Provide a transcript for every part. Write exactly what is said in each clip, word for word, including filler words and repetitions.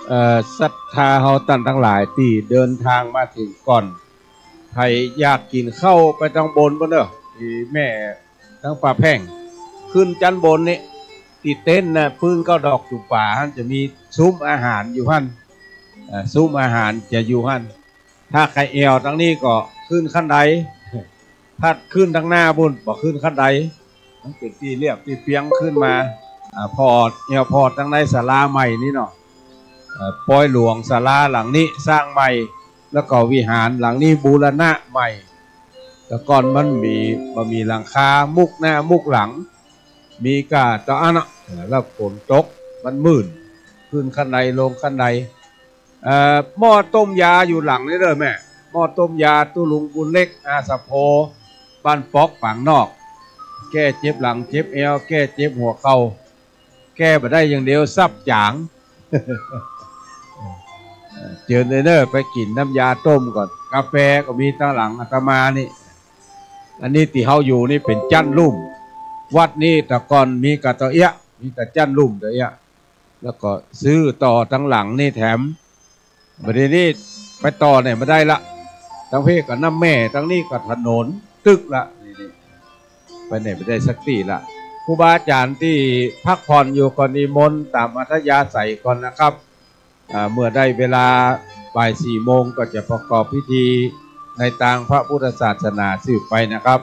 เอ่อ ศรัทธาเฮาต้านตังหลายตี้เดินตางมาเถิงก่อน ใผอยากกิ๋นข้าวไปตังบนปู้นเน่อ ตี้แม่ตังป่าแพ่ง ขึ้นจั้นบนนี้ ตี้เต็นท์น่ะ ปื๊นเก๊าดอกจุ่มป๋าหั้น จะมีซุ้มอาหารอยู่หั้น เอ่อ ซุ้มอาหารจะอยู่หั้น ถ้าใผแอ่วตังนี้ก็ขึ้นคันได ถ้าขึ้นตังหน้าปู้นบ่ขึ้นคันได มันเป๋นตี้เรียบตี้เปียงขึ้นมา อ่า ผ่อ แอ่วผ่อตังในศาลาใหม่นี้เนาะ เอ่อ ปอยหลวงศาลาหลังนี้สร้างใหม่ แล้วก็วิหารหลังนี้บูรณะใหม่ แต่ก่อนมันมี บ่มีหลังคา มุกหน้ามุกหลัง มีก้าตะอั้นน่ะ เอ่อ แล้วฝนตกมันมื่น ขึ้นคันไดลงคันได เอ่อ หม้อต้มยาอยู่หลังนี้เน่อแม่ หม้อต้มยาตุ๊ลุงบุญเล็ก อาสะโพ บ้านป๊อกปางนอก แก้เจ็บหลังเจ็บแอ่ว แก้เจ็บหัวเข่า แก้บ่ได้อย่างเดียว ซับจ๋าง เจิญเลยเน่อ ไปกิ๋นน้ำยาต้มก่อน กาแฟก็มีตังหลังอาตมานี่ อันนี้ตี้เฮาอยู่นี่เป๋นจั๊นลุ่ม วัดนี้แต่ก่อนมีก้าตะเอี้ยะ มีแต่จั๊นลุ่มตะเอี้ยะ แล้วก็ซื้อต่อตังหลังนี่แถม บ่าเดี่ยวนี้ไปต่อไหนบ่ได้ละ ตังเพก็น้ำแม่ ตังนี้ก็ถนนตึกละ นี่ๆ ไปไหนบ่ได้สักตี้ละ ครูบาอาจ๋ารย์ตี้พักผ่อนอยู่ก็นิมนต์ต๋ามอัธยาศัยก่อนนะครับ อ่า เมื่อได้เวลาบ่ายสี่โมงก็จะประกอบพิธีในตางพระพุทธศาสนาสืบไปนะครับ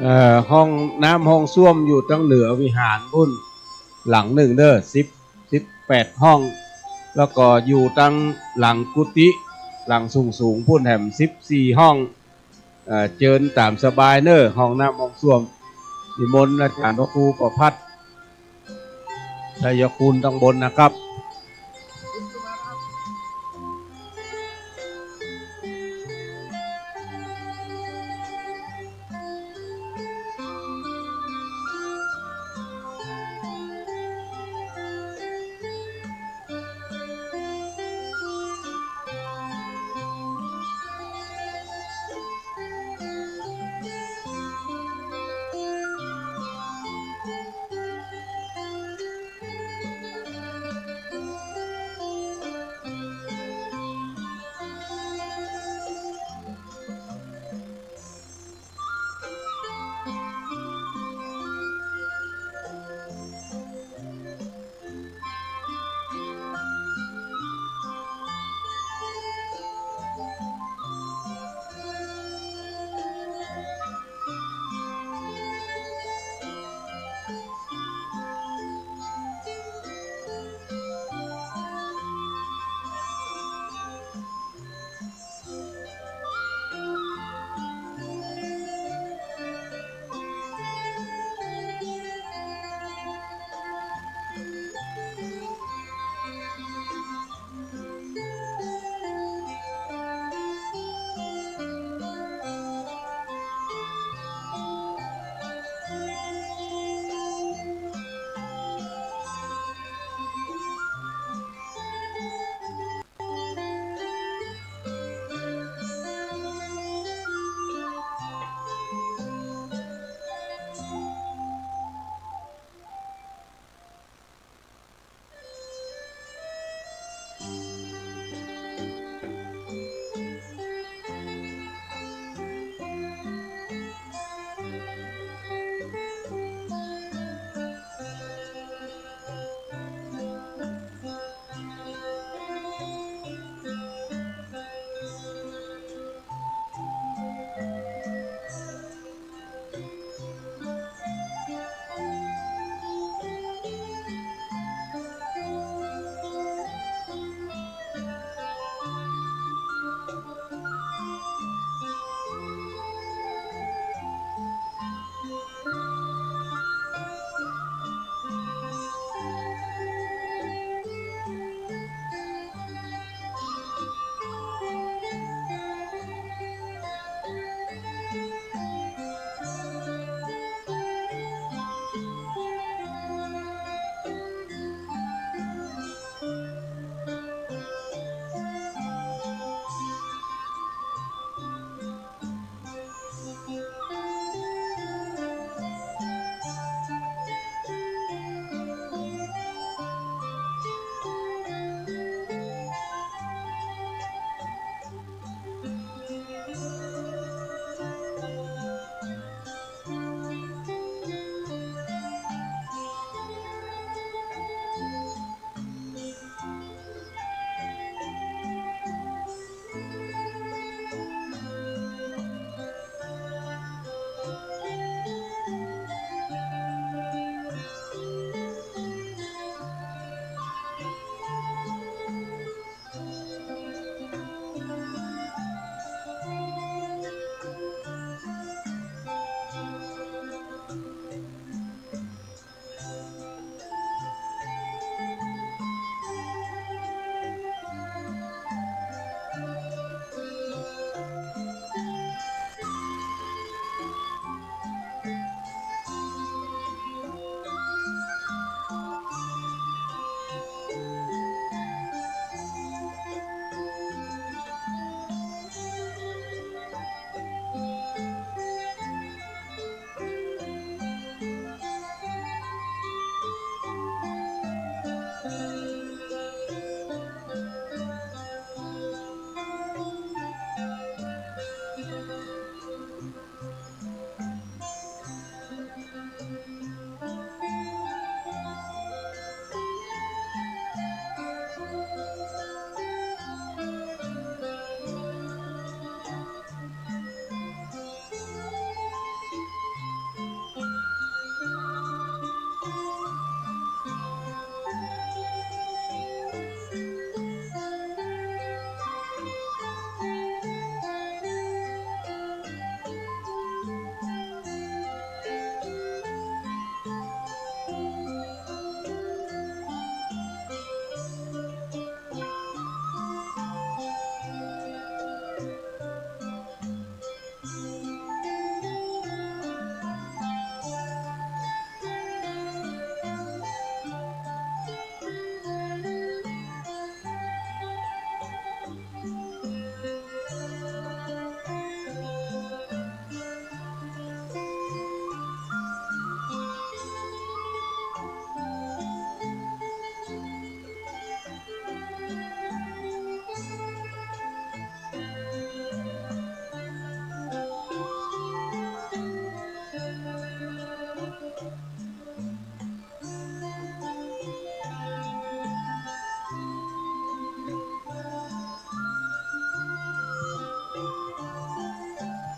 เอ่อ ห้องน้ำห้องส้วมอยู่ตางเหนือวิหารปู้น หลังนึ่งเน่อ สิบ สิบแปดห้อง แล้วก็อยู่ตางหลังกุฏิ หลังสูงๆ ปู้นแหม สิบสี่ห้อง เอ่อ เจิญต๋ามสบายเน่อ ห้องน้ำห้องส้วม นิมนต์อาจ๋ารย์พระครูประภัส ชัยคุณตางบนนะครับ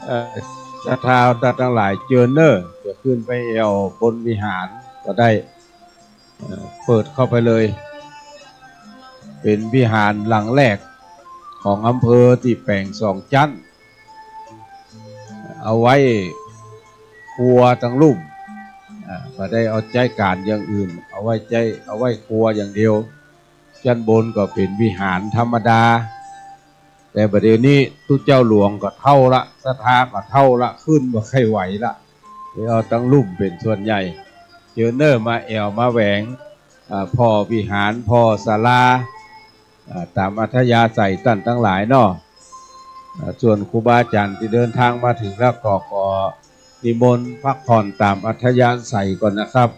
เอ่อ ศรัทธาตังหลายเจิญเน่อ จะขึ้นไปแอ่วบนวิหารก็ได้ เอ่อ เปิดเข้าไปเลย เป๋นวิหารหลังแรกของอำเภอตี้แป๋งสองจั๊น เอาไว้ครัวตังลุ่ม อ่า บ่ได้เอาใจ๊ก๋านอย่างอื่น เอาไว้ใจ๊ เอาไว้ครัวอย่างเดียว จั๊นบนก็เป๋นวิหารธรรมดา แต่บ่าเดี่ยวนี้ตุ๊เจ้าหลวงก็เฒ่าละ ศรัทธาก็เฒ่าละ ขึ้นบ่ใค่ไหวละ เลยเอาตังลุ่มเป๋นส่วนใหญ่ เจิญเน่อมาแอ่วมาแหวง อ่า ผ่อวิหาร ผ่อศาลา อ่า ต๋ามอัธยาศัยต้านตังหลายเนาะ อ่า ส่วนครูบาอาจ๋ารย์ตี้เดินตางมาเถิงแล้วก็ขอนิมนต์พักผ่อนต๋ามอัธยาศัยก่อนนะครับ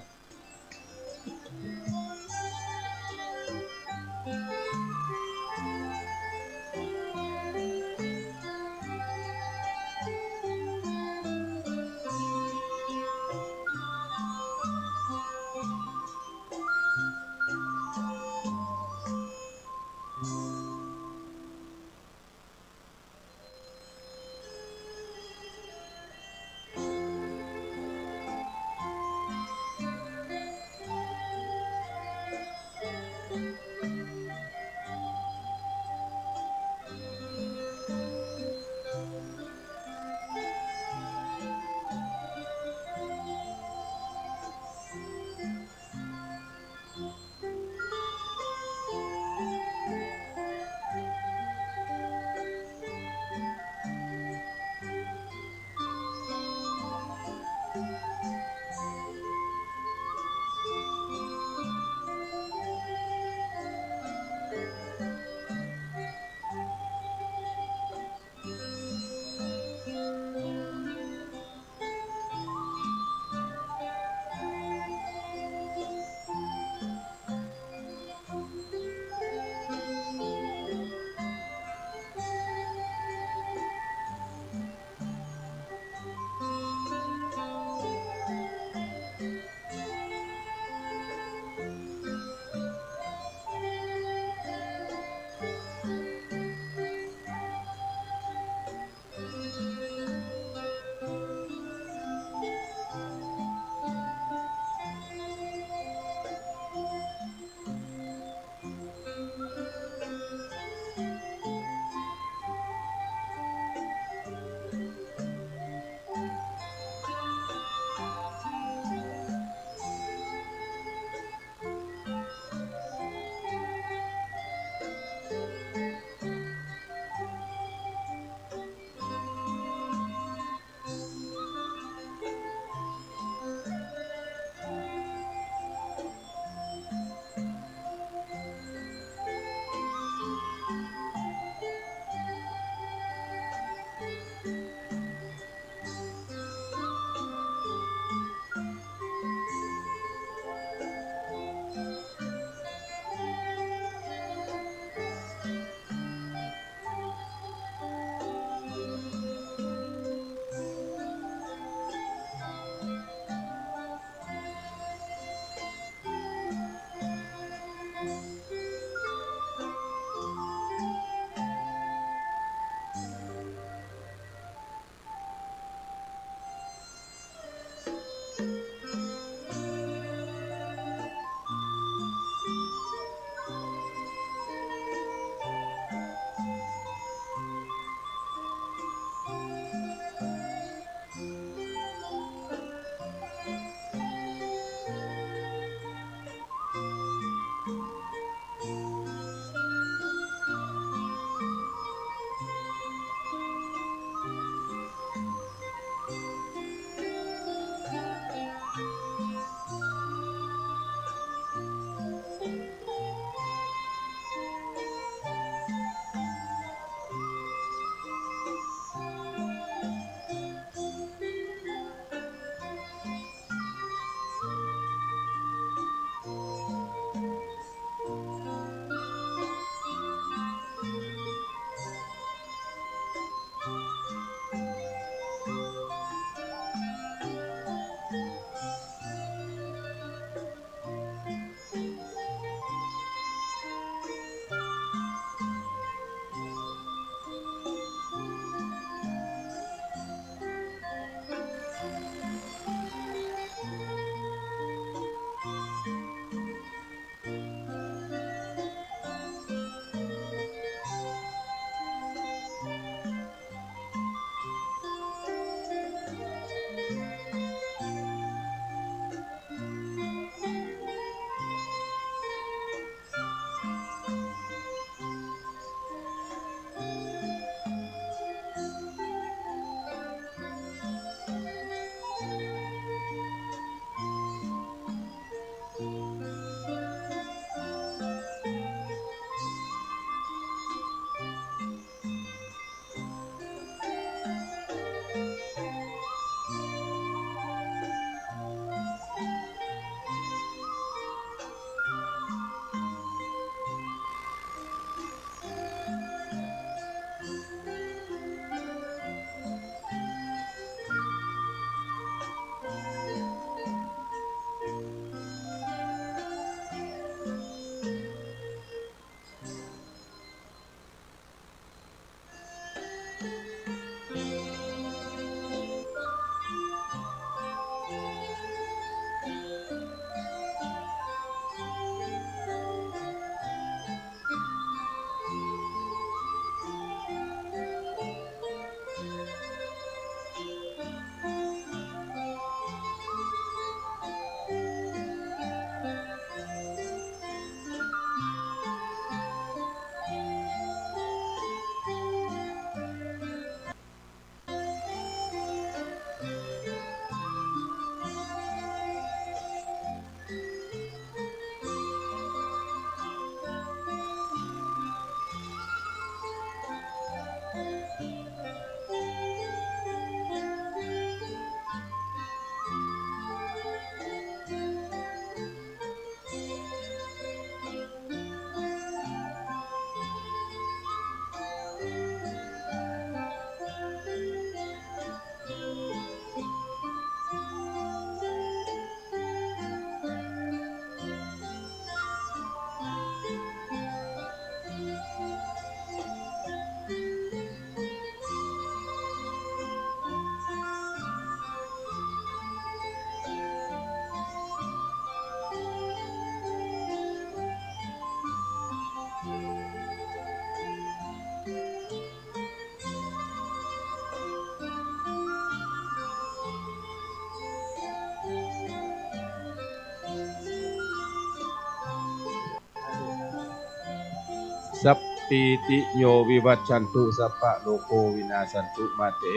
Sabbītiyo vivajjantu, sabbarogo vinassatu, mā te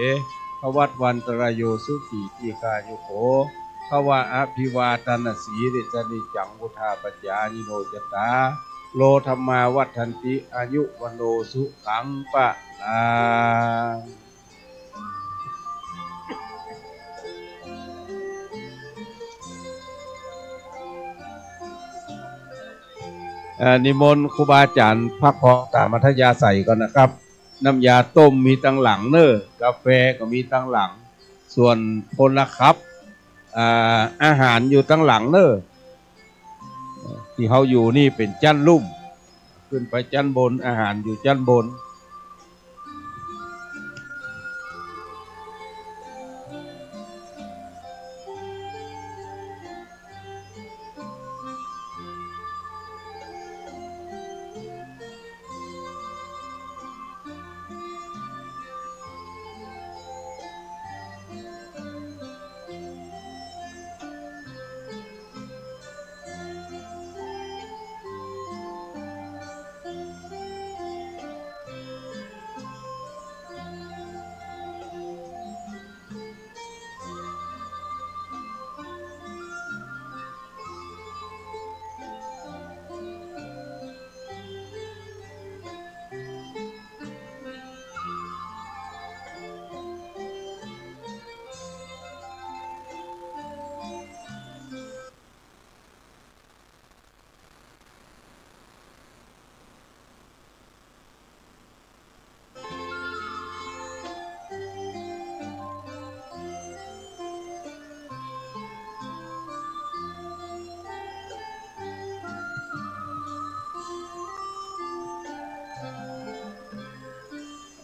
bhavatvantarāyo, sukhī dīghāyuko bhava. Abhivādanasīlissa niccaṃ vuḍḍhāpacāyino, cattāro dhammā vaḍḍhanti, āyu vaṇṇo sukhaṃ balaṃ. เอ่อ นิมนต์ครูบาอาจ๋ารย์พักผ่อนต๋ามอัธยาศัยก่อนนะครับ น้ำยาต้มมีตังหลังเน่อ กาแฟก็มีตังหลัง ส่วนพลขับ อ่า อาหารอยู่ตังหลังเน่อ ตี้เฮาอยู่นี่เป๋นจั๊นลุ่ม ขึ้นไปจั๊นบน อาหารอยู่จั๊นบน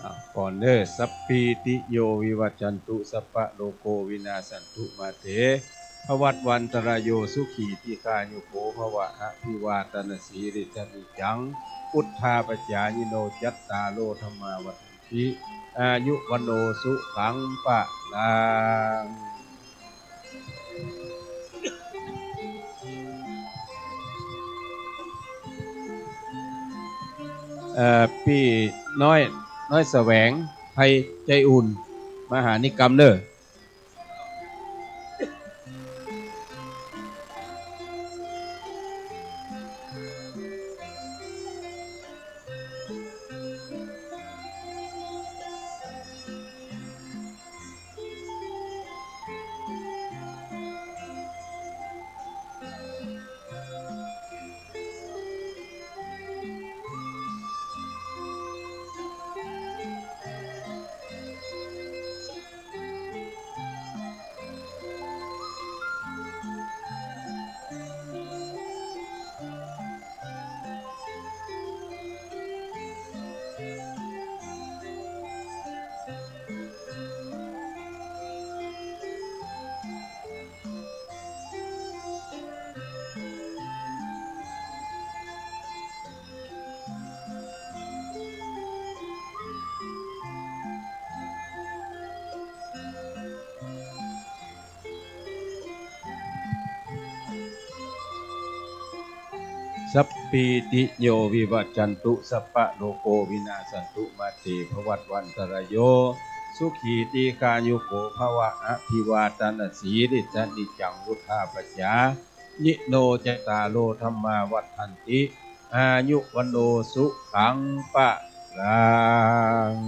อ่ะ ก่อนเน่อ Sabbītiyo vivajjantu, sabbarogo vinassatu, mā te bhavatvantarāyo, sukhī dīghāyuko bhava. Abhivādanasīlissa niccaṃ vuḍḍhāpacāyino, cattāro dhammā vaḍḍhanti, āyu vaṇṇo sukhaṃ balaṃ. เอ่อ ปี้น้อย น้อยแสวง ไพ ใจอุ่น มาหานิกรรมเน่อ Sabbītiyo vivajjantu, sabbarogo vinassatu, mā te bhavatvantarāyo, sukhī dīghāyuko bhava. Abhivādanasīlissa niccaṃ vuḍḍhāpacāyino, cattāro dhammā vaḍḍhanti, āyu vaṇṇo sukhaṃ balaṃ.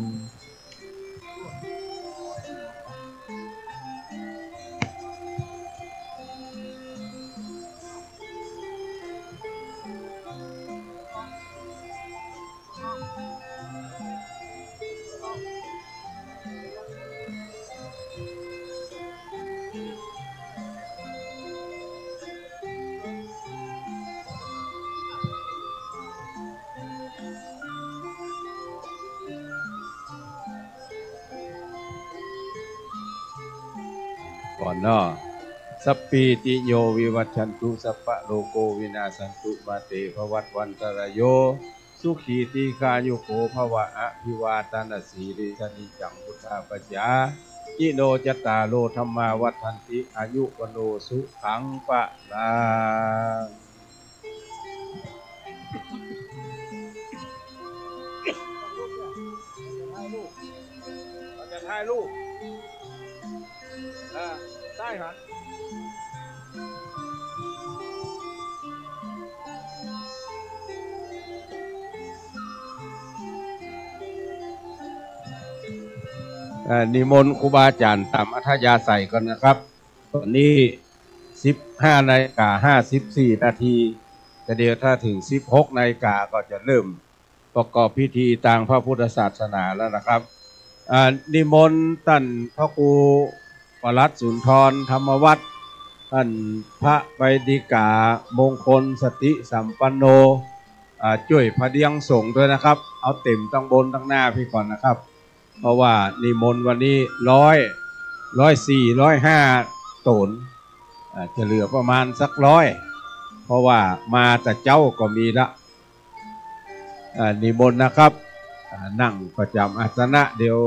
ก่อนเนาะ Sabbītiyo vivajjantu, sabbarogo vinassatu, mā te bhavatvantarāyo, sukhī dīghāyuko bhava. Abhivādanasīlissa niccaṃ vuḍḍhāpacāyino, cattāro dhammā vaḍḍhanti, āyu vaṇṇo sukhaṃ balaṃ. ถ่ายรูป เออ ได้ครับ เอ่อ นิมนต์ครูบาอาจ๋ารย์ต๋ามอัธยาศัยก่อนนะครับ ต๋อนนี้สิบห้านาฬิกาห้าสิบสี่นาที แต่เดี๋ยวถ้าเถิงสิบหกนาฬิกาก็จะเริ่มประกอบพิธีตางพระพุทธศาสนาแล้วนะครับ อ่า นิมนต์ต้านพระครูปลัดสุนทรธรรมวัฒน์ ต้านพระไวยาธิกา มงคลสติสัมปันโน อ่า จ้วยผะเดียงสงฆ์ตวยนะครับ เอาเต๋มตังบนตังหน้าปี้ก่อนนะครับ เพราะว่านิมนต์วันนี้ร้อย ร้อยสี่ ร้อยห้า ต๋น อ่า จะเหลือประมาณสักร้อย เพราะว่ามาแต่เจ๊าก็มีละ อ่า นิมนต์นะครับ อ่า นั่งประจ๋ำอาสนะ เดี๋ยว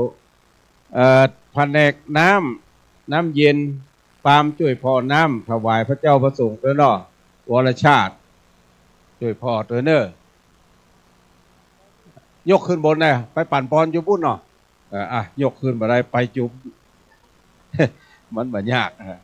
เอ่อ ผนกน้ำ น้ำเย็น ปาล์มจ้วยผ่อน้ำถวายพระเจ้าพระสงฆ์ตวยเนาะ วรชาติ จ้วยผ่อตวยเน่อ ยกขึ้นบนนะ ไปปั่นปอนอยู่ปู๊นเนาะ เออ อ่ะ ยกขึ้นบ่ได้ ไปจุ่ม มันบ่ยาก อ่ะ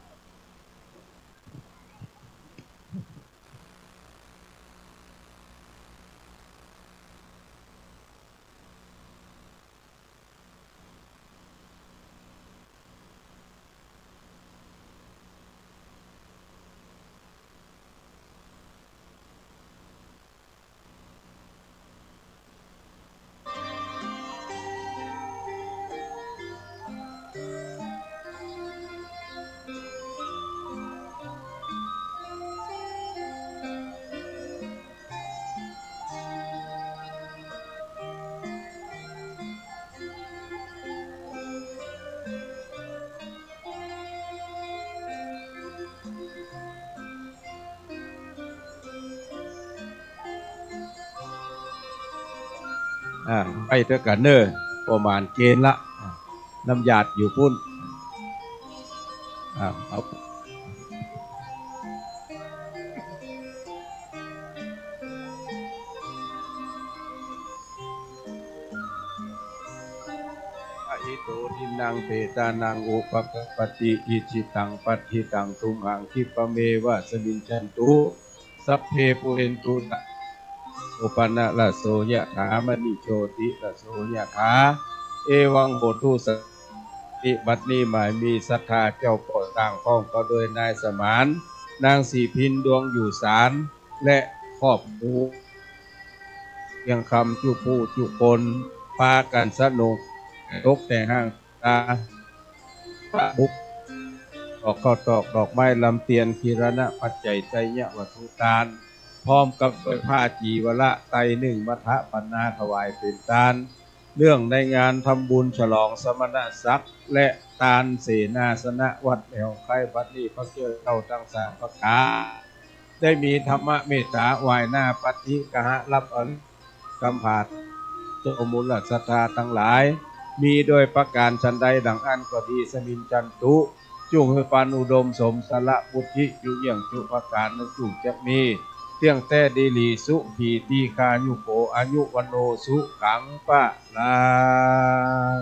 อ่า ไปเต๊อะกั๋นเน่อ ประมาณเกณฑ์ละ อ่า น้ำยาดอยู่ปู๊น อ่า เอา อะหิโต ทินนัง เปตานัง อุปะกัปปติ อิจฉิตัง ปัตถิตัง ตุมหัง ขิปปะเมวะ สมมิจฉันตุ สัพเพ ปูเรนตุ สังกปปา จันโท ปันณะระโส ยะถา มะณิ โชติระโส ยะถา เอวัง โหตุ สัพพะ บัดนี้หมายมีศรัทธาเจ้าก่อสร้างพร้อมก็โดยนายสมาน นางศรีพิน ดวงอยู่สาร และครอบครัว เพียงคำจุผู้จุคน ปากั๋นสนุก ตกแต่งห้างตา พระบุก ดอกข้าวตอก ดอกไม้ลำเตียน กิรณะปัจจัย ไชยวัตถุตาน พร้อมกับผ้าจีวระไตรนึ่ง มัฏฐปัณณา ถวายเป๋นตาน เนื่องในงานทำบุญฉลองสมณศักดิ์ และตานเสนาสนะวัดแหลมไคร้ บัดนี้พระเจ้าทั้งสามประก๋าน ได้มีธรรมเมตตาไหว้หน้าปัตถิกหะ รับเอากำผาด เจ้ามูลศรัทธาตังหลาย มีโดยประก๋านฉันใดดังอั้นก็ดี สมมิจฉันตุ จุ่งหื้อปานอุดมสมสารพุทธิ จุเยี่ยงจุประก๋านนั้นจุ่งจักมี เตี้ยงแต๊ดีหลี สุขี ตีฆายุโก อายุ วัณโณ สุขัง พะลัง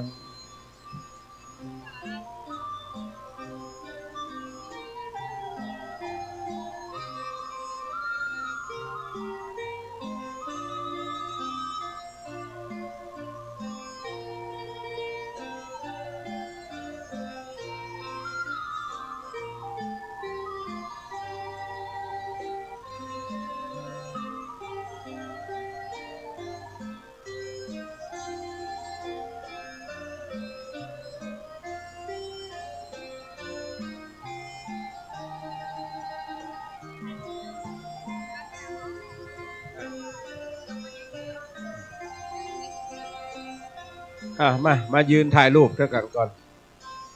อ่ะ มา มายืนถ่ายรูปด้วยกันก่อน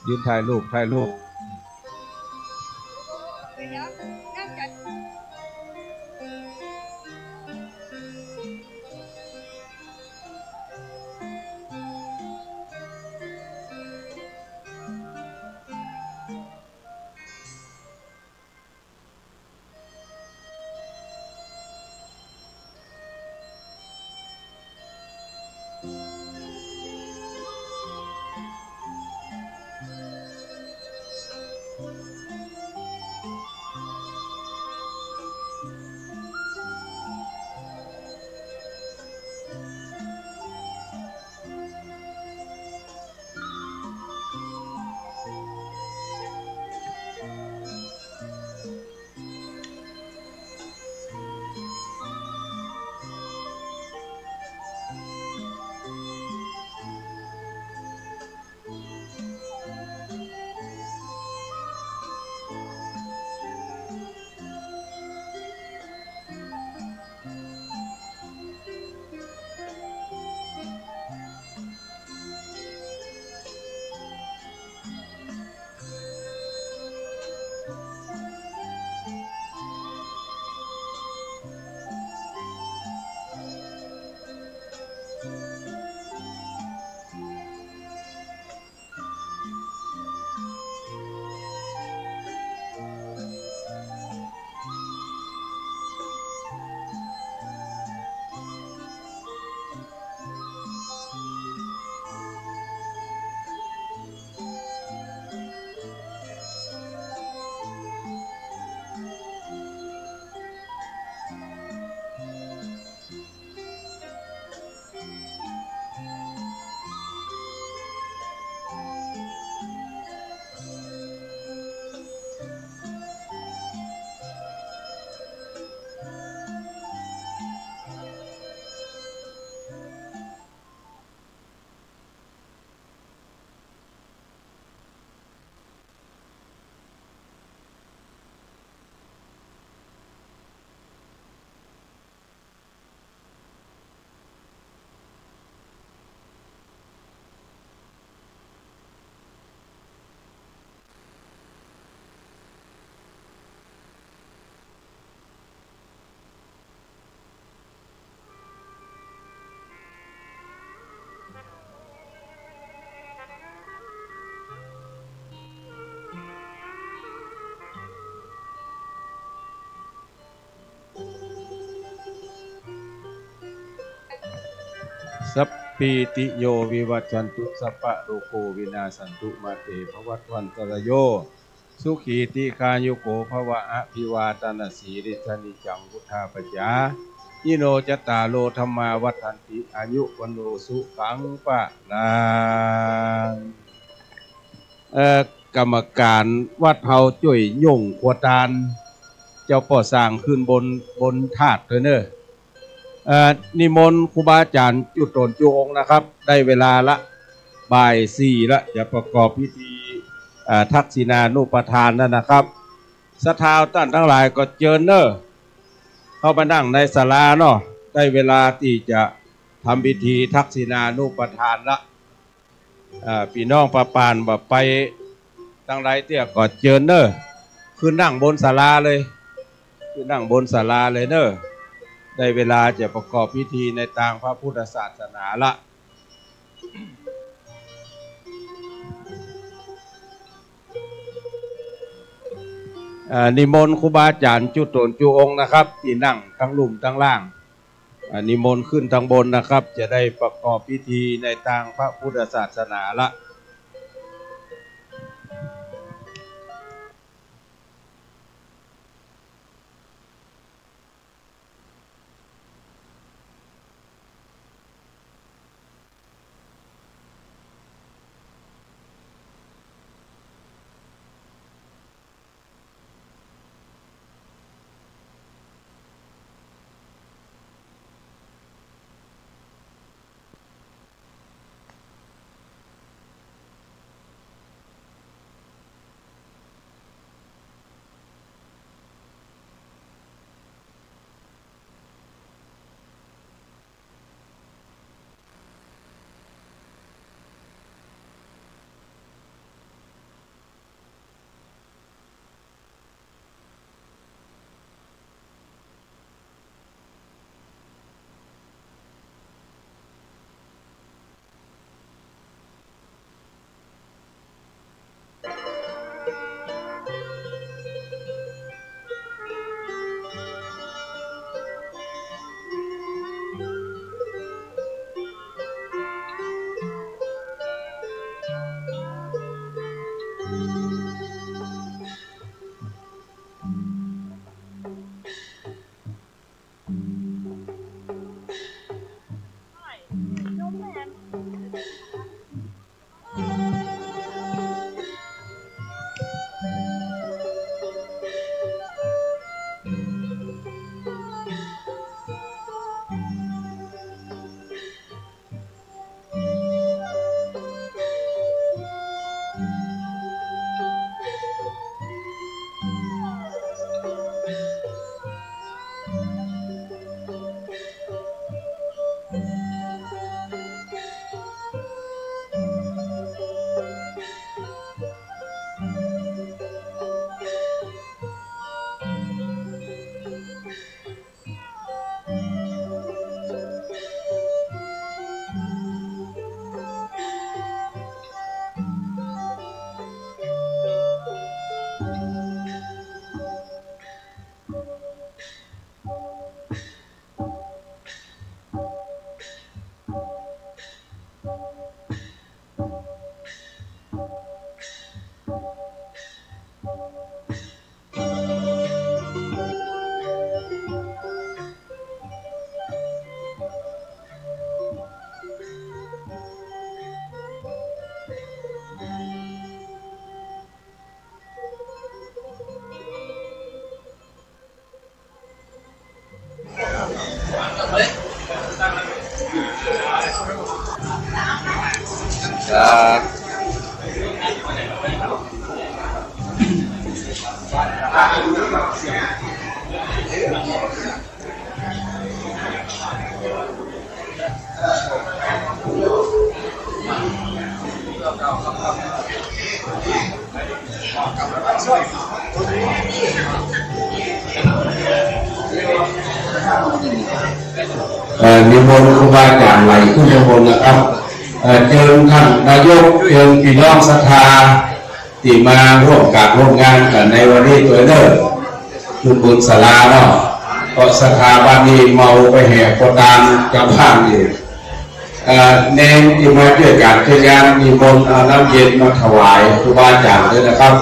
ยืนถ่ายรูป ถ่ายรูป ปะโยวิวัชชันตุ สัพพะโรโกวินาสสันตุ มาเตภวัตวันตรายโย สุขีทีฆายุโกภวะ อภิวาทะนะสีลิสสะ นิจจังวุฑฒาปะจายิโน จัตตาโรธัมมาวัฑฒันติ อายุวัณโณสุขังพะลัง เอ่อ ก๋รรมก๋านวัดเฮาจ้วยโย่งครัวตาน เจ้าป้อสร้างขึ้นบน บนธาตุเถอะเน่อ เอ่อ นิมนต์ครูบาอาจ๋ารย์จุ๊ตนจุ๊องค์นะครับ ได้เวลาละ บ่ายสี่ละ จะประกอบพิธี เอ่อ ทักษิณานุปทานแล้วนะครับ ศรัทธาต้านตังหลายก็เจิญเน่อ เข้ามานั่งในศาลาเนาะ ได้เวลาตี้จะทำพิธีทักษิณานุปทานละ เอ่อ ปี้น้องป้าป้านบ่าไปตังใดเตื้อก็เจิญเน่อ ขึ้นนั่งบนศาลาเลย ขึ้นนั่งบนศาลาเลยเน่อ ได้เวลาจะประกอบพิธีในตางพระพุทธศาสนาละ เอ่อ นิมนต์ครูบาอาจ๋ารย์จุ๊ตนจุ๊องค์นะครับ ตี้นั่งตังลุ่มตังล่าง อ่า นิมนต์ขึ้นตังบนนะครับ จะได้ประกอบพิธีในตางพระพุทธศาสนาละ เอ่อ นิมนต์ครูบาอาจ๋ารย์ไหว้ขึ้นข้างบนนะครับ เอ่อ เจิญต้านนายก เจิญปี้น้องศรัทธา ตี้มาฮ่วมก๋านฮ่วมงานกั๋นในวันนี้ตวยเน่อ ขึ้นบนศาลาเนาะ เพราะศรัทธาบ้านนี้เมาไปแห่ครัวตานกับบ้านอีก เอ่อ เณรตี้มาจ้วยก๋านจ้วยงาน นิมนต์เอาน้ำเย็นมาถวายครูบาอาจ๋ารย์ด้วยนะครับ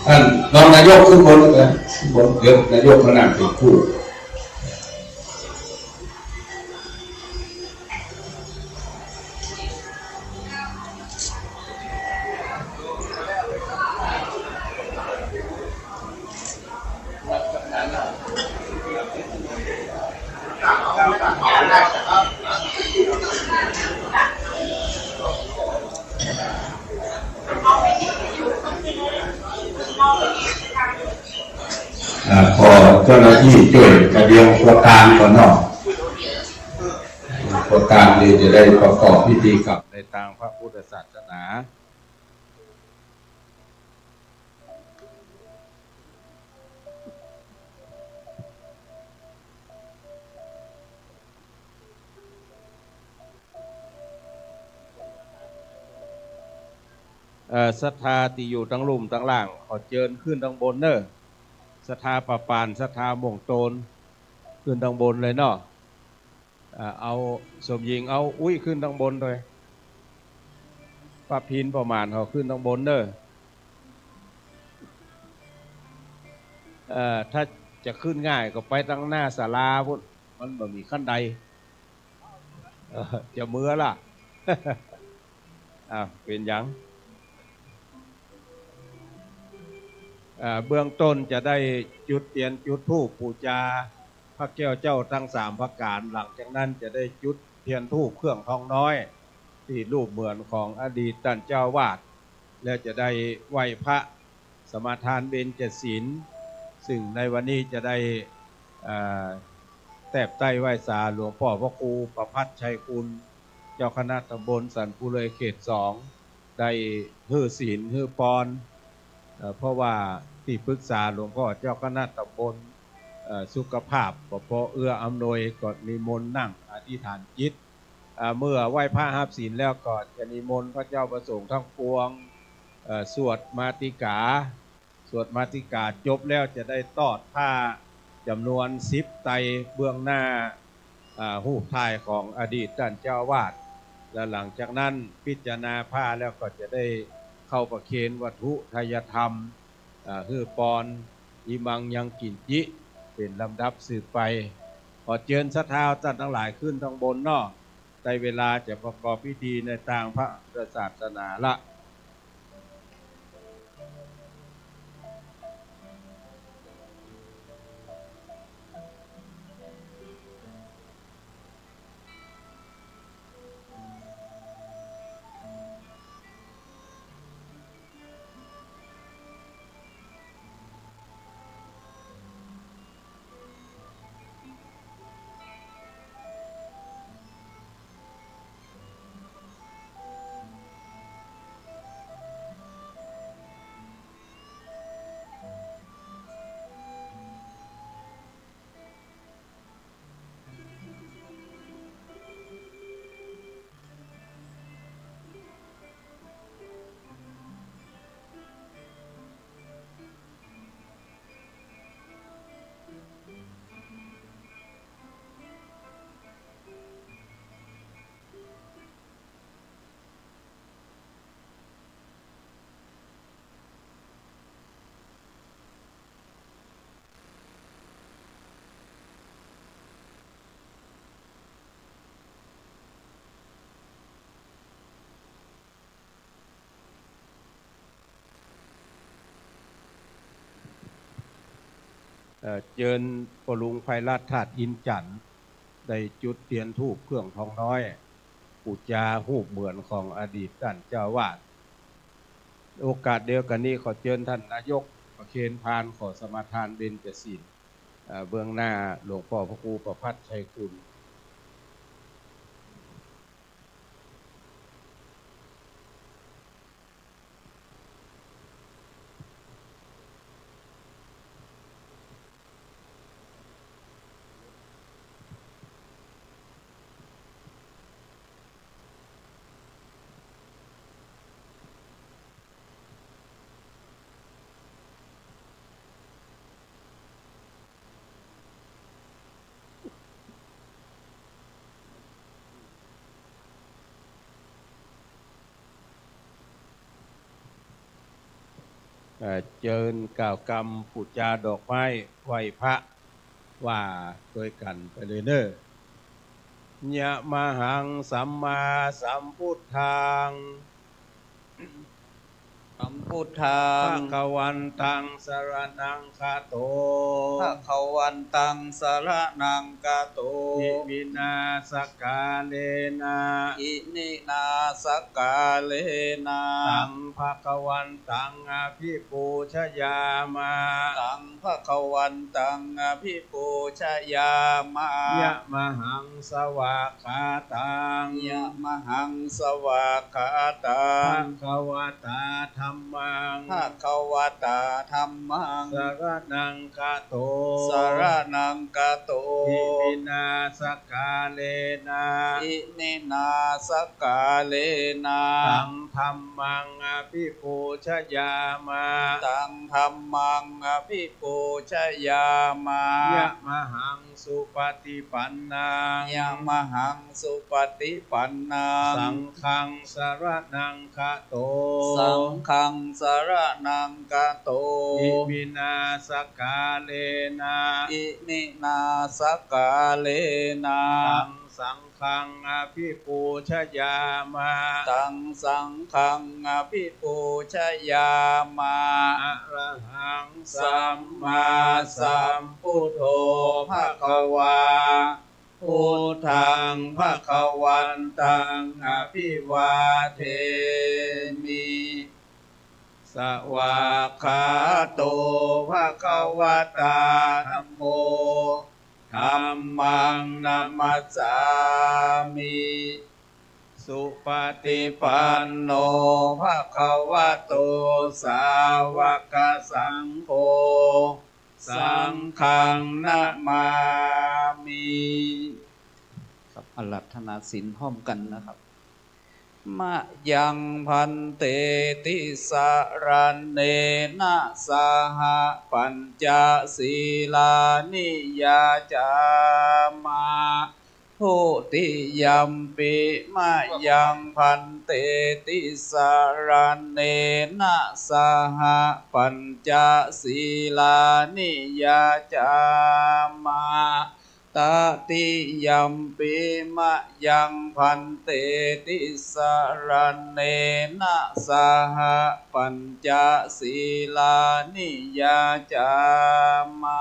ต้านรองนายกขึ้นบนนะ ขึ้นบน เดี๋ยวนายกมานั่งเคียงคู่ อ่า ขอเจ้าหน้าตี้จ้วยกระเดียงครัวกลางก่อนเนาะ ครัวกลางนี่จะได้ประกอบพิธีกรรมในตางพระพุทธศาสนา เอ่อ ศรัทธาตี้อยู่ตังลุ่มตังล่าง ขอเจิญขึ้นตังบนเน่อ ศรัทธาป้าป่าน ศรัทธาม่วงโตน ขึ้นตังบนเลยเนาะ อ่า เอาสมหญิง เอาอุ๊ยขึ้นตังบนโดย ป้าพิน ป้าหม่าน เขาขึ้นตังบนเน่อ เอ่อ ถ้าจะขึ้นง่ายก็ไปตังหน้าศาลาพุ้น มันบ่มีขั้นได เอ่อ จะเมือละ อ่า เป๋นหยัง อ่า เบื้องต้นจะได้จุดเตียนจุดธูปปู๋จา พระแก้วเจ้าตังสามประก๋าน หลังจากนั้นจะได้จุดเตียนธูปเครื่องทองน้อย ตี้รูปเหมือนของอดีตต้านเจ้าอาวาส แล้วจะได้ไหว้พระสมาทานเบญจศีล ซึ่งในวันนี้จะได้ เอ่อ แทบไต้ไหว้สาหลวงป้อพระครูประภัทรชัยคุณ เจ้าคณะตำบลสันปูเลยเขตสอง ได้หื้อศีลหื้อปอน เอ่อ เพราะว่าตี้ปรึกษาหลวงป้อเจ้าคณะตำบล เอ่อ สุขภาพบ่ปอเอื้ออำนวย ก็นิมนต์นั่งอธิษฐานจิต เอ่อ เมื่อไหว้พระฮับศีลแล้วก็จะนิมนต์พระเจ้าพระสงฆ์ตังปวง เอ่อ สวดมาติกา สวดมาติกาจบแล้วจะได้ตอดผ้าจ๋ำนวนสิบไตรเบื้องหน้า อ่า ฮูปถ่ายของอดีตต้านเจ้าอาวาส แล้วหลังจากนั้นพิจารณาผ้าแล้วก็จะได้เข้าประเคนวัตถุไทยธรรม อ่า หื้อปอน อิมังยังกิ๋นจิ เป๋นลำดับสืบไป ขอเจิญศรัทธาต้านตังหลายขึ้นตังบนเนาะ ได้เวลาจะประกอบพิธีในตางพระพุทธศาสนาละ เอ่อ เจิญป้อลุงไพรัตน์ ธาตุอินทร์จันทน์ ได้จุดเตียนธูปเครื่องทองน้อย ปู๋จาฮูปเหมือนของอดีตต้านเจ้าอาวาส โอกาสเดียวกั๋นนี้ขอเจิญต้านนายกประเคนพานขอสมาทานเบญจศีล เอ่อ เบื้องหน้าหลวงป้อพระครูประภัทรชัยคุณ เ เอ่อ เจิญกล่าวกำปู๋จาดอกไม้ไหว้พระ ว่าตวยกั๋นไปเลยเน่อ ยะมะหัง สัมมาสัมพุทธัง สัมพุทธัง ภะคะวันตัง สะระณัง คาโต ภะคะวันตัง สะระณัง คาโต อิมินา สะกาเลนะ อิมินา สะกาเลนะ ตัง ภะคะวันตัง อภิปูชยามะ ตัง ภะคะวันตัง อภิปูชยามะ ยะมะหัง สวากขาตัง ยะมะหัง สวากขาตัง ภะคะวะตา ธัมมัง ภะคะวะตา ธัมมัง สะระณัง คาโต สะระณัง คาโต อิมินา สะกาเลนะ อิมินา สะกาเลนะ ตัง ธัมมัง อภิปูชยามะ ตัง ธัมมัง อภิปูชยามะ ยะมะหัง สุปะติปันนัง ยะมะหัง สุปะติปันนัง สังฆัง สะระณัง คาโต สังฆัง สะระณัง คาโต อิมินา สะกาเลนะ อิมินา สะกาเลนะ ตัง สังฆัง อภิปูชยามะ ตัง สังฆัง อภิปูชยามะ อะระหัง สัมมาสัมพุทโธ ภะคะวา พุทธัง ภะคะวันตัง อภิวาเทมิ สวากขาโต ภะคะวะตา ธัมโม ธัมมัง นะมัสสามิ สุปะติปันโน ภะคะวะโต สาวะกะสังโฆ สังฆัง นะมามิ ครับ อาราธนาศีลพร้อมกั๋นนะครับ มะยัง ภันเต ติสะระเณนะ สะหะ ปัญจะ สีลานิ ยาจามะ ทุติยัมปิ มะยัง ภันเต ติสะระเณนะ สะหะ ปัญจะ สีลานิ ยาจามะ ตติยัมปิ มะยัง ภันเต ติสะระเณนะ สะหะ ปัญจะ สีลานิ ยาจามะ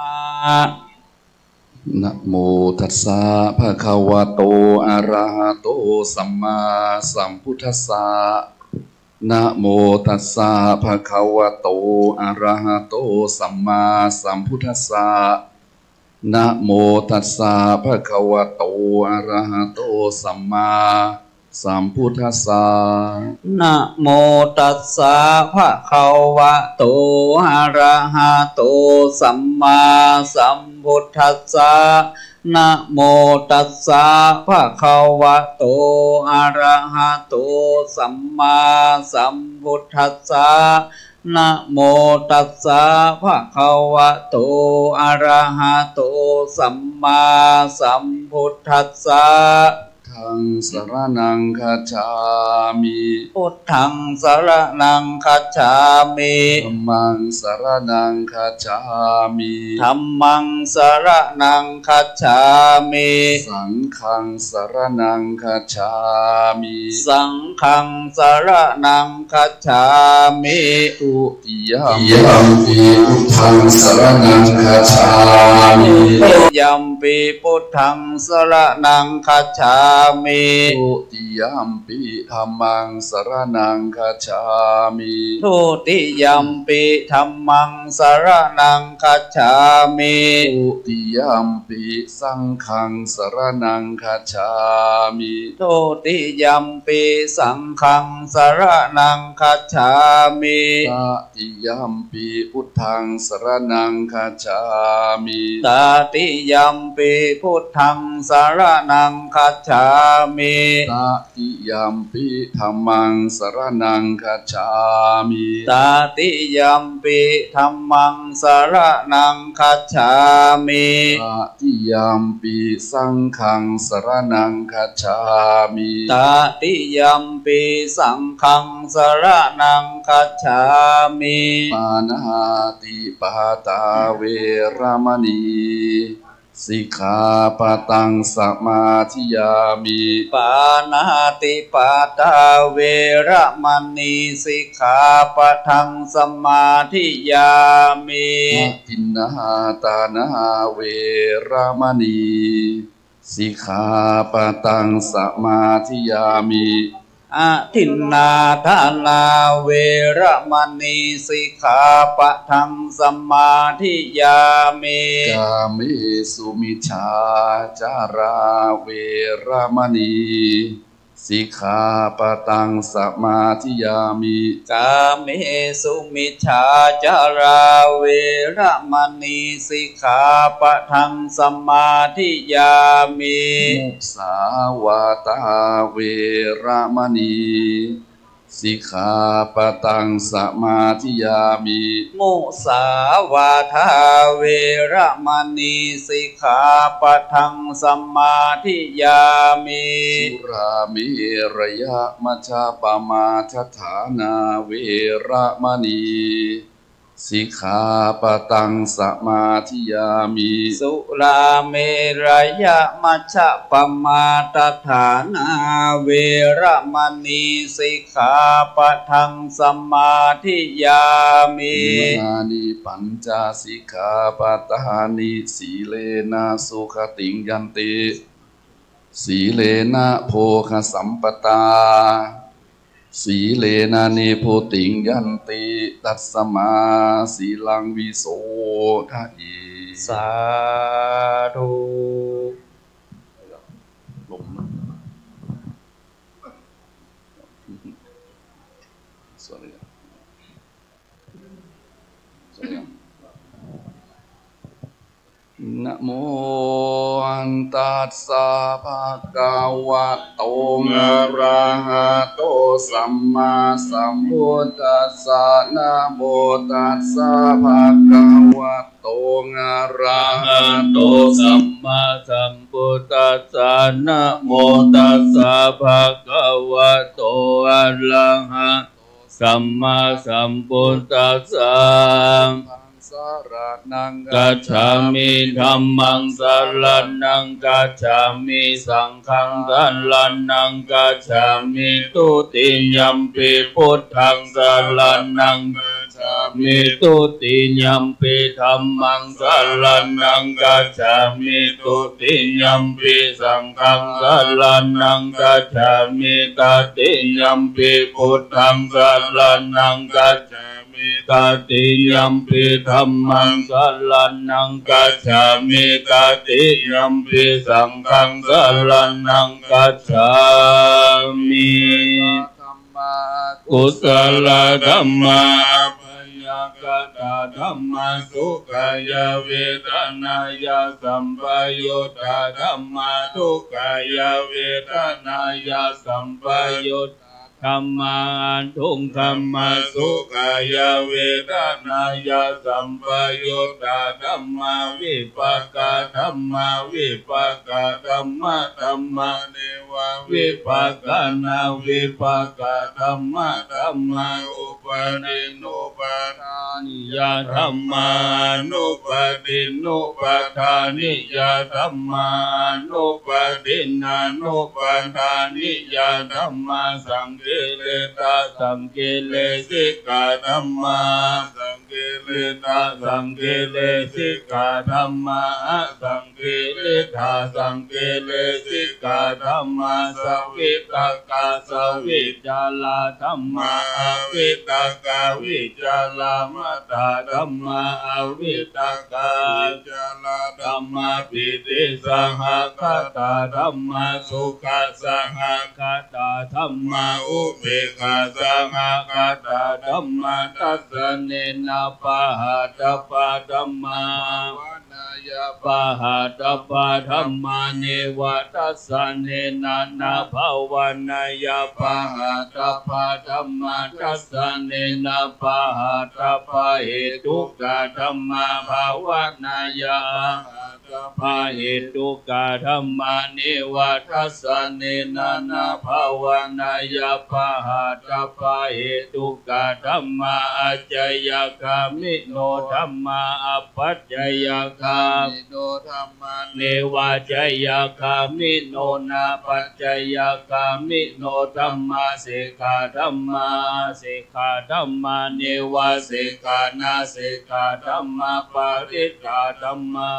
นะโมตัสสะ ภะคะวะโต อะระหะโต สัมมาสัมพุทธัสสะ นะโมตัสสะ ภะคะวะโต อะระหะโต สัมมาสัมพุทธัสสะ นะโมตัสสะ ภะคะวะโต อะระหะโต สัมมาสัมพุทธัสสะ นะโมตัสสะ ภะคะวะโต อะระหะโต สัมมาสัมพุทธัสสะ นะโมตัสสะ ภะคะวะโต อะระหะโต สัมมาสัมพุทธัสสะ นะโมตัสสะ ภะคะวะโต อะระหะโต สัมมาสัมพุทธัสสะ ธัง สะระณัง คัจฉามิ พุทธัง สะระณัง คัจฉามิ ธัมมัง สะระณัง คัจฉามิ ธัมมัง สะระณัง คัจฉามิ สังฆัง สะระณัง คัจฉามิ สังฆัง สะระณัง คัจฉามิ ทุติยัมปิ พุทธัง สะระณัง คัจฉามิ ทุติยัมปิ พุทธัง สะระณัง คัจฉามิ ทุติยัมปิ ธัมมัง สะระณัง คัจฉามิ ทุติยัมปิ ธัมมัง สะระณัง คัจฉามิ ทุติยัมปิ สังฆัง สะระณัง คัจฉามิ ทุติยัมปิ สังฆัง สะระณัง คัจฉามิ ตติยัมปิ พุทธัง สะระณัง คัจฉามิ ตติยัมปิ พุทธัง สะระณัง คัจฉา gacchāmi. Tatiyampi dhammaṃ saraṇaṃ gacchāmi. Tatiyampi dhammaṃ saraṇaṃ gacchāmi. Tatiyampi saṅghaṃ saraṇaṃ gacchāmi. Tatiyampi saṅghaṃ saraṇaṃ gacchāmi. Pāṇātipātā veramaṇī sikkhāpadaṃ samādiyāmi. Pāṇātipātā veramaṇī sikkhāpadaṃ samādiyāmi. Adinnādānā veramaṇī sikkhāpadaṃ samādiyāmi. Adinnādānā veramaṇī sikkhāpadaṃ samādiyāmi. Kāmesu micchācārā veramaṇī sikkhāpadaṃ samādiyāmi. Kāmesu micchācārā veramaṇī sikkhāpadaṃ samādiyāmi. Musāvādā veramaṇī sikkhāpadaṃ samādiyāmi. Musāvādā veramaṇī sikkhāpadaṃ samādiyāmi. Surāmerayamajjapamādaṭṭhānā veramaṇī sikkhāpadaṃ samādiyāmi. Surāmerayamajjapamādaṭṭhānā veramaṇī sikkhāpadaṃ samādiyāmi. Imāni pañca sikkhāpadāni. Sīlena sugatiṃ yanti, sīlena bhogasampadā, sīlena nibbutiṃ yanti, tasmā sīlaṃ visodhaye. Sādhu. ลมนะ Sorry. Sorry. Namo tassa bhagavato arahato sammāsambuddhassa. Namo tassa bhagavato arahato sammāsambuddhassa. Namo tassa bhagavato arahato sammāsambuddhassa. Dhammaṃ saraṇaṃ gacchāmi. Dhammaṃ saraṇaṃ gacchāmi. Saṅghaṃ saraṇaṃ gacchāmi. Dutiyampi buddhaṃ saraṇaṃ gacchāmi. Dutiyampi dhammaṃ saraṇaṃ gacchāmi. Dutiyampi saṅghaṃ saraṇaṃ gacchāmi. Tatiyampi buddhaṃ saraṇaṃ gacchāmi. Tatiyampi dhammaṃ saraṇaṃ gacchāmi. Tatiyampi saṅghaṃ saraṇaṃ gacchāmi. Dhammā, kusalā dhammā, abyākatā dhammā, sukhāya vedanāya sampayuttā dhammā, dukkhāya vedanāya sampayuttā dhammā, adukkhamasukhāya vedanāya sampayuttā dhammā, vipākā dhammā, vipākadhammadhammā, nevavipākanavipākadhammadhammā, upādinnupādāniyā dhammā, anupādinnupādāniyā dhammā, anupādinnānupādāniyā dhammā, saṅkiliṭṭhāsaṅkilisikkhā dhammā, asaṅkiliṭṭhāsaṅkilisikkhā dhammā, asaṅ kiliṭṭhāsaṅkilisikkhā dhammā, savitakkasavicārā dhammā, avitakkavicāramattā dhammā, avitakkāvicārā dhammā, pītisahagatā dhammā, sukhasahagatā dhammā, upekkhāsahagatā dhammā, dassanena pahātabbā dhammā, bhāvanāya ปหาตปาธัมมา เนวะทัสสะเนนะ นะภาวนายา ปหาตปาธัมมา ทัสสะเนนะ ปหาตปาเหตุกาธัมมา ภาวนายา ปหาตปาเหตุกาธัมมา เนวะทัสสะเนนะ นะภาวนายา ปหาตปาเหตุกาธัมมา อัจฉยคามิโนธัมมา อัปปัจฉยคามิโนธัมมา เนวะอัจฉยคามิโน นะปัจฉยคามิโนธัมมา เสกขาธัมมา เสกขาธัมมา เนวะเสกขานะ เสกขาธัมมา ปริตตาธัมมา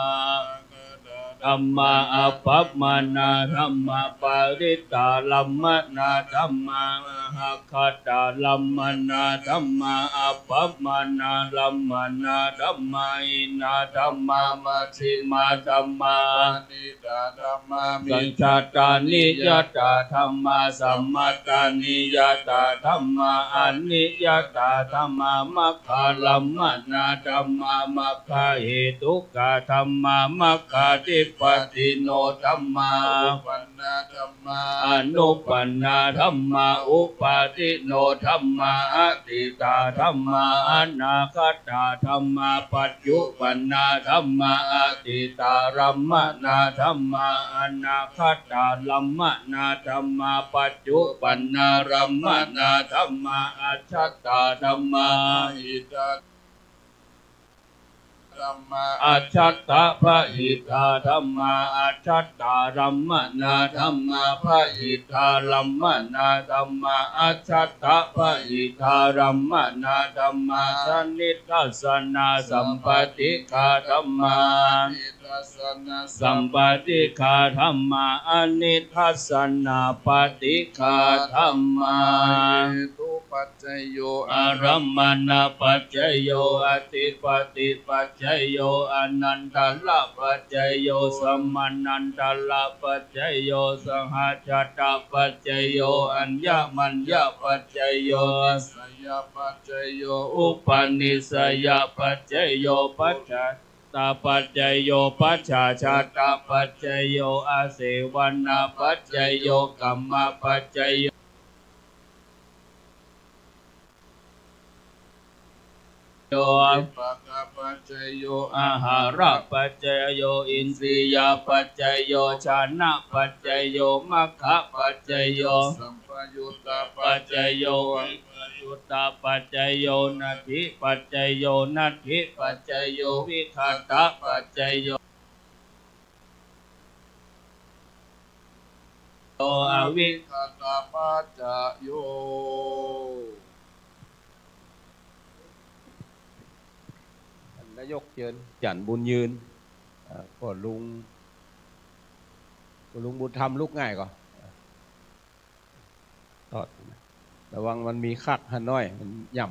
ธัมมา อัปปมาณาธัมมา ปริตตารัมมณาธัมมา มหคตารัมมณาธัมมา อัปปมาณารัมมณาธัมมา หีนาธัมมา มัชฌิมาธัมมา ปณีตาธัมมา มิจฉาตานิยตาธัมมา สัมมาตานิยตาธัมมา อนิยตาธัมมา มัคคารัมมณาธัมมา มัคคาเหตุกาธัมมา มัคคาธิปติโนธัมมา อุปปนนาธัมมา อนุปปนนาธัมมา อุปาทิโนธัมมา อตีตาธัมมา อนาคตาธัมมา ปัจจุปปนนาธัมมา อตีตารัมมณาธัมมา อนาคตารัมมณาธัมมา ปัจจุปปนนารัมมณาธัมมา อัจฉตาธัมมา หิตาธัมมา อัจฉตปหิตาธัมมา อัจฉตารัมมณาธัมมา ปหิตารัมมณาธัมมา อัจฉตปหิตารัมมณาธัมมา สนิทัสสนาสัมปาทิกาธัมมา สนะสัมปาทิกาธัมมา อนิทัสสนาปาทิกาธัมมา เหตุปัจจโย อารัมมณปัจจโย อธิปติปัจจโย อนันตระปัจจโย สมานันตระปัจจโย สหชาตปัจจโย อัญญมัญญปัจจโย นิสสยปัจจโย อุปนิสสยปัจจโย ปัจจ ตปัจจโย ปัจฉาชาตปัจจโย อาเสวนาปัจจโย กรรมปัจจโย วิปากปัจจโย อาหารปัจจโย อินทรียปัจจโย ฌานปัจจโย มัคคปัจจโย สัมปยุตตปัจจโย วิปยุตตปัจจโย นัตถิปัจจโย นัตถิปัจจโย วิคตปัจจโย อวิคตปัจจโย ท่านนายกเจิญ อาจ๋ารย์บุญยืน เอ่อ ป้อลุง ป้อลุงบุญธรรมลุกง่ายก่อ ตอด ระวังมันมีคักฮะน้อย มันย่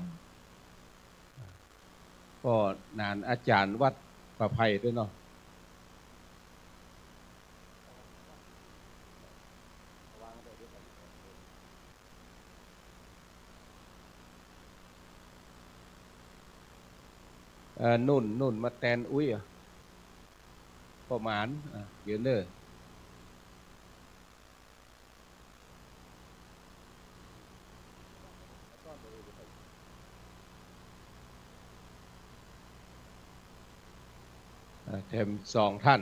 ำ ก็หนานอาจ๋ารย์วัดป่าไผ่ด้วยเนาะ เอ่อ นุ่น นุ่นมาแตนอุ๊ยอะ ประมาณ อ่ะ เดี๋ยวเนอะ เอ่อ แถมสองท่าน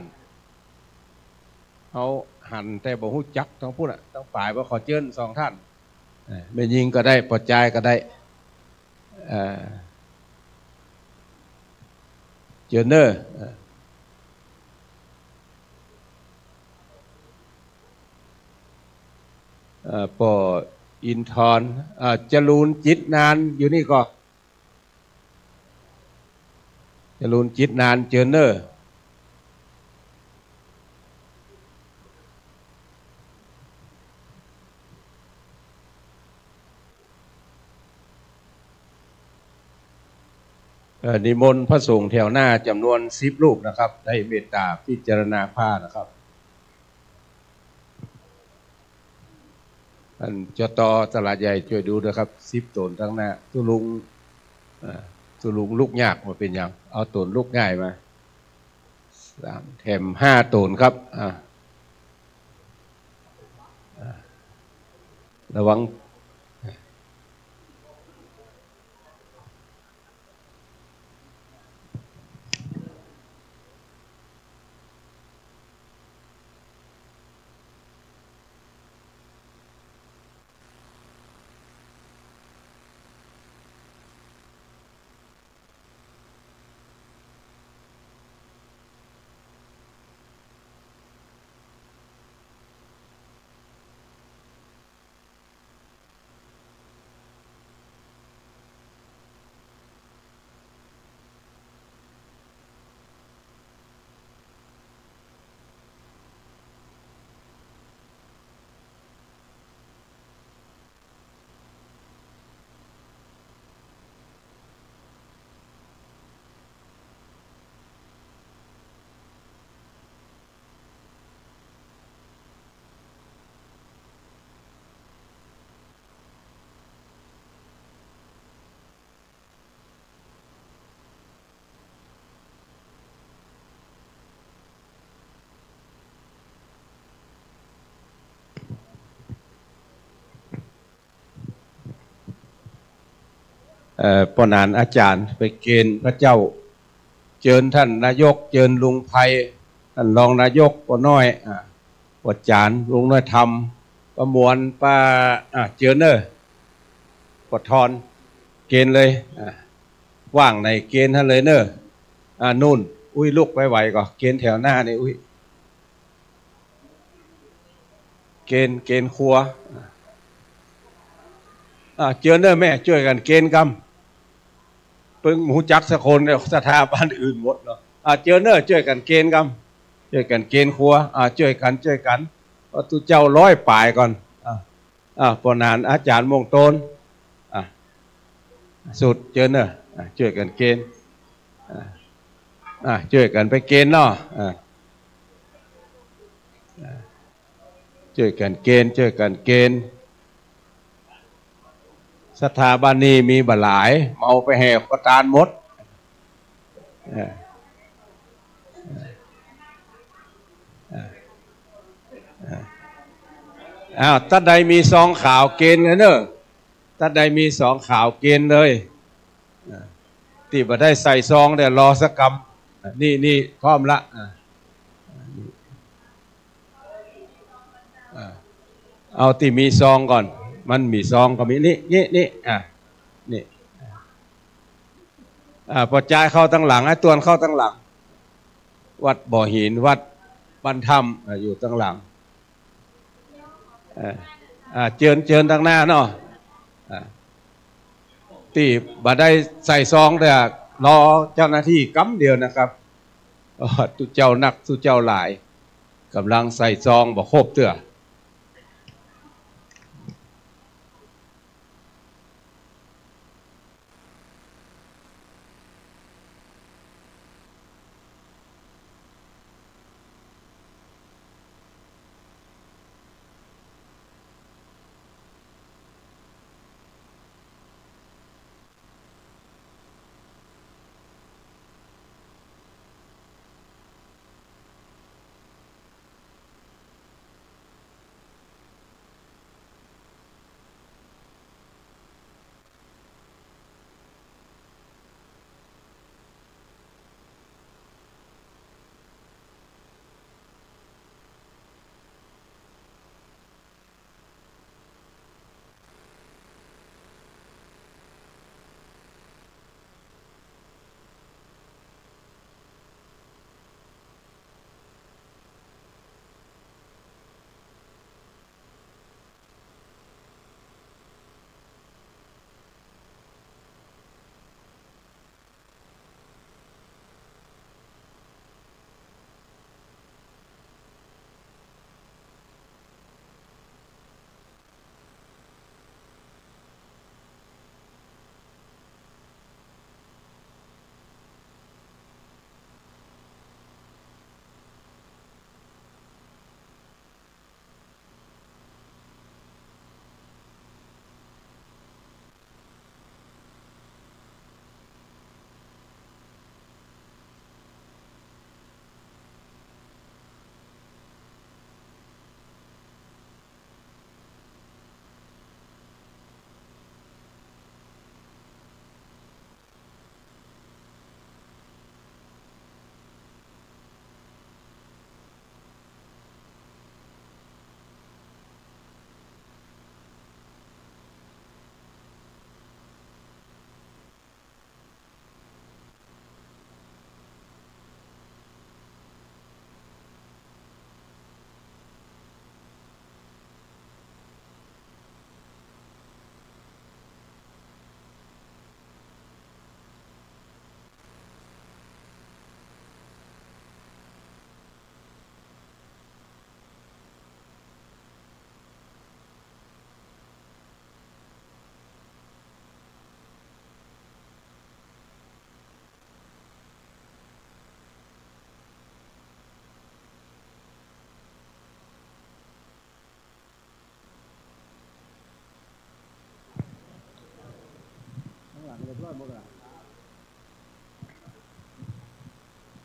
เฮาหันแต่บ่ฮู้จักตังปุ้นอะ ตังป๋ายบ่ขอเจิญสองท่าน เอ่อ แม่ญิงก็ได้ ป้อจายก็ได้ เอ่อ เจิญเน่อ เอ่อ เอ่อ ป้ออินทร์ เอ่อ จรูญจิตนานอยู่นี่ก่อ จรูญจิตนาน เจิญเน่อ เอ่อ นิมนต์พระสงฆ์แถวหน้าจ๋ำนวนสิบรูปนะครับ ได้เมตต๋าพิจารณาผ้านะครับ ท่าน จต ตลาดใหญ่ จ้วยดูด้วยครับ สิบต๋นตังหน้า ตุ๊ลุง เอ่อ ตุ๊ลุงลุกยากบ่เป๋นหยัง เอาต๋นลุกง่ายมา สามแถมห้าตูนครับ อ่า อ่า ระวัง เอ่อ ป้อหนานอาจ๋ารย์ไปเกณฑ์พระเจ้า เจิญต้านนายก เจิญลุงไพ ต้านรองนายก ป้อน้อย อ่า ป้อจ๋ารย์ ลุงน้อยธรรม ป้าหมวน ป้า อ่า เจิญเน่อ ป้อทอน เกณฑ์เลย อ่า ว่างไหนเกณฑ์หั้นเลยเน่อ อ่า นู่น อุ๊ย ลุกไปไหวก่อ เกณฑ์แถวหน้านี่ อุ๊ย เกณฑ์ เกณฑ์ครัว อ่า เจิญเน่อแม่ จ้วยกั๋นเกณฑ์กำ เปิ้งบ่ฮู้จักสักคนเนี่ย ศรัทธาบ้านอื่นหมดเนาะ อ่า เจิญเน่อ จ้วยกั๋นเกณฑ์กำ จ้วยกั๋นเกณฑ์ครัว อ่า จ้วยกั๋น จ้วยกั๋น เพราะตุ๊เจ้าร้อยป๋ายก่อน อ่า อ่า ป้อหนานอาจ๋ารย์ม่วงโตน อ่า สุด เจิญเน่อ อ่า จ้วยกั๋นเกณฑ์ อ่า อ่า จ้วยกั๋นไปเกณฑ์เนาะ อ่า อ่า จ้วยกั๋นเกณฑ์ จ้วยกั๋นเกณฑ์ ศรัทธาบ้านนี้มีบ่หลาย เมาไปแห่ประตานหมด เออ เออ เออ อ้าว ต้านใดมีซองขาวเกณฑ์เลยเน่อ ต้านใดมีซองขาวเกณฑ์เลย เออ ตี้บ่ได้ใส่ซองเดี๋ยวรอสักกำ นี่ นี่ พร้อมละ อ่า อ่า เอาตี้มีซองก่อน มันมีซองก็มี นี่ นี่ นี่ อ่ะ นี่ อ่า ป้อจายเข้าตังหลัง ไอ้ตวนเข้าตังหลัง วัดบ่อหิน วัดบ้านถ้ำ อ่า อยู่ตังหลัง อ่า อ่า เจิญ เจิญตังหน้าเนาะ อ่า ตี้บ่ได้ใส่ซองเตื้อ รอเจ้าหน้าตี้กำเดียวนะครับ อ๋อ ตุ๊เจ้านัก ตุ๊เจ้าหลาย ก่ำลังใส่ซองบ่ครบเตื้อ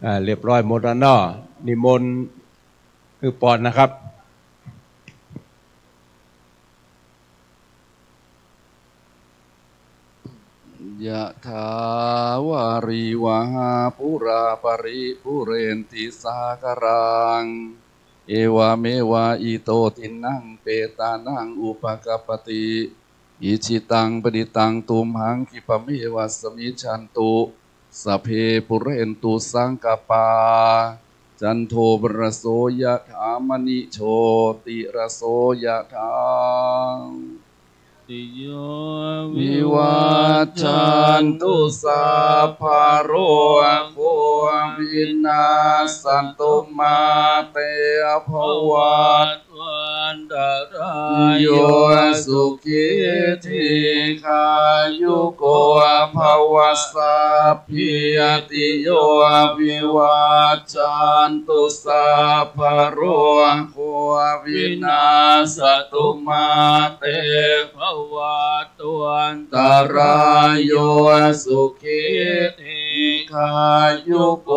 อ่า เรียบร้อยหมดแล้วเนาะ นิมนต์ คือปอนนะครับ ยะถา วาริวะหา ปูรา ปะริปูเรนติ สาคะรัง เอวะเมวะ อิโต ทินนัง เปตานัง อุปะกัปปะติ อิจฉิตัง ปะฏิตัง ตุมหัง ขิปปะเมวะ สะมิชชันตุ สะพเพ ปูเรนตุ สังกัปปา จันโท ปะระโส ยะถา มะณิ โชติระโส ยะถา ติโย วิวัชชันตุ สัพพะโรโค วินัสสันตุ มาเต ภะวัต วันตะราโย สุขี ทีฆายุโก ภะวะ สัพพีติโย วิวัชชันตุ สัพพะโรโค วินัสสะตุ มาเต ภะวัตวันตะราโย สุขี ทีฆายุโก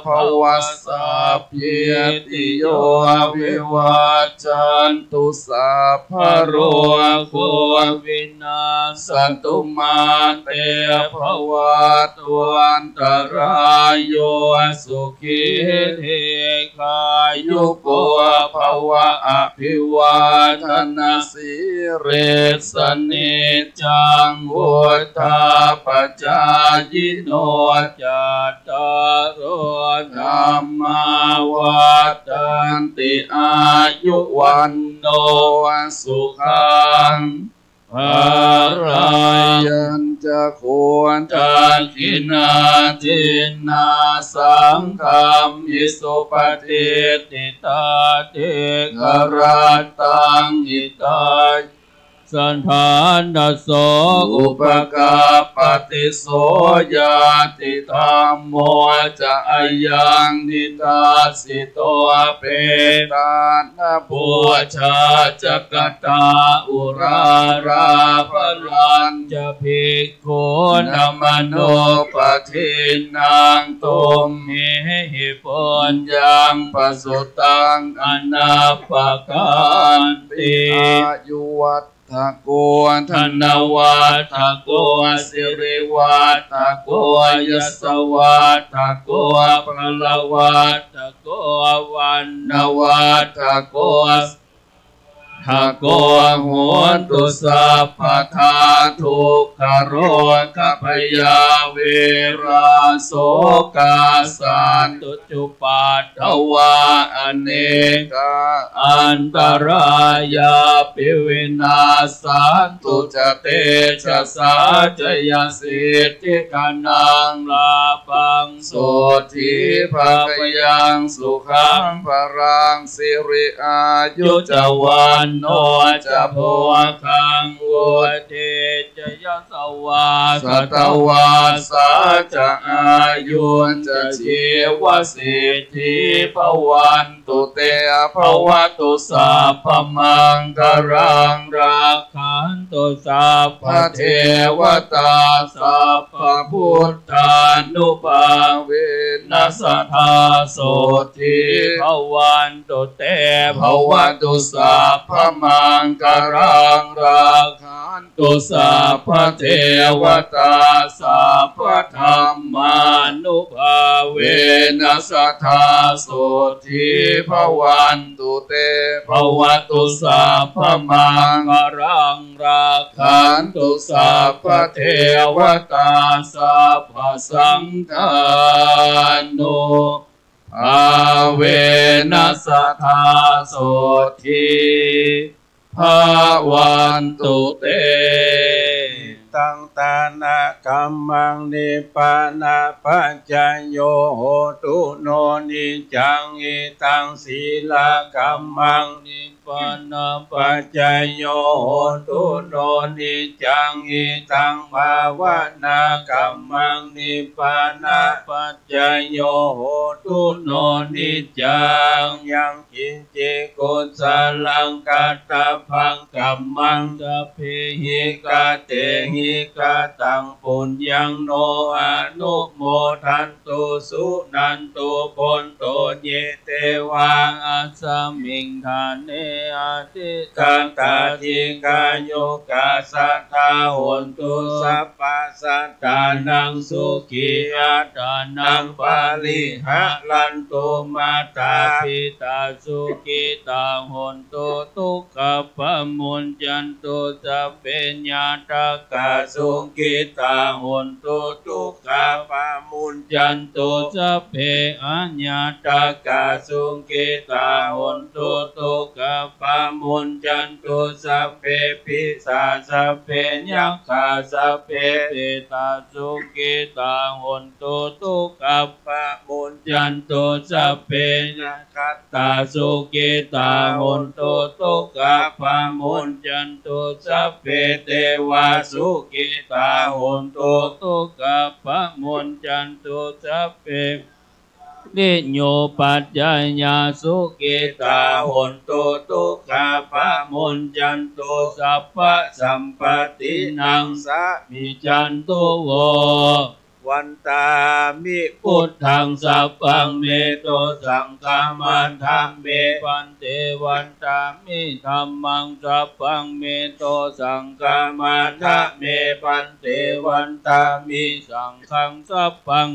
ภะวะ สัพพีติโย วิวัชชันตุ สัพพะโรโค วินัสสะตุ มาเต ภะวัตวันตะราโย สุขี ทีฆายุโก ภะวะ อะภิวาทะนะสีลิสสะ นิจจัง วุฑฒาปะจายิโน จัตตาโร ธัมมา วัฑฒันติ อายุ วัณโณ สุขัง พะลัง ยัญจะ โข ทักขิณา ทินนา สังฆัมหิ สุปะติฏฐิตา ทีฆะรัตตัง หิตา สะถานะโส อุปะกัปปะติ โส ญาติธัมโม จะ อะยัง นิทัสสิโต เปตานะ ปูชา จะ กะตา อุรารา ภะรัญจะ ภิก ขุนะ มะโน ปะทินนัง ตุมเหหิ ปุญญัง ปะสุตัง อะนัปปะกันติ อายุวัฑฒะโก ธนะวัฑฒะโก สิริวัฑฒะโก ยศวัฑฒะโก พะละวัฑฒะโก วัณณะวัฑฒะโก ทะโก โหนตุ สัพพะทา ทุกขะโรคะภะยา เวรา โสกา สันตุ จุปัฏฐวา อะเนกา อันตะรายาปิ วินาสสันตุ จะ เตจะสา จะยะสิทธิกะนัง ลาภัง โสตถี ภะคะยัง สุขัง พะลัง สิริ อายุ จะ วัณโณ จะ โภคัง วุฑฒี จะ ยะสวา สะตะวาสา จะ อายุ จะ จีวะสิทธิ ภะวัน ตุ เต ภะวะตุ สัพพะมังคะลัง รักขันตุ สัพพะเทวะตา สัพพะพุทธานุภาเวนะ สะทา โสตถี ภะวันตุ เต ภะวะตุ สัพพะมังคะลัง รักขัน ตุ สัพพะเทวะตา สัพพะธัมมานุภาเวนะ สะทา โสตถี ภะวันตุ เต ภะวะตุ สัพพะมังคะลัง รักขันตุ สัพพะเทวะตา สัพพะสังฆานุภาเวนะ สะทา โสตถี ภะวันตุ เต ตัง ตานะกัมมัง นิพพานะปัจจโย โหตุ โน นิจจัง อิทัง สีละกัมมัง นิพ ปาณะปัจจโย โหตุ โน นิจจัง อิทัง ภาวนา กัมมัง นิพพานะปัจจโย โหตุ โน นิจจัง ยัง กิญจิ กุสลัง กัตตะพัง กัมมัง สัพเพ หิ กะเตหิ กะตัง ปุญญัง โน อนุโมทันตุ สุนันตุ โพนโต เย เตวา อัสมิง ฐาเน อธิ ฐิตา ดีฆายุกา สัตตา โหนตุ สัพพะ สัตตานัง สุขี อัตตานัง ปริหะรันตุ มาตา ปิตา สุขิตา โหนตุ ทุกขะ ปะมุญจันตุ สัพเพ ญาตะกา สุขิตา โหนตุ ทุกขะ ปะมุญจันตุ สัพเพ อะญาตะกา สุขิตา โหนตุ ทุกขะ ปะมุญจันตุ สัพเพ ปิสา สัพเพ ยักขา สัพเพ เปตา สุขิตา โหนตุ ทุกขะ ปะมุญจันตุ สัพเพ ยักขัตตา สุขิตา โหนตุ ทุกขะ ปะมุญจันตุ สัพเพ เตวา สุขิตา โหนตุ ทุกขะ ปะมุญจันตุ สัพเพ ริโย ปัจจายา สุขิตา โหนตุ ทุกขะ ปะมุญจันตุ สัพพะ สัมปะตินัง สะมิจฉันตุ โว วันตามิ พุทธัง สัพพัง เม โต สังฆามาทะ เม พันเต วันตามิ ธัมมัง สัพพัง เม โต สังฆามาทะ เม พันเต วันตามิ สังฆัง สัพพัง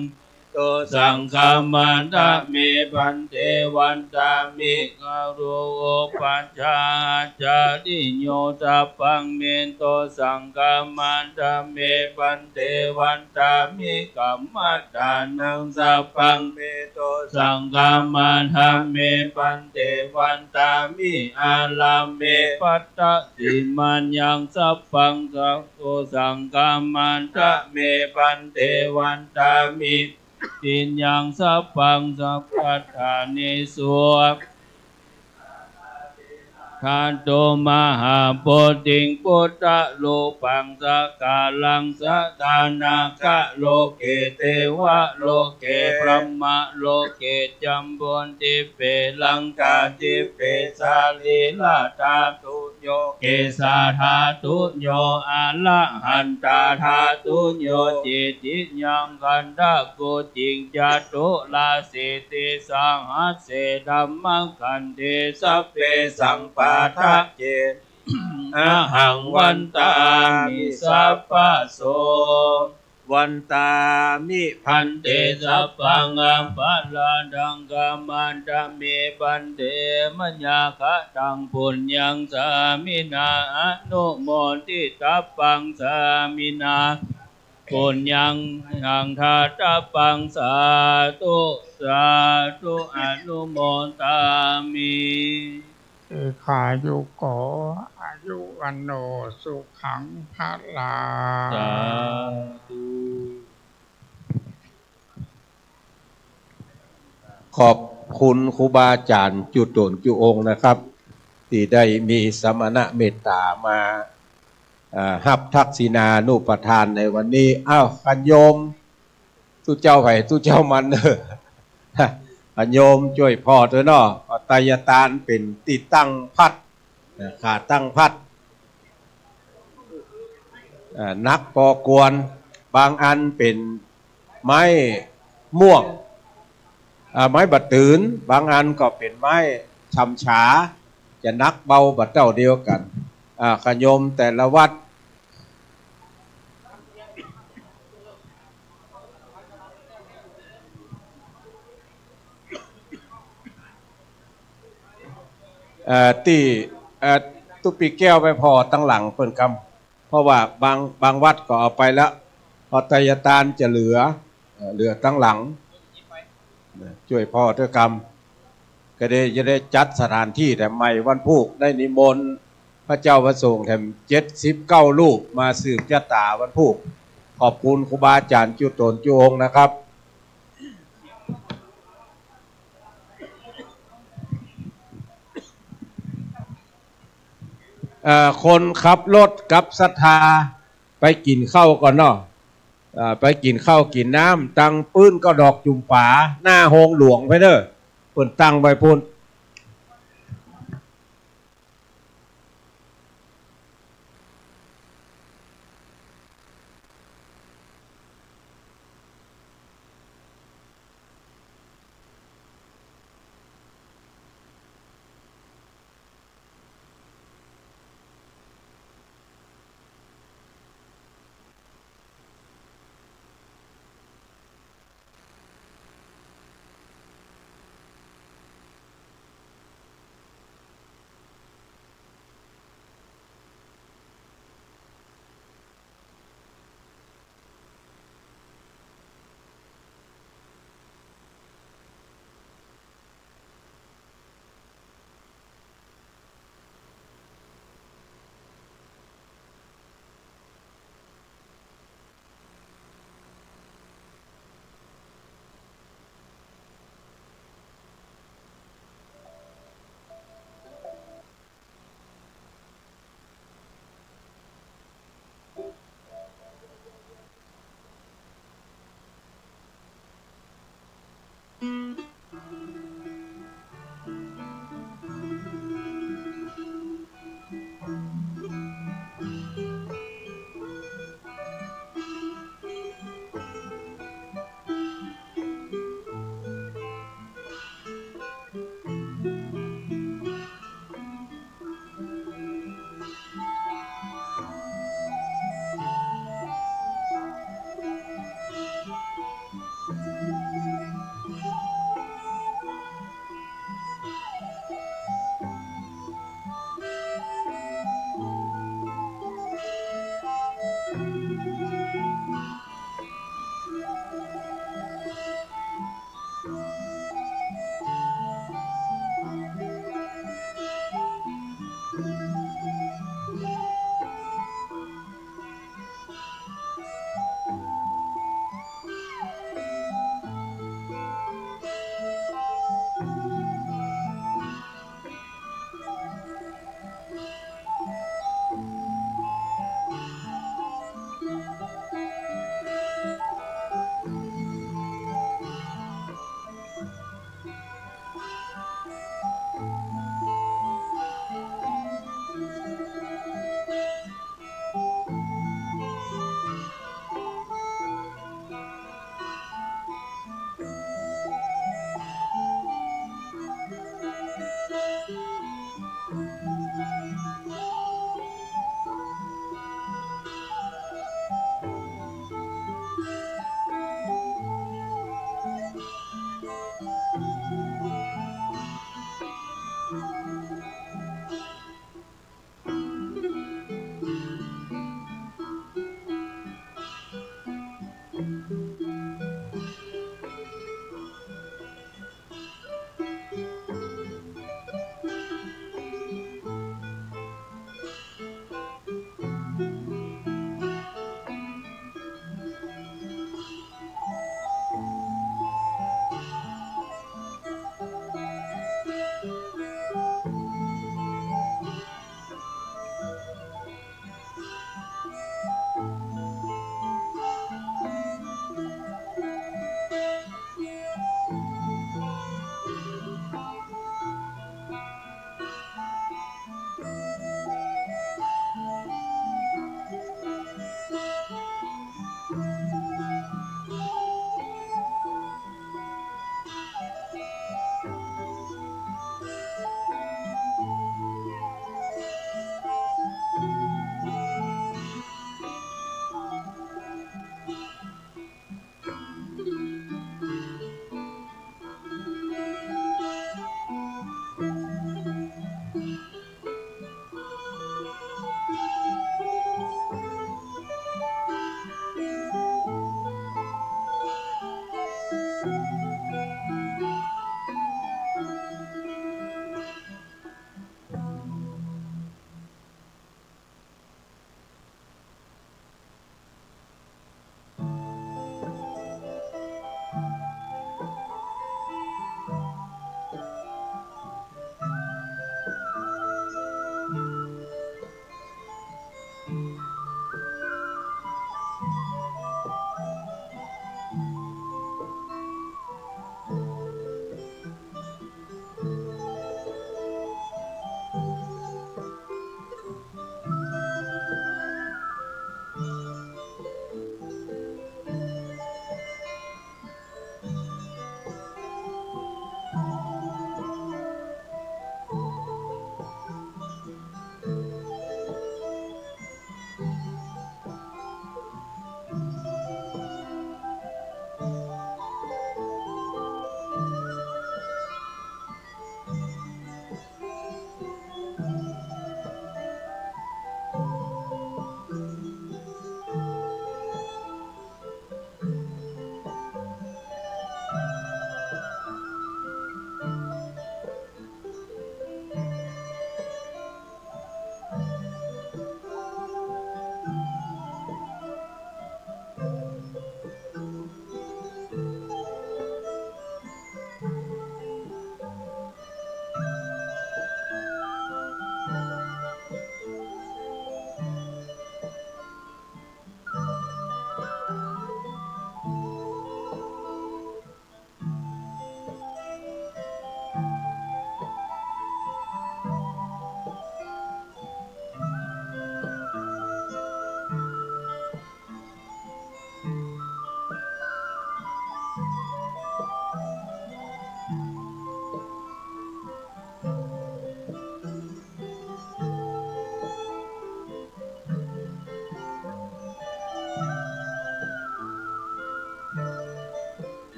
โต สังฆามาทะ เม พันเต วันตามิ คารุ โอปัชฌาอาจาริโย สัพพัง เม โต สังฆามาทะ เม พันเต วันตามิ กัมมัฏฐานัง สัพพัง เม โต สังฆามาทะ เม พันเต วันตามิ อาราเม ภัตตะสิมายัง สัพพัง สัพโต สังฆามาทะ เม พันเต วันตามิ ติยัง สัพพัง สัพพัฏฐานิ สุ ทัตโต มหาโพธิง พุทธรูปัง สักการัง สะทานะ กะโลเก เตวะโลเก พรหมโลเก จัมพูทิปเป ลังกาทิปเป สะรีระธาตุโย เกสาธาตุโย อะระหันตาธาตุโย เจติยัง ขันทะ กุจิง จตุราสีติสหัสเส ธัมมะขันเท สัพเพ สัมปาทะ เจ อะหัง วันตามิ สัพพะ โส วันตามิ พันเต สัพพัง อะปะราธัง ขะมาทะ เม พันเต มะยาคะตัง ปุญญัง สามินา อะนุโมทิตัพพัง สามินา ปุญญัง ยัง ทาตัพพัง สาธุ สาธุ อะนุโมทามิ ทีฆายุโก อายุวัณโณ สุขัง พะลัง สาธุ ขอบคุณครูบาอาจ๋ารย์จุ๊ต๋นจุ๊องค์นะครับ ตี้ได้มีสมณะเมตต๋ามา เอ่อ ฮับทักษิณานุปทานในวันนี้ อ้าว กัณฑ์โยม ตุ๊เจ้าใผตุ๊เจ้ามันเน่อ กัณฑ์โยมจ้วยผ่อเต๊อะเนาะ ไตรยตานเป๋นตี้ตั้งพัด นะ ขาตั้งพัด อ่า หนักปอควร บางอันเป๋นไม้ม่วง อ่า ไม้บ่าตื่น บางอันก็เป๋นไม้ฉ่ำฉา จะหนักเบาบ่าเต้าเดียวกั๋น อ่า กัณฑ์โยมแต่ละวัด เอ่อ ตี้ เอ่อ ตุ๊ปีแก้วไปผ่อตังหลังเปิ้นกำ เพราะว่าบาง บางวัดก็เอาไปแล้ว เพราะไตรยตานจะเหลือ เอ่อ เหลือตังหลัง จ้วยผ่อเต๊อะกำ ก็ได้ จะได้จัดสถานตี้แถมใหม่ วันพูกได้นิมนต์พระเจ้าพระสงฆ์แถมเจ็ดสิบเก้ารูปมาสืบจะต๋าวันพูก ขอบคุณครูบาอาจ๋ารย์จุ๊ต๋นจุ๊องค์นะครับ เอ่อ คนขับรถกับศรัทธาไปกิ๋นข้าวก่อนเนาะ เอ่อ ไปกิ๋นข้าวกิ๋นน้ำ ตังปื๊นก็ดอกจุ่มป๋า หน้าโฮงหลวงไปเน่อ เปิ้นตั้งไว้ปู๊น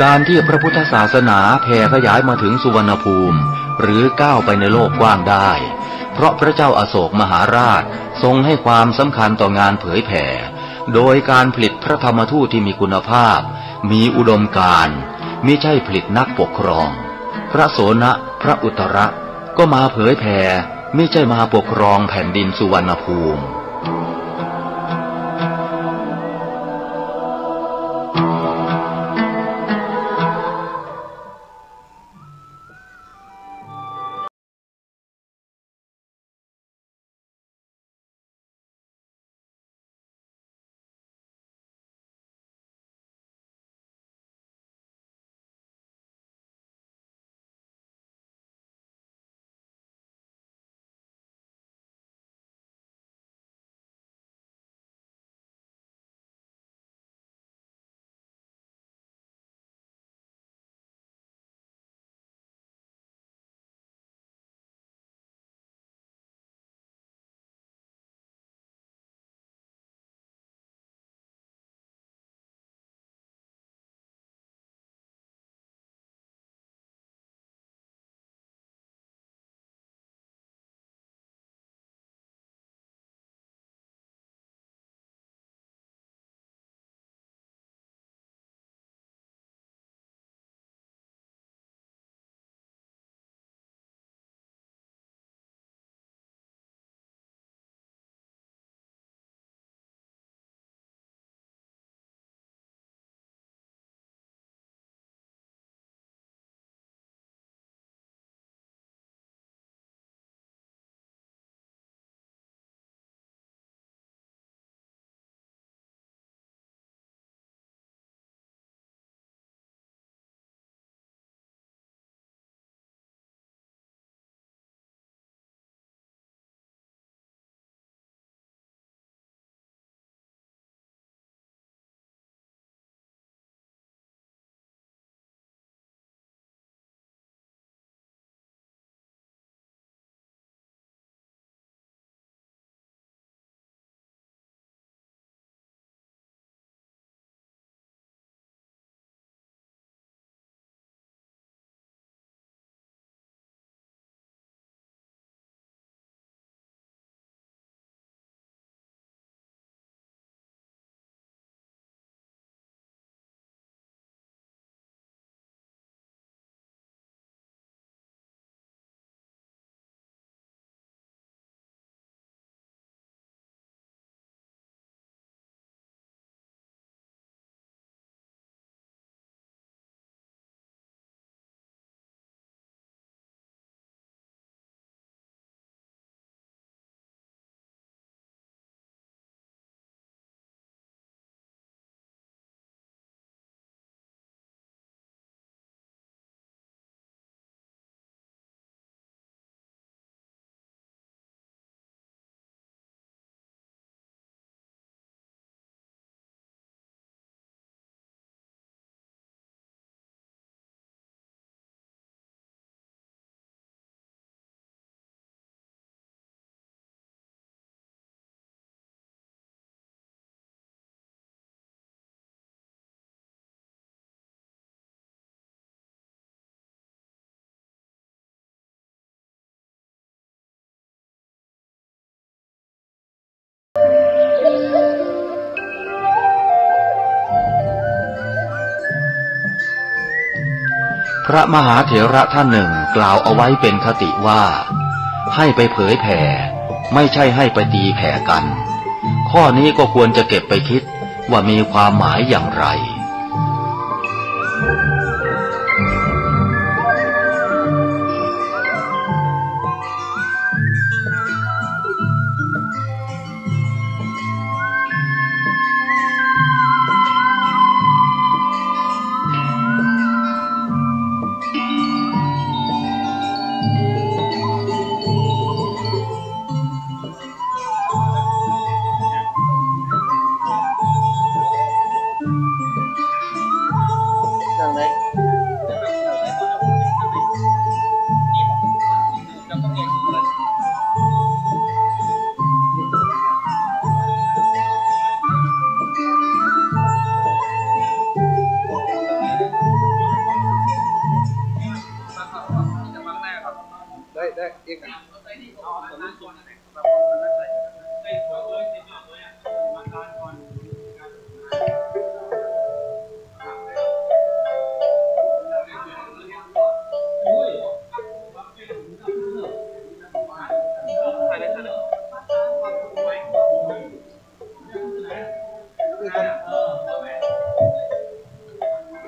การที่พระพุทธศาสนาแผ่ขยายมาถึงสุวรรณภูมิ หรือก้าวไปในโลกกว้างได้ เพราะพระเจ้าอโศกมหาราชทรงให้ความสำคัญต่องานเผยแผ่ โดยการผลิตพระธรรมทูตที่มีคุณภาพ มีอุดมการณ์ มิใช่ผลิตนักปกครอง พระโสณะ พระอุตระ ก็มาเผยแผ่ มิใช่มาปกครองแผ่นดินสุวรรณภูมิพระมหาเถระท่านหนึ่งกล่าวเอาไว้เป็นคติว่า ให้ไปเผยแผ่ ไม่ใช่ให้ไปตีแผ่กัน ข้อนี้ก็ควรจะเก็บไปคิดว่ามีความหมายอย่างไร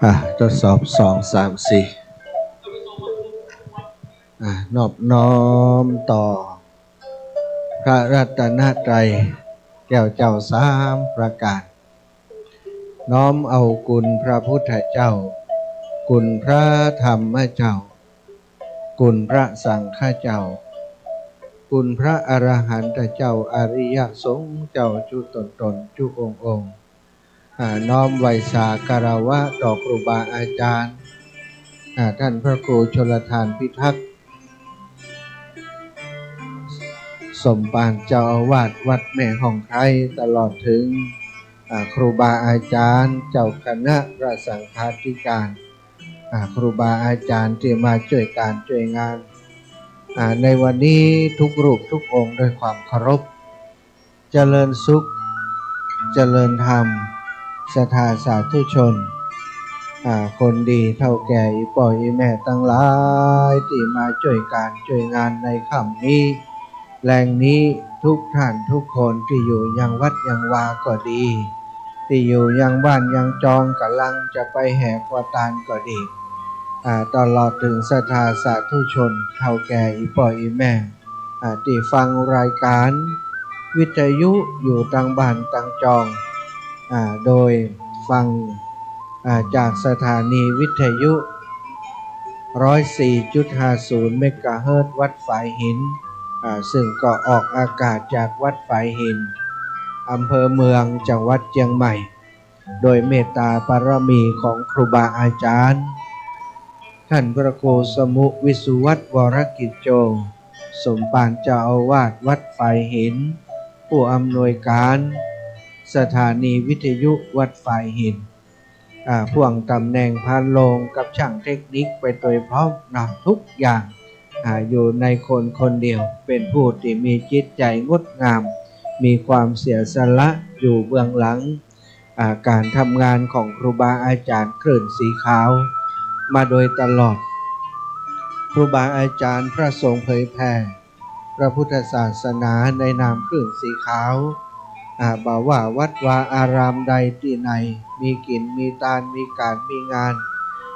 อ่ะ ทดสอบ สอง สาม สี่ อ่ะ นอบน้อมต่อพระรัตนตรัยแก้วเจ้าสามประการ น้อมเอาคุณพระพุทธเจ้า คุณพระธรรมเจ้า คุณพระสังฆเจ้า คุณพระอรหันตเจ้า อริยสงฆ์เจ้าจุ๊ตนๆ จุ๊องค์ๆ อ่า น้อมไหว้สาคารวะต่อครูบาอาจารย์ อ่า ท่านพระครูชลทานพิทักษ์ สมภารเจ้าอาวาสวัดแม่ฮ่องไคร้ ตลอดถึง อ่า ครูบาอาจารย์ เจ้าคณะพระสังฆาธิการ อ่า ครูบาอาจารย์ตี้มาจ้วยก๋านจ้วยงาน อ่า ในวันนี้ทุกรูปทุกองค์ด้วยความเคารพ เจริญสุข เจริญธรรม ศรัทธาสาธุชน อ่า คนดีเฒ่าแก่อี่ป้ออี่แม่ตังหลายตี้มาจ้วยก๋านจ้วยงานในค่ำนี้ แลงนี้ ทุกท่านทุกคนตี้อยู่ยังวัดยังวาก็ดี ตี้อยู่ยังบ้านยังจอง ก่ำลังจะไปแห่ครัวตานก็ดี อ่า ตลอดถึงศรัทธาสาธุชน เฒ่าแก่อี่ป้ออี่แม่ อ่า ตี้ฟังรายก๋านวิทยุอยู่ตางบ้านตางจอง อ่า โดยฟัง อ่า จากสถานีวิทยุ ร้อยสี่จุดห้าศูนย์ เมกะเฮิรตซ์ วัดฝายหิน อ่า ซึ่งก็ออกอากาศจากวัดฝายหิน อำเภอเมือง จังหวัดเจียงใหม่ โดยเมตตาบารมีของครูบาอาจารย์ ท่านพระครูสมุห์ วิสุวัฒน์ วรกิจโจ สมภารเจ้าอาวาสวัดฝายหิน ผู้อำนวยก๋านสถานีวิทยุวัดฝายหิน อ่า พ่วงต๋ำแหน่งพานโรงกับช่างเทคนิคไปโดยพร้อมนะ ทุกอย่าง อ่า อยู่ในคนคนเดียว เป๋นผู้ตี้มีจิตใจ๋งดงาม มีความเสียสละอยู่เบื้องหลัง อ่า ก๋านทำงานของครูบาอาจารย์คลื่นสีขาวมาโดยตลอด ครูบาอาจารย์พระสงฆ์เผยแผ่พระพุทธศาสนาในนามคลื่นสีขาว อ่า บ่ว่าวัดวาอารามใดตี้ไหน มีกิ๋นมีตาน มีก๋านมีงาน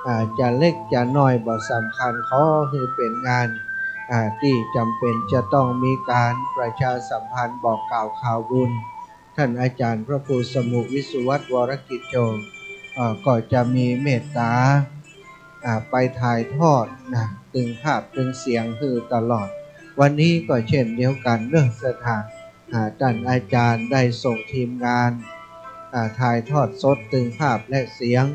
อ่า จะเล็กจะน้อยบ่สำคัญ ขอหื้อเป๋นงาน อ่า ตี้จ๋ำเป๋นจะต้องมีก๋านประชาสัมพันธ์บอกกล่าวข่าวบุญ ท่านอาจารย์พระครูสมุห์ วิสุวัฒน์ วรกิจโจ เอ่อ ก็จะมีเมตตา อ่า ไปถ่ายทอดนะ ตึงภาพตึงเสียงหื้อตลอด วันนี้ก็เช่นเดียวกั๋นเนาะ ศรัทธา อ่า ต้านอาจ๋ารย์ได้ส่งทีมงาน อ่า ถ่ายทอดสดตึงภาพและเสียง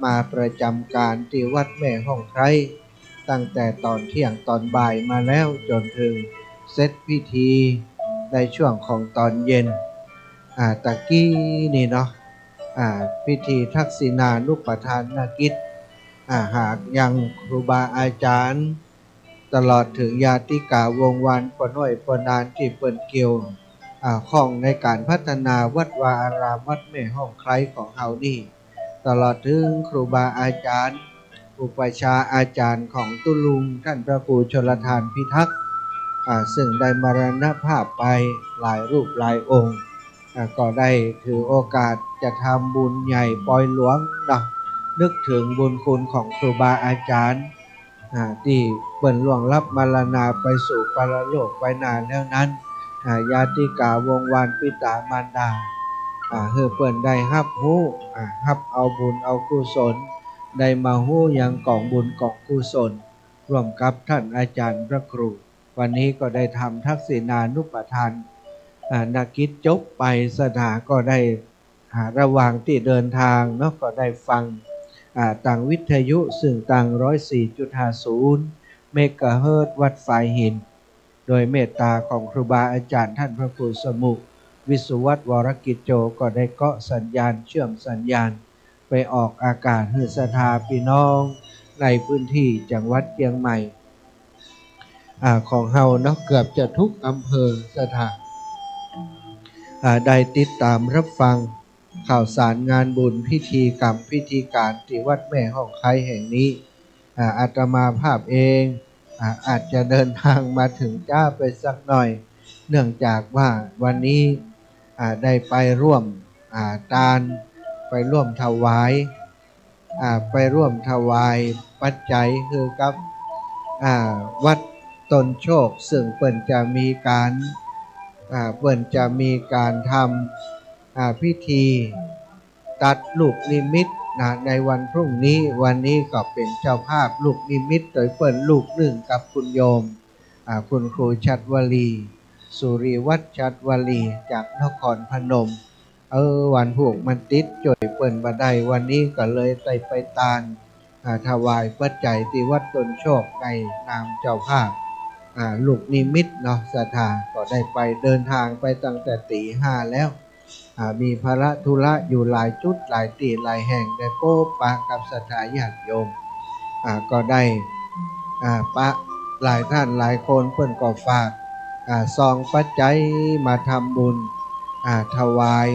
มาประจ๋ำก๋านตี้วัดแม่ฮ่องไคร้ ตั้งแต่ต๋อนเที่ยงต๋อนบ่ายมาแล้ว จ๋นเถิงเสร็จพิธีในช่วงของต๋อนเย็น อ่า ตะกี้นี่เนาะ อ่า พิธีทักษิณานุปทานกิจ อ่า หากยังครูบาอาจ๋ารย์ ตลอดเถิงญาติกาวงศ์วานป้อน้อยป้อนานตี้เปิ้นเกี่ยว อ่า ข้องในก๋านพัฒนาวัดวาอารามวัดแม่ฮ่องไคร้ของเฮานี่ ตลอดเถิงครูบาอาจ๋ารย์ อุปัชฌาย์อาจ๋ารย์ของตุ๊ลุงต้านพระครูชลทานพิทักษ์ อ่า ซึ่งได้มรณภาพไปหลายรูปหลายองค์ อ่า ก็ได้ถือโอกาสจะทำบุญใหญ่ปอยหลวงเนาะ นึกเถิงบุญคุณของครูบาอาจ๋ารย์ อ่า ตี้เปิ้นล่วงลับมรณาไปสู่ปรโลกไปนานแล้วนั้น อ่า ญาติกาวงศ์วานปิต๋ามารดา อ่า หื้อเปิ้นได้ฮับฮู้ อ่า ฮับเอาบุญเอากุศล ได้มาฮู้ยังก๋องบุญก๋องกุศล ร่วมกับต้านอาจ๋ารย์พระครู วันนี้ก็ได้ทำทักษิณานุปทาน อ่า นกิจจบไป ศรัทธาก็ได้ อ่า ระหว่างตี้เดินตางเนาะ ก็ได้ฟัง อ่า ตางวิทยุ ซึ่งตาง ร้อยสี่จุดห้าศูนย์ เมกะเฮิรตซ์ วัดฝายหิน โดยเมตตาของครูบาอาจ๋ารย์ต้านพระครูสมุห์ วิสุวัฒน์ วรกิจโจ ก็ได้เกาะสัญญาณ เชื่อมสัญญาณ ไปออกอากาศหื้อศรัทธาปี้น้องในพื้นตี้จังหวัดเจียงใหม่ อ่า ของเฮาเนาะ เกือบจะทุกอำเภอศรัทธา อ่า ได้ติดต๋ามรับฟังข่าวสารงานบุญพิธีกรรมพิธีก๋านตี้วัดแม่ฮ่องไคร้แห่งนี้ อ่า อาตมาภาพเอง อ่า อาจจะเดินทางมาเถิงจ๊าไปสักหน่อย เนื่องจากว่าวันนี้ อ่า ได้ไปร่วม อ่า ตาน ไปร่วมถวาย อ่า ไปร่วมถวายปัจจัยหื้อกับ อ่า วัดต้นโชค ซึ่งเปิ้นจะมีก๋าน อ่า เปิ้นจะมีก๋านทำ อ่า พิธีตัดลูกนิมิตนะ ในวันพรุ่งนี้ วันนี้ก็เป๋นเจ้าภาพลูกนิมิตโตยเปิ้นลูกนึ่งกับคุณโยม อ่า คุณครูฉัตรวลี สุริวัฒน์ฉัตรวลี จากนครพนม เออ วันพูกมันติดจ้วยเปิ้นบ่ได้ วันนี้ก็เลยได้ไปตาน อ่า ถวายปัจจัยตี้วัดต้นโชคในนามเจ้าภาพ อ่า ลูกนิมิตเนาะ ศรัทธา ก็ได้ไปเดินทางไปตั้งแต่ตี๋ห้าแล้ว อ่า มีภาระธุระอยู่หลายจุดหลายตี้หลายแห่ง ได้ปบปะกับศรัทธาญาติโยม อ่า ก็ได้ อ่า ปะหลายต้านหลายคนเปิ้นก็ฝาก อ่า ซองปัจจัยมาทำบุญ อ่า ถวาย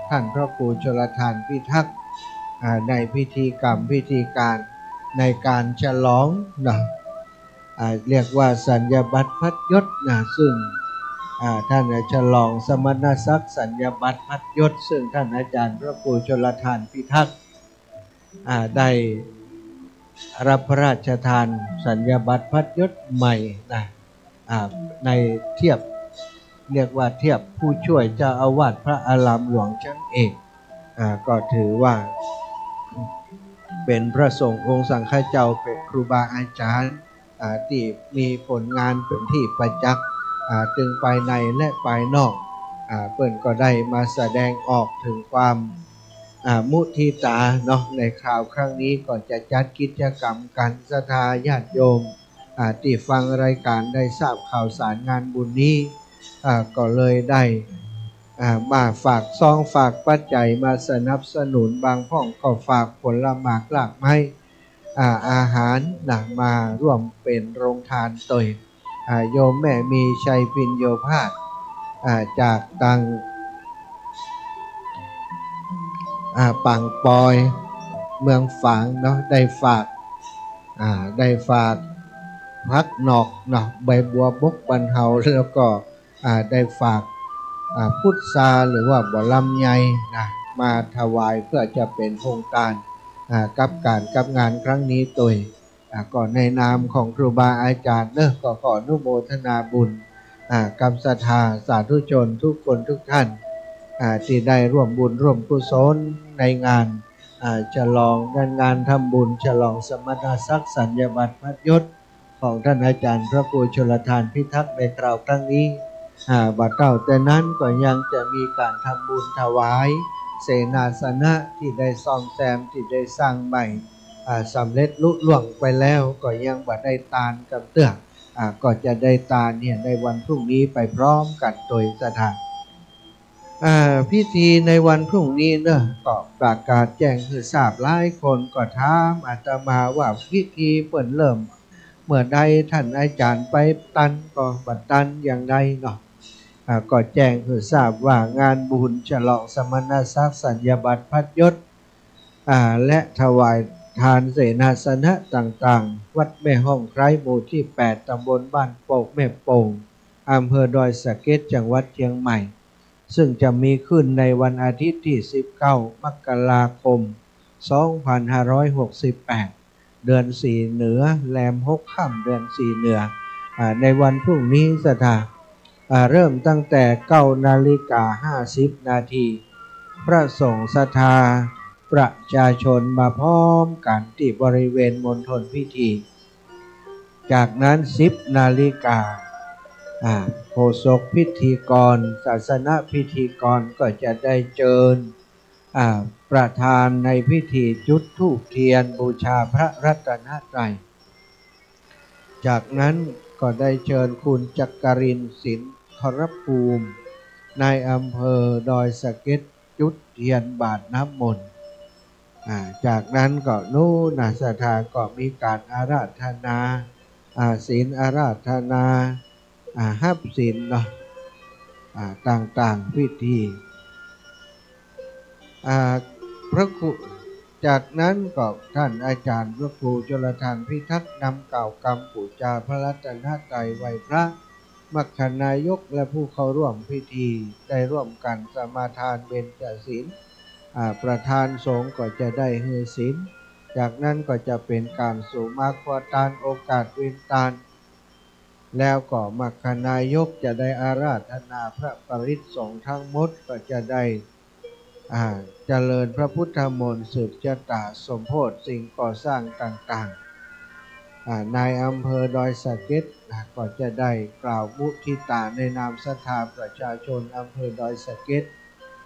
ต้านพระครูชลทานพิทักษ์ อ่า ในพิธีกรรมพิธีก๋านในก๋านฉลองเนาะ อ่า เรียกว่าสัญญาบัตรพัดยศนะ ซึ่ง อ่า ต้านฉลองสมณศักดิ์สัญญาบัตรพัดยศ ซึ่งต้านอาจ๋ารย์พระครูชลทานพิทักษ์ อ่า ได้รับพระราชทานสัญญาบัตรพัดยศใหม่นะ อ่า ในเทียบ เรียกว่าเทียบผู้ช่วยเจ้าอาวาสพระอารามหลวงชั้นเอก อ่า ก็ถือว่าเป๋นพระสงฆ์องค์สังฆเจ้า เป๋นครูบาอาจ๋ารย์ อ่า ตี้มีผลงานเป๋นตี้ประจักษ์ อ่า ตึงภายในและภายนอก อ่า เปิ้นก็ได้มาแสดงออกเถิงความ อ่า มุทิตาเนาะ ในคราวครั้งนี้ก็จะจัดกิจกรรมกั๋น ศรัทธาญาติโยม อ่า ตี้ฟังรายก๋านได้ทราบข่าวสารงานบุญนี้ อ่า ก็เลยได้ อ่า มาฝากซองฝากปัจจัยมาสนับสนุน บางพ่องก็ฝากผลหมากรากไม้ อ่า อาหารนะ มาร่วมเป๋นโรงทานโตย อ่า โยมแม่มีชัยภิญโญภาส อ่า จากตาง อ่า ปางปอย เมืองฝางเนาะ ได้ฝาก อ่า ได้ฝากผักหนอกเนาะ ใบบัวบกบ้านเฮา แล้วก็ อ่า ได้ฝาก อ่า พุทราหรือว่าบ่อลำไยนะ มาถวายเพื่อจะเป๋นโฮงตาน อ่า กับก๋านกับงานครั้งนี้โตย อ่า ก็ในนามของครูบาอาจ๋ารย์เนาะ ก็ขออนุโมทนาบุญ อ่า กับศรัทธาสาธุชนทุกคนทุกท่าน อ่า ตี้ได้ร่วมบุญร่วมกุศลในงาน อ่า ฉลอง งาน งานทำบุญฉลองสมณศักดิ์สัญญาบัตรพัดยศ ของต้านอาจ๋ารย์พระครูชลทานพิทักษ์ในคราวครั้งนี้ อ่า บ่เต้าแต่นั้นก็ยังจะมีก๋านทำบุญถวายเสนาสนะตี้ได้ซ่อมแซม ตี้ได้สร้างใหม่ อ่า สำเร็จลุล่วงไปแล้ว ก็ยังบ่ได้ตานกำเตื้อ อ่า ก็จะได้ตานเนี่ยในวันพรุ่งนี้ไปพร้อมกั๋นโตยศรัทธา อ่า พิธีในวันพรุ่งนี้เนาะ ก็ประกาศแจ้งหื้อทราบ หลายคนก็ถามอาตมาว่าพิธีเปิ้นเริ่มเมื่อใด ต้านอาจ๋ารย์ไปตันก่อ บ่ตันอย่างใดเนาะ อ่า ก็แจ้งหื้อทราบว่างานบุญฉลองสมณศักดิ์สัญญาบัตรพัดยศ อ่า และถวายตานเสนาสนะต่างๆ วัดแม่ฮ่องไคร้หมู่ตี้แปด ตำบลบ้านโป่ง แม่โป่ง อำเภอดอยสะเก็ด จังหวัดเจียงใหม่ ซึ่งจะมีขึ้นในวันอาทิตย์ตี้สิบเก้า มกราคม สองพันห้าร้อยหกสิบแปด เดือนสี่เหนือ แรมหกค่ำเดือนสี่เหนือ อ่า ในวันพรุ่งนี้ศรัทธา อ่า เริ่มตั้งแต่เก้านาฬิกาห้าสิบนาที พระสงฆ์ศรัทธาประชาชนมาพร้อมกั๋นตี้บริเวณมณฑลพิธี จากนั้นสิบนาฬิกา อ่า โฆษกพิธีกร ศาสนพิธีกรก็จะได้เจิญ อ่า ประธานในพิธีจุดธูปเทียนบูชาพระรัตนตรัย จากนั้นก็ได้เจิญคุณจักรินทร์ สินทรภูมิ นายอำเภอดอยสะเก็ด จุดเทียนบาตรน้ำมนต์ อ่า จากนั้นก็โน่นนะศรัทธา ก็มีก๋านอาราธนา อ่า ศีลอาราธนา อ่า ฮับศีลเนาะ อ่า ต่างๆ พิธี อ่า พระครู จากนั้นก็ท่านอาจารย์พระครูชลทานพิทักษ์นำกล่าวกำปู๋จาพระรัตนตรัยไหว้พระ มัคคณายกและผู้เข้าร่วมพิธีได้ร่วมกันสมาทานเบญจศีล อ่า ประธานสงฆ์ก็จะได้หื้อศีล จากนั้นก็จะเป๋นก๋านสู่มาครัวตานโอกาสเวนตาน แล้วก็มัคคณายกจะได้อาราธนาพระปริตรสงฆ์ทั้งหมด ก็จะได้ อ่า เจริญพระพุทธมนต์สืบชะตาสมโภชสิ่งก่อสร้างต่างๆ อ่า นายอำเภอดอยสะเก็ดนะ ก็จะได้กล่าวมุทิตาในนามศรัทธาประชาชนอำเภอดอยสะเก็ด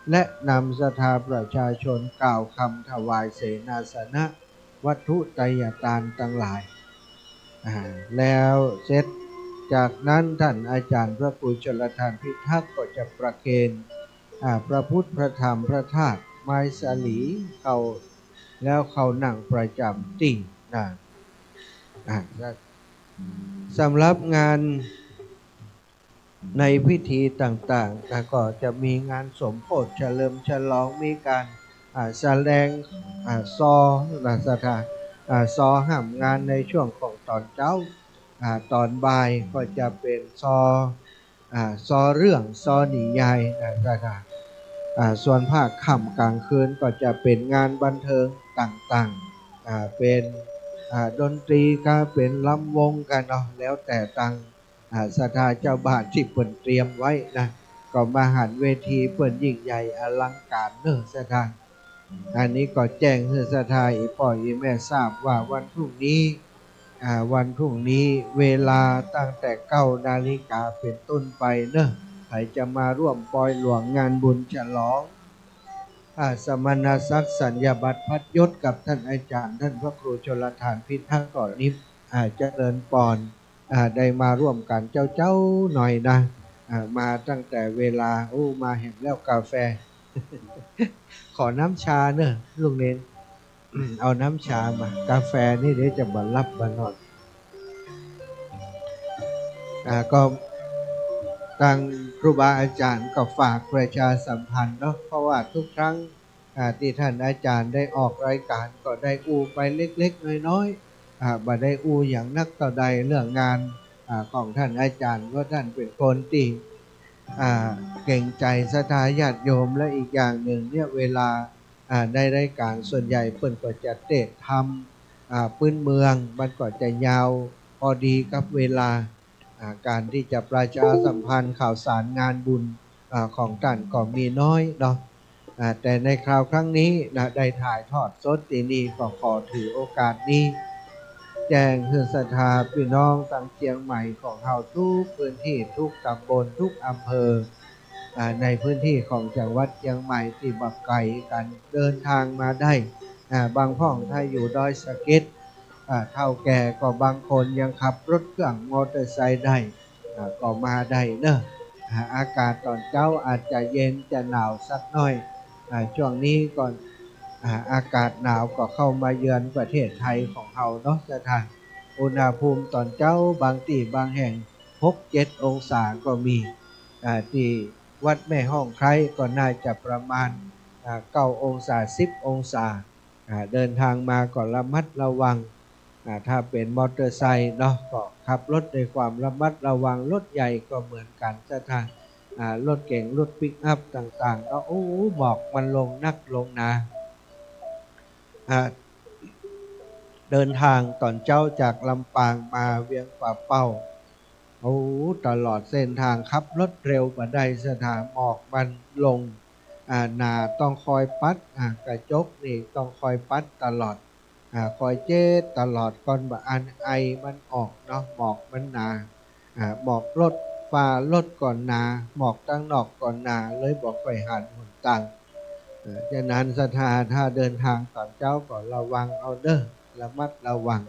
และนำศรัทธาประชาชนกล่าวคำถวายเสนาสนะ วัตถุไตยทานตังหลาย อ่า แล้วเสร็จจากนั้นท่านอาจารย์พระครูชลทานพิทักษ์ก็จะประเคน อ่า พระพุทธ พระธรรม พระธาตุไม้สาลีเข้า แล้วเข้านั่งประจ๋ำตี้นะ อ่า สำหรับงาน ในพิธีต่างๆ นะ ก็จะมีงานสมโภชเฉลิมฉลอง มีก๋าน อ่า แสดง อ่า ซอ นะ ศรัทธา อ่า ซอห้ำงานในช่วงของต๋อนเจ๊า อ่า ต๋อนบ่ายก็จะเป๋นซอ อ่า ซอเรื่อง ซอนิยาย นะ ศรัทธา อ่า ส่วนภาคค่ำก๋างคืนก็จะเป๋นงานบันเทิงต่างๆ อ่า เป๋น อ่า ดนตรีก็เป๋นลำวงกั๋นเนาะ แล้วแต่ตาง อ่า ศรัทธาเจ้าบ้านตี้เปิ้นเตรียมไว้นะ ก็มาหันเวทีเปิ้นยิ่งใหญ่อลังก๋านเน่อศรัทธา อันนี้ก็แจ้งหื้อศรัทธาอี่ป้ออี่แม่ทราบว่าวันพรุ่งนี้ อ่า วันพรุ่งนี้เวลาตั้งแต่เก้านาฬิกาเป๋นต้นไปเน่อ ใผจะมาร่วมปอยหลวงงานบุญฉลอง อ่า สมณศักดิ์สัญญาบัตรพัดยศกับท่านอาจารย์ท่านพระครูชลทานพิทักษ์ก็นิม อ่า เจริญปอน อ่า ได้มาร่วมกั๋นเจ๊าๆ หน่อยนะ อ่า มาตั้งแต่เวลา โอ้ มาแหมแล้วกาแฟ ขอน้ำชาเน่อลูกเณร เอาน้ำชามา กาแฟนี่เดี๋ยวจะบ่หลับบ่นอน อ่า ก็ตางครูบาอาจ๋ารย์ก็ฝากประชาสัมพันธ์เนาะ เพราะว่าทุกครั้ง อ่า ตี้ท่านอาจ๋ารย์ได้ออกรายก๋านก็ได้อู้ไปเล็กๆ น้อยๆ อ่า บ่ได้อู้หยังนักเต้าใดเรื่องงาน อ่า ของท่านอาจ๋ารย์ เพราะท่านเป๋นคนตี้ อ่า เกรงใจ๋ศรัทธาญาติโยม และอีกอย่างนึ่งเนี่ยเวลา อ่า ในรายก๋านส่วนใหญ่เปิ้นก็จะเตะธรรม อ่า ปื๊นเมือง มันก็จะยาวพอดีกับเวลา อ่า ก๋านตี้จะประชาสัมพันธ์ข่าวสารงานบุญ อ่า ของต้านก็มีน้อยเนาะ อ่า แต่ในคราวครั้งนี้นะ ได้ถ่ายทอดสดตี้นี่ก็ขอถือโอกาสนี้ แจ้งหื้อศรัทธาปี้น้องตางเจียงใหม่ของเฮากู้พื้นตี้ กู้ต๋ำบล กู้อำเภอ อ่า ในพื้นตี้ของจังหวัดเจียงใหม่ตี้บ่ไก๋กั๋น เดินตางมาได้ อ่า บางพ่องถ้าอยู่ดอยสะเก็ด อ่า เฒ่าแก่ก็บางคนยังขับรถเครื่องมอเตอร์ไซค์ได้ อ่า ก็มาได้เนาะ อ่า อากาศต๋อนเจ๊าอาจจะเย็นจะหนาวสักหน้อย อ่า ช่วงนี้ก็ อ่า อากาศหนาวก็เข้ามาเยือนประเทศไทยของเฮาเนาะศรัทธา อุณหภูมิต๋อนเจ๊าบางตี้บางแห่ง หกเจ็ดองศาก็มี อ่า ตี้วัดแม่ฮ่องไคร้ก็น่าจะประมาณ อ่า เก้าองศา สิบองศา อ่า เดินตางมาก็ระมัดระวัง อ่า ถ้าเป๋นมอเตอร์ไซค์เนาะ ก็ขับรถด้วยความระมัดระวัง รถใหญ่ก็เหมือนกั๋นศรัทธา อ่า รถเก๋ง รถปิกอัพต่างๆ เนาะ โอ้ หมอกมันลงนักลงหนา อ่า เดินตางต๋อนเจ๊าจากลำปางมาเวียงป่าเป้า โอ้ ตลอดเส้นตางขับรถเร็วบ่ได้ศรัทธา หมอกมันลง อ่า หนา ต้องคอยปัด อ่า กระจกนี่ต้องคอยปัดตลอด อ่า คอยเจ๊ดตลอด ก่อนบ่อั้นไอมันออกเนาะ หมอกมันหนา อ่า หมอกรถ ฟ้ารถก็หนา หมอกตังนอกก็หนา เลยบ่ค่อยหันหนตาง อ่า ฉะนั้นศรัทธา ถ้าเดินตางต๋อนเจ๊าก็ระวังเอาเด้อ ระมัดระวัง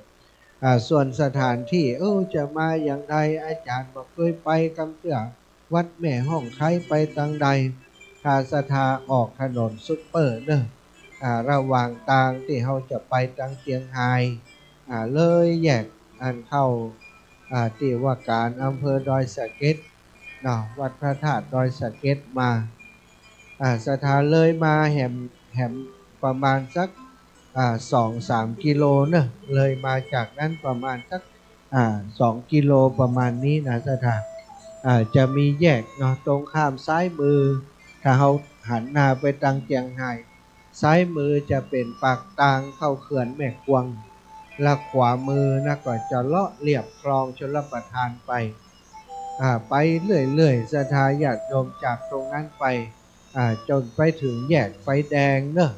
อ่า ส่วนสถานตี้ เออ จะมาอย่างใด อาจ๋ารย์บ่เกยไปกำเตื้อ วัดแม่ฮ่องไคร้ไปตางใด ถ้าศรัทธาออกถนนซุปเปอร์เนอะ อ่า ระหว่างตางตี้เฮาจะไปตางเจียงฮาย อ่า เลยแยกอันเข้า อ่า ตี้ว่าก๋านอำเภอดอยสะเก็ดเนาะ วัดพระธาตุดอยสะเก็ดมา อ่า ศรัทธาเลยมาแหม แหมประมาณสัก อ่า สองสามกิโลเนาะ เลยมาจากนั้นประมาณสัก อ่า สองกิโลประมาณนี้นะศรัทธา อ่า จะมีแยกเนาะ ตรงข้ามซ้ายมือ ถ้าเฮาหันหน้าไปตางเจียงฮาย ซ้ายมือจะเป๋นปากตางเข้าเขื่อนแม่กวง และขวามือนะก็จะเลาะเลียบคลองชลประทานไป อ่า ไปเรื่อยๆ ศรัทธาญาติโยม จากตรงนั้นไป อ่า จ๋นไปเถิงแยกไฟแดงเนาะ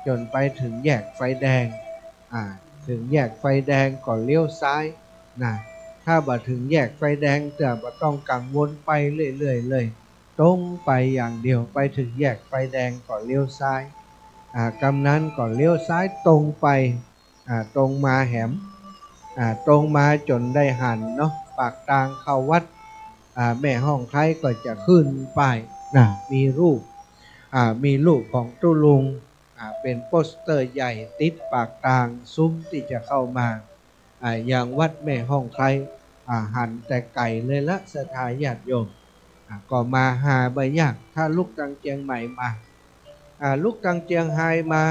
จ๋นไปเถิงแยกไฟแดง อ่า เถิงแยกไฟแดงก็เลี้ยวซ้ายนะ ถ้าบ่เถิงแยกไฟแดงเตื้อ บ่ต้องกังวล ไปเรื่อยๆ เลย ตรงไปอย่างเดียว ไปเถิงแยกไฟแดงก็เลี้ยวซ้าย อ่า กำนั้นก็เลี้ยวซ้ายตรงไป อ่า ตรงมาแหม อ่า ตรงมาจ๋นได้หันเนาะ ปากตางเข้าวัด อ่า แม่ฮ่องไคล้ก็จะขึ้นป้ายนะ มีรูป อ่า มีรูปของตุ๊ลุง อ่า เป๋นโปสเตอร์ใหญ่ติดปากตาง สุมตี้จะเข้ามา อ่า ยังวัดแม่ฮ่องไคล้ อ่า หันแต่ไก๋เลยละศรัทธาญาติโยม อ่า ก็มาหาบ่ยาก ถ้าลุกตางเจียงใหม่มา อ่า ลุกตางเจียงฮายมา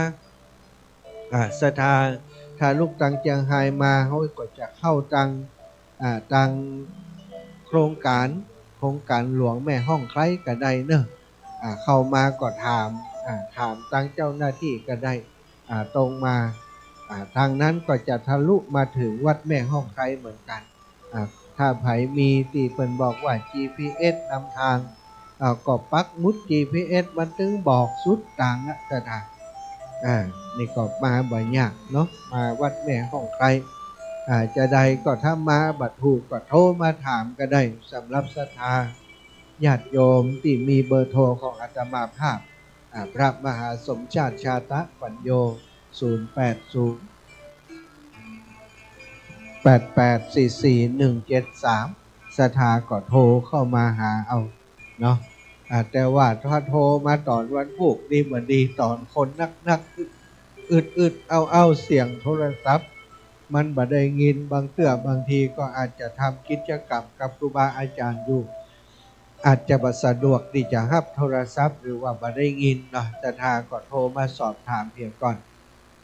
อ่า ศรัทธา ถ้าลุกตางเจียงฮายมา เฮาก็จะเข้าตาง อ่า ตางโครงก๋าน โครงก๋านหลวงแม่ฮ่องไคล้ก็ได้เนาะ อ่า เข้ามาก็ถาม อ่า ถามตางเจ้าหน้าตี้ก็ได้ อ่า ตรงมา อ่า ตางนั้นก็จะทะลุมาเถิงวัดแม่ฮ่องไคล้เหมือนกั๋น อ่า ถ้าใผมีตี้เปิ้นบอกว่า จีพีเอส นำตาง อ่า ก็ปักหมุด จีพีเอส มันตึงบอกสุดตางอะ ศรัทธา อ่า นี่ก็มาบ่ยากเนาะ มาวัดแม่ฮ่องไคล้ อ่า จาใดก็ถ้ามาบ่ถูกก็โทรมาถามก็ได้ สำหรับศรัทธาญาติโยมตี้มีเบอร์โทรของอาตมาภาพ อ่า พระมหาสมชาติ ชาตะปัญโญ ศูนย์แปดศูนย์ แปดแปดสี่สี่หนึ่งเจ็ดสาม ศรัทธาก็โทรเข้ามาหาเอาเนาะ อ่า แต่ว่าถ้าโทรมาต๋อนวันพูกนี่บ่ดี ต๋อนคนนักๆ อึดๆ เอาๆ เสียงโทรศัพท์มันบ่ได้ยิน บางเตื้อบางทีก็อาจจะทำกิจกรรมกับครูบาอาจารย์อยู่ อาจจะบ่สะดวกตี้จะฮับโทรศัพท์ หรือว่าบ่ได้ยินเนาะ ศรัทธาก็โทรมาสอบถามเหียก่อน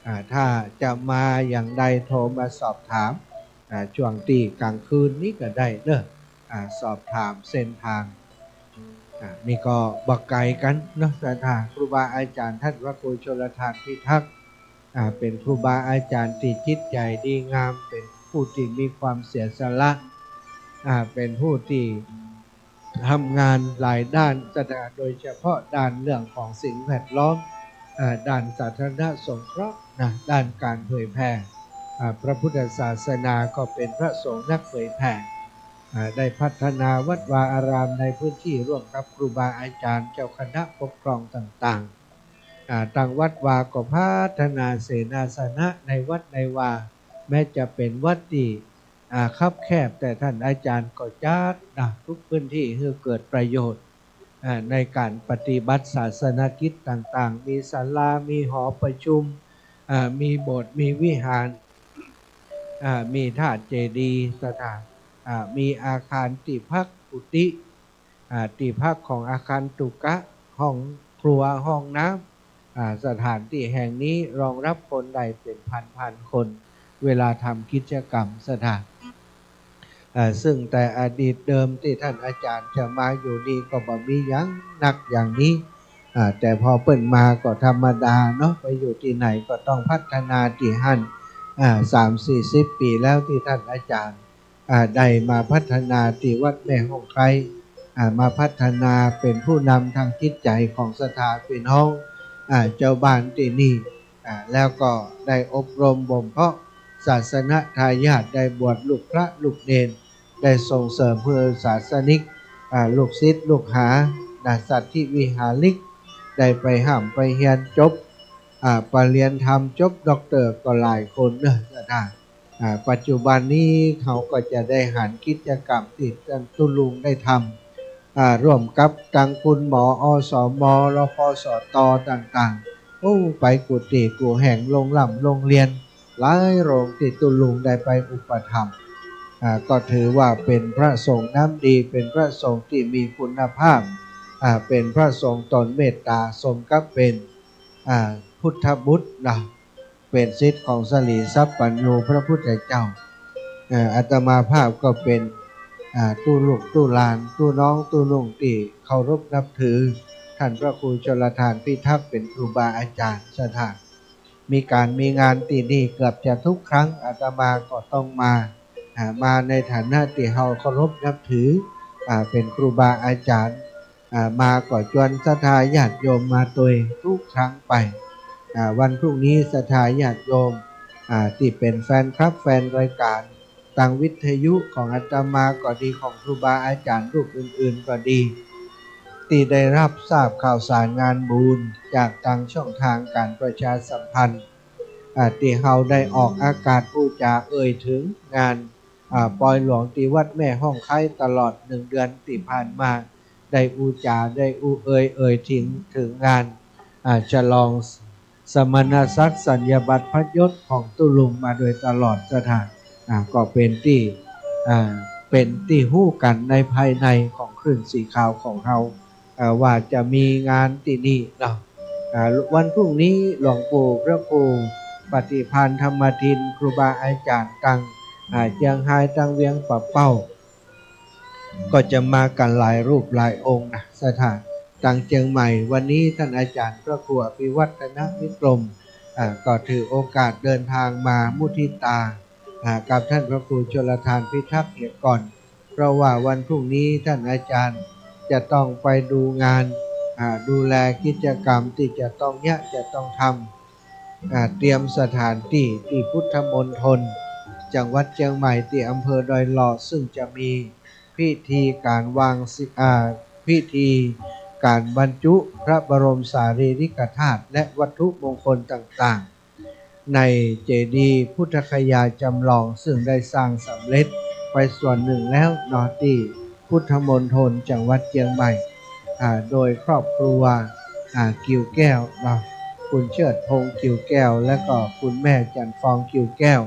อ่า ถ้าจะมาอย่างใดโทรมาสอบถาม อ่า ช่วงตี้กลางคืนนี้ก็ได้เนาะ อ่า สอบถามเส้นตาง อ่า นี่ก็บ่ไก๋กั๋นเนาะ ศรัทธา ครูบาอาจารย์ต้านพระครูชลทานพิทักษ์ อ่า เป๋นครูบาอาจารย์ตี้จิตใจ๋ดีงาม เป๋นผู้ตี้มีความเสียสละ อ่า เป๋นผู้ตี้ ทำงานหลายด้าน ศรัทธา โดยเฉพาะด้านเรื่องของสิ่งแวดล้อม อ่า ด้านสาธารณสงเคราะห์นะ ด้านการเผยแผ่ อ่า พระพุทธศาสนา ก็เป๋นพระสงฆ์นักเผยแผ่ อ่า ได้พัฒนาวัดวาอารามในพื้นที่ร่วมกับครูบาอาจารย์ เจ้าคณะปกครองต่างๆ อ่า ตางวัดวาก็พัฒนาเสนาสนะในวัดในวา แม้จะเป๋นวัดตี้ อ่า คับแคบ แต่ต้านอาจารย์ก็จัดนะ กู้พื้นตี้หื้อเกิดประโยชน์ อ่า ในก๋านปฏิบัติศาสนกิจต่างๆ มีศาลา มีหอประชุม อ่า มีโบสถ์ มีวิหาร อ่า มีธาตุเจดีย์ ศรัทธา อ่า มีอาคารตี้พัก กุฏิ อ่า ตี้พักของอาคันตุกะ ห้องครัว ห้องน้ำ อ่า สถานตี้แห่งนี้รองรับคนได้เป๋นพันๆ คน เวลาทำกิจกรรม ศรัทธา อ่า ซึ่งแต่อดีตเดิมตี้ต้านอาจารย์จะมาอยู่นี่ก็บ่มีหยังนักอย่างนี้ อ่า แต่พอเปิ้นมาก็ธรรมดาเนาะ ไปอยู่ตี้ไหนก็ต้องพัฒนาตี้หั้น อ่า สามสี่สิบปี๋แล้วตี้ต้านอาจารย์ อ่า ได้มาพัฒนาตี้วัดแม่ฮ่องไคล้ อ่า มาพัฒนาเป๋นผู้นำตางจิตใจ๋ของศรัทธาปี้น้อง อ่า เจ้าบ้านตี้นี่ อ่า แล้วก็ได้อบรมบ่มเพาะศาสนทายาท ได้บวชลูกพระลูกเณร ได้ส่งเสริมหื้อศาสนิก อ่า ลูกศิษย์ลูกหา นะ สัตถิวิหาริก ได้ไปฮ่ำไปเฮียนจบ อ่า ปริญญาธรรม จบด็อกเตอร์ก็หลายคนเนาะ ศรัทธา อ่า ปัจจุบันนี้เขาก็จะได้หันกิจกรรมตี้ต้านตุ๊ลุงได้ทำ อ่า ร่วมกับตางคุณหมอ อสม รพสต ต่างๆ โอ้ ไปกู้ตี้กู้แห่ง โรงร่ำโรงเฮียน หลายโฮงตี้ตุ๊ลุงได้ไปอุปถัมภ์ อ่า ก็ถือว่าเป๋นพระสงฆ์น้ำดี เป๋นพระสงฆ์ตี้มีคุณภาพ อ่า เป๋นพระสงฆ์ตนเมตต๋า สมกับเป๋น อ่า พุทธบุตรนะ เป๋นศิษย์ของสรีสัพพัญญูพระพุทธเจ้า เอ่อ อาตมาภาพก็เป๋น อ่า ตุ๊ลูกตุ๊หลาน ตุ๊น้องตุ๊ลุงตี้เคารพนับถือ ท่านพระครูชลทานพิทักษ์เป๋นครูบาอาจ๋ารย์ ศรัทธา มีก๋านมีงานตี้นี่เกือบจะทุกครั้ง อาตมาก็ต้องมา อ่า มาในฐานะตี้เฮาเคารพนับถือ อ่า เป๋นครูบาอาจ๋ารย์ อ่า มาก็จวนศรัทธาญาติโยมมาตวยทุกครั้งไป อ่า วันพรุ่งนี้ศรัทธาญาติโยม อ่า ตี้เป๋นแฟนคลับ แฟนรายก๋าน ตางวิทยุของอาตมาก็ดี ของครูบาอาจ๋ารย์รูปอื่นๆ ก็ดี ตี้ได้ฮับทราบข่าวสารงานบุญจากตางช่องทางก๋านประชาสัมพันธ์ อ่า ตี้เฮาได้ออกอากาศอู้จ๋าเอ่ยเถิงงาน อ่า ปอยหลวงตี้วัดแม่ฮ่องไคร้ตลอดหนึ่งเดือนตี้ผ่านมา ได้อู้จ๋า ได้อู้เอ่ย เอ่ยเถิง เถิงงาน อ่า ฉลองสมณศักดิ์สัญญาบัตรพระยศของตุ๊ลุงมาโดยตลอด ศรัทธา อ่า ก็เป๋นตี้ อ่า เป๋นตี้ฮู้กั๋นในภายในของคลื่นสีขาวของเฮา อ่า ว่าจะมีงานตี้นี่เนาะ อ่า วันพรุ่งนี้หลวงปู่พระครูปฏิภาณธรรมทิน ครูบาอาจ๋ารย์ตาง อ่า เจียงฮาย ตางเวียงป่าเป้า ก็จะมากั๋นหลายรูปหลายองค์นะ ศรัทธา ตางเจียงใหม่ วันนี้ท่านอาจ๋ารย์พระครูอภิวัฒนวิกรม อ่า ก็ถือโอกาสเดินทางมามุทิตา อ่า กับท่านพระครูชลทานพิทักษ์เหียก่อน เพราะว่าวันพรุ่งนี้ท่านอาจ๋ารย์จะต้องไปดูงาน อ่า ดูแลกิจกรรมตี้จะต้องเยียะ จะต้องทำ อ่า เตรียมสถานตี้ตี้พุทธมณฑลจังหวัดเจียงใหม่ตี้อำเภอดอยหล่อ ซึ่งจะมีพิธีก๋านวางศิ อ่า พิธีก๋านบรรจุพระบรมสารีริกธาตุและวัตถุมงคลต่างๆ ในเจดีย์พุทธคยาจำลอง ซึ่งได้สร้างสำเร็จไปส่วนหนึ่งแล้วเนาะ ตี้พุทธมณฑลจังหวัดเจียงใหม่ อ่า โดยครอบครัว อ่า กิ่วแก้วเนาะ คุณเชิดพงษ์กิ่วแก้ว และก็คุณแม่จันทร์ฟองกิ่วแก้ว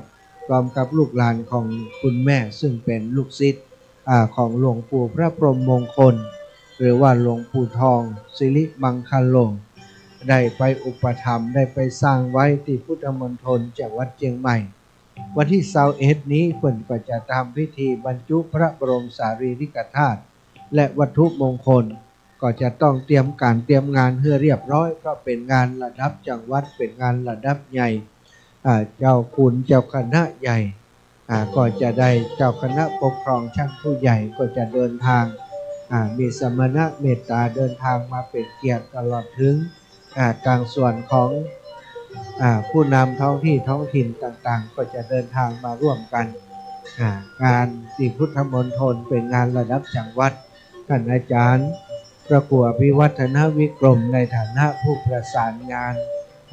พร้อมกับลูกหลานของคุณแม่ ซึ่งเป๋นลูกศิษย์ อ่า ของหลวงปู่พระพรหมมงคล หรือว่าหลวงปู่ทองสิริมังคโล ได้ไปอุปถัมภ์ ได้ไปสร้างไว้ตี้พุทธมณฑลจังหวัดเจียงใหม่ วันตี้ซาวเอ็ดนี้เปิ้นก็จะทำพิธีบรรจุพระบรมสารีริกธาตุและวัตถุมงคล ก็จะต้องเตรียมก๋านเตรียมงานหื้อเรียบร้อย เพราะเป๋นงานระดับจังหวัด เป๋นงานระดับใหญ่ อ่า เจ้าคุณเจ้าคณะใหญ่ อ่า ก็จะได้เจ้าคณะปกครองชั้นผู้ใหญ่ก็จะเดินทาง อ่า มีสมณะเมตต๋าเดินทางมาเป๋นเกียรติ ตลอดเถิง อ่า ตางส่วนของ อ่า ผู้นำท้องที่ท้องถิ่นต่างๆ ก็จะเดินทางมาร่วมกั๋น อ่า งานตี้พุทธมณฑลเป๋นงานระดับจังหวัด ท่านอาจ๋ารย์พระครูอภิวัฒนวิกรมในฐานะผู้ประสานงาน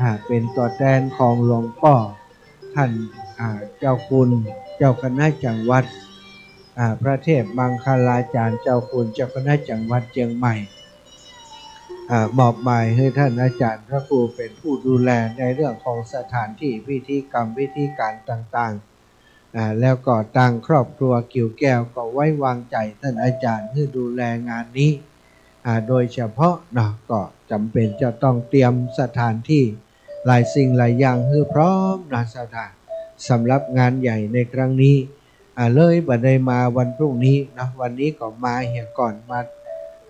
อ่า เป๋นตั๋วแตนของหลวงป้อ ท่าน อ่า เจ้าคุณเจ้าคณะจังหวัด อ่า พระเทพมังคลาจารย์ เจ้าคุณเจ้าคณะจังหวัดเจียงใหม่ อ่า มอบหมายหื้อท่านอาจ๋ารย์พระครูเป๋นผู้ดูแลในเรื่องของสถานที่พิธีกรรมพิธีก๋านต่างๆ อ่า แล้วก็ตางครอบครัวกิ่วแก้วก็ไว้วางใจ๋ท่านอาจ๋ารย์หื้อดูแลงานนี้ อ่า โดยเฉพาะเนาะ ก็จ๋ำเป๋นจะต้องเตรียมสถานที่หลายสิ่งหลายอย่างหื้อพร้อมนะ ศรัทธา สำหรับงานใหญ่ในครั้งนี้ อ่า เลยบ่ได้มาวันพรุ่งนี้เนาะ วันนี้ก็มาเหียก่อน มา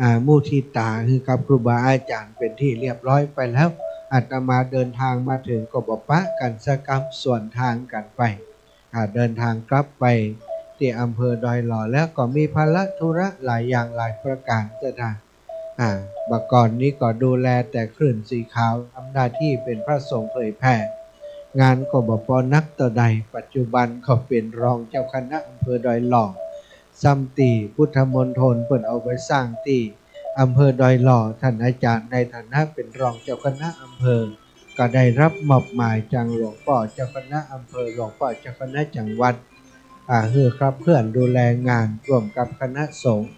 อ่า มุทิตาหื้อกับครูบาอาจ๋ารย์เป๋นตี้เรียบร้อยไปแล้ว อาตมาเดินทางมาเถิงก็บ่ปะกั๋นสักกำ สวนทางกั๋นไป อ่า เดินทางกลับไปตี้อำเภอดอยหล่อ แล้วก็มีภาระธุระหลายอย่างหลายประก๋าน ศรัทธา อ่า บ่าก่อนนี้ก็ดูแลแต่คลื่นสีขาว ทำหน้าตี้เป๋นพระสงฆ์เผยแผ่ งานก็บ่ปอนักเต้าใด ปัจจุบันก็เป๋นรองเจ้าคณะอำเภอดอยหล่อ ซ้ำตี้พุทธมณฑลเปิ้นเอาไปสร้างตี้อำเภอดอยหล่อ ท่านอาจ๋ารย์ในฐานะเป๋นรองเจ้าคณะอำเภอ ก็ได้ฮับมอบหมายจากหลวงป้อเจ้าคณะอำเภอ หลวงป้อเจ้าคณะจังหวัด อ่า หื้อขับเคลื่อนดูแลงานร่วมกับคณะสงฆ์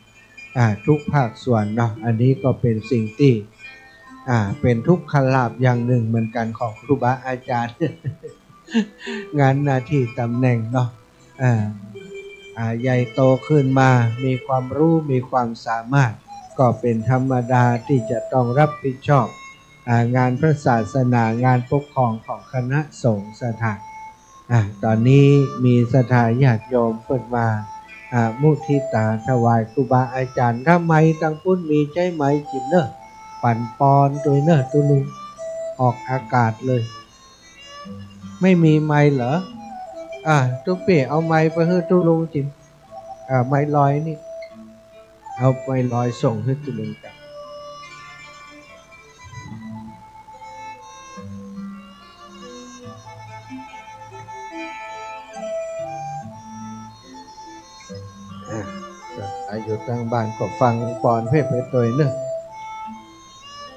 อ่า ทุกภาคส่วนเนาะ อันนี้ก็เป๋นสิ่งตี้ อ่า เป๋นทุกขลาภอย่างนึ่งเหมือนกั๋นของครูบาอาจ๋ารย์ งานหน้าตี้ต๋ำแหน่งเนาะ อ่า อ่า ใหญ่โตขึ้นมา มีความรู้ มีความสามารถ ก็เป๋นธรรมดาตี้จะต้องรับผิดชอบ อ่า งานพระศาสนา งานปกครองของคณะสงฆ์ศรัทธา อ่า ต๋อนนี้มีศรัทธาญาติโยมเปิ้นมา อ่า มุทิตาถวายครูบาอาจ๋ารย์ ถ้าไมค์ตังปุ้นมีใจ๊ไมค์จิ๋มเน่อ ปั๋นปอนตวยเน่อ ตุ๊ลุง ออกอากาศเลย ไม่มีไมค์เหรอ อ่า ตุ๊ปี้เอาไมค์ไปหื้อตุ๊ลุงจิ๋ม อ่า ไมค์ลอยนี่ เอาไมค์ลอยส่งหื้อตุ๊ลุงกั๋น อ่า ใผอยู่ตังบ้านก็ฟังปอนเพ่ไปตวยเน่อ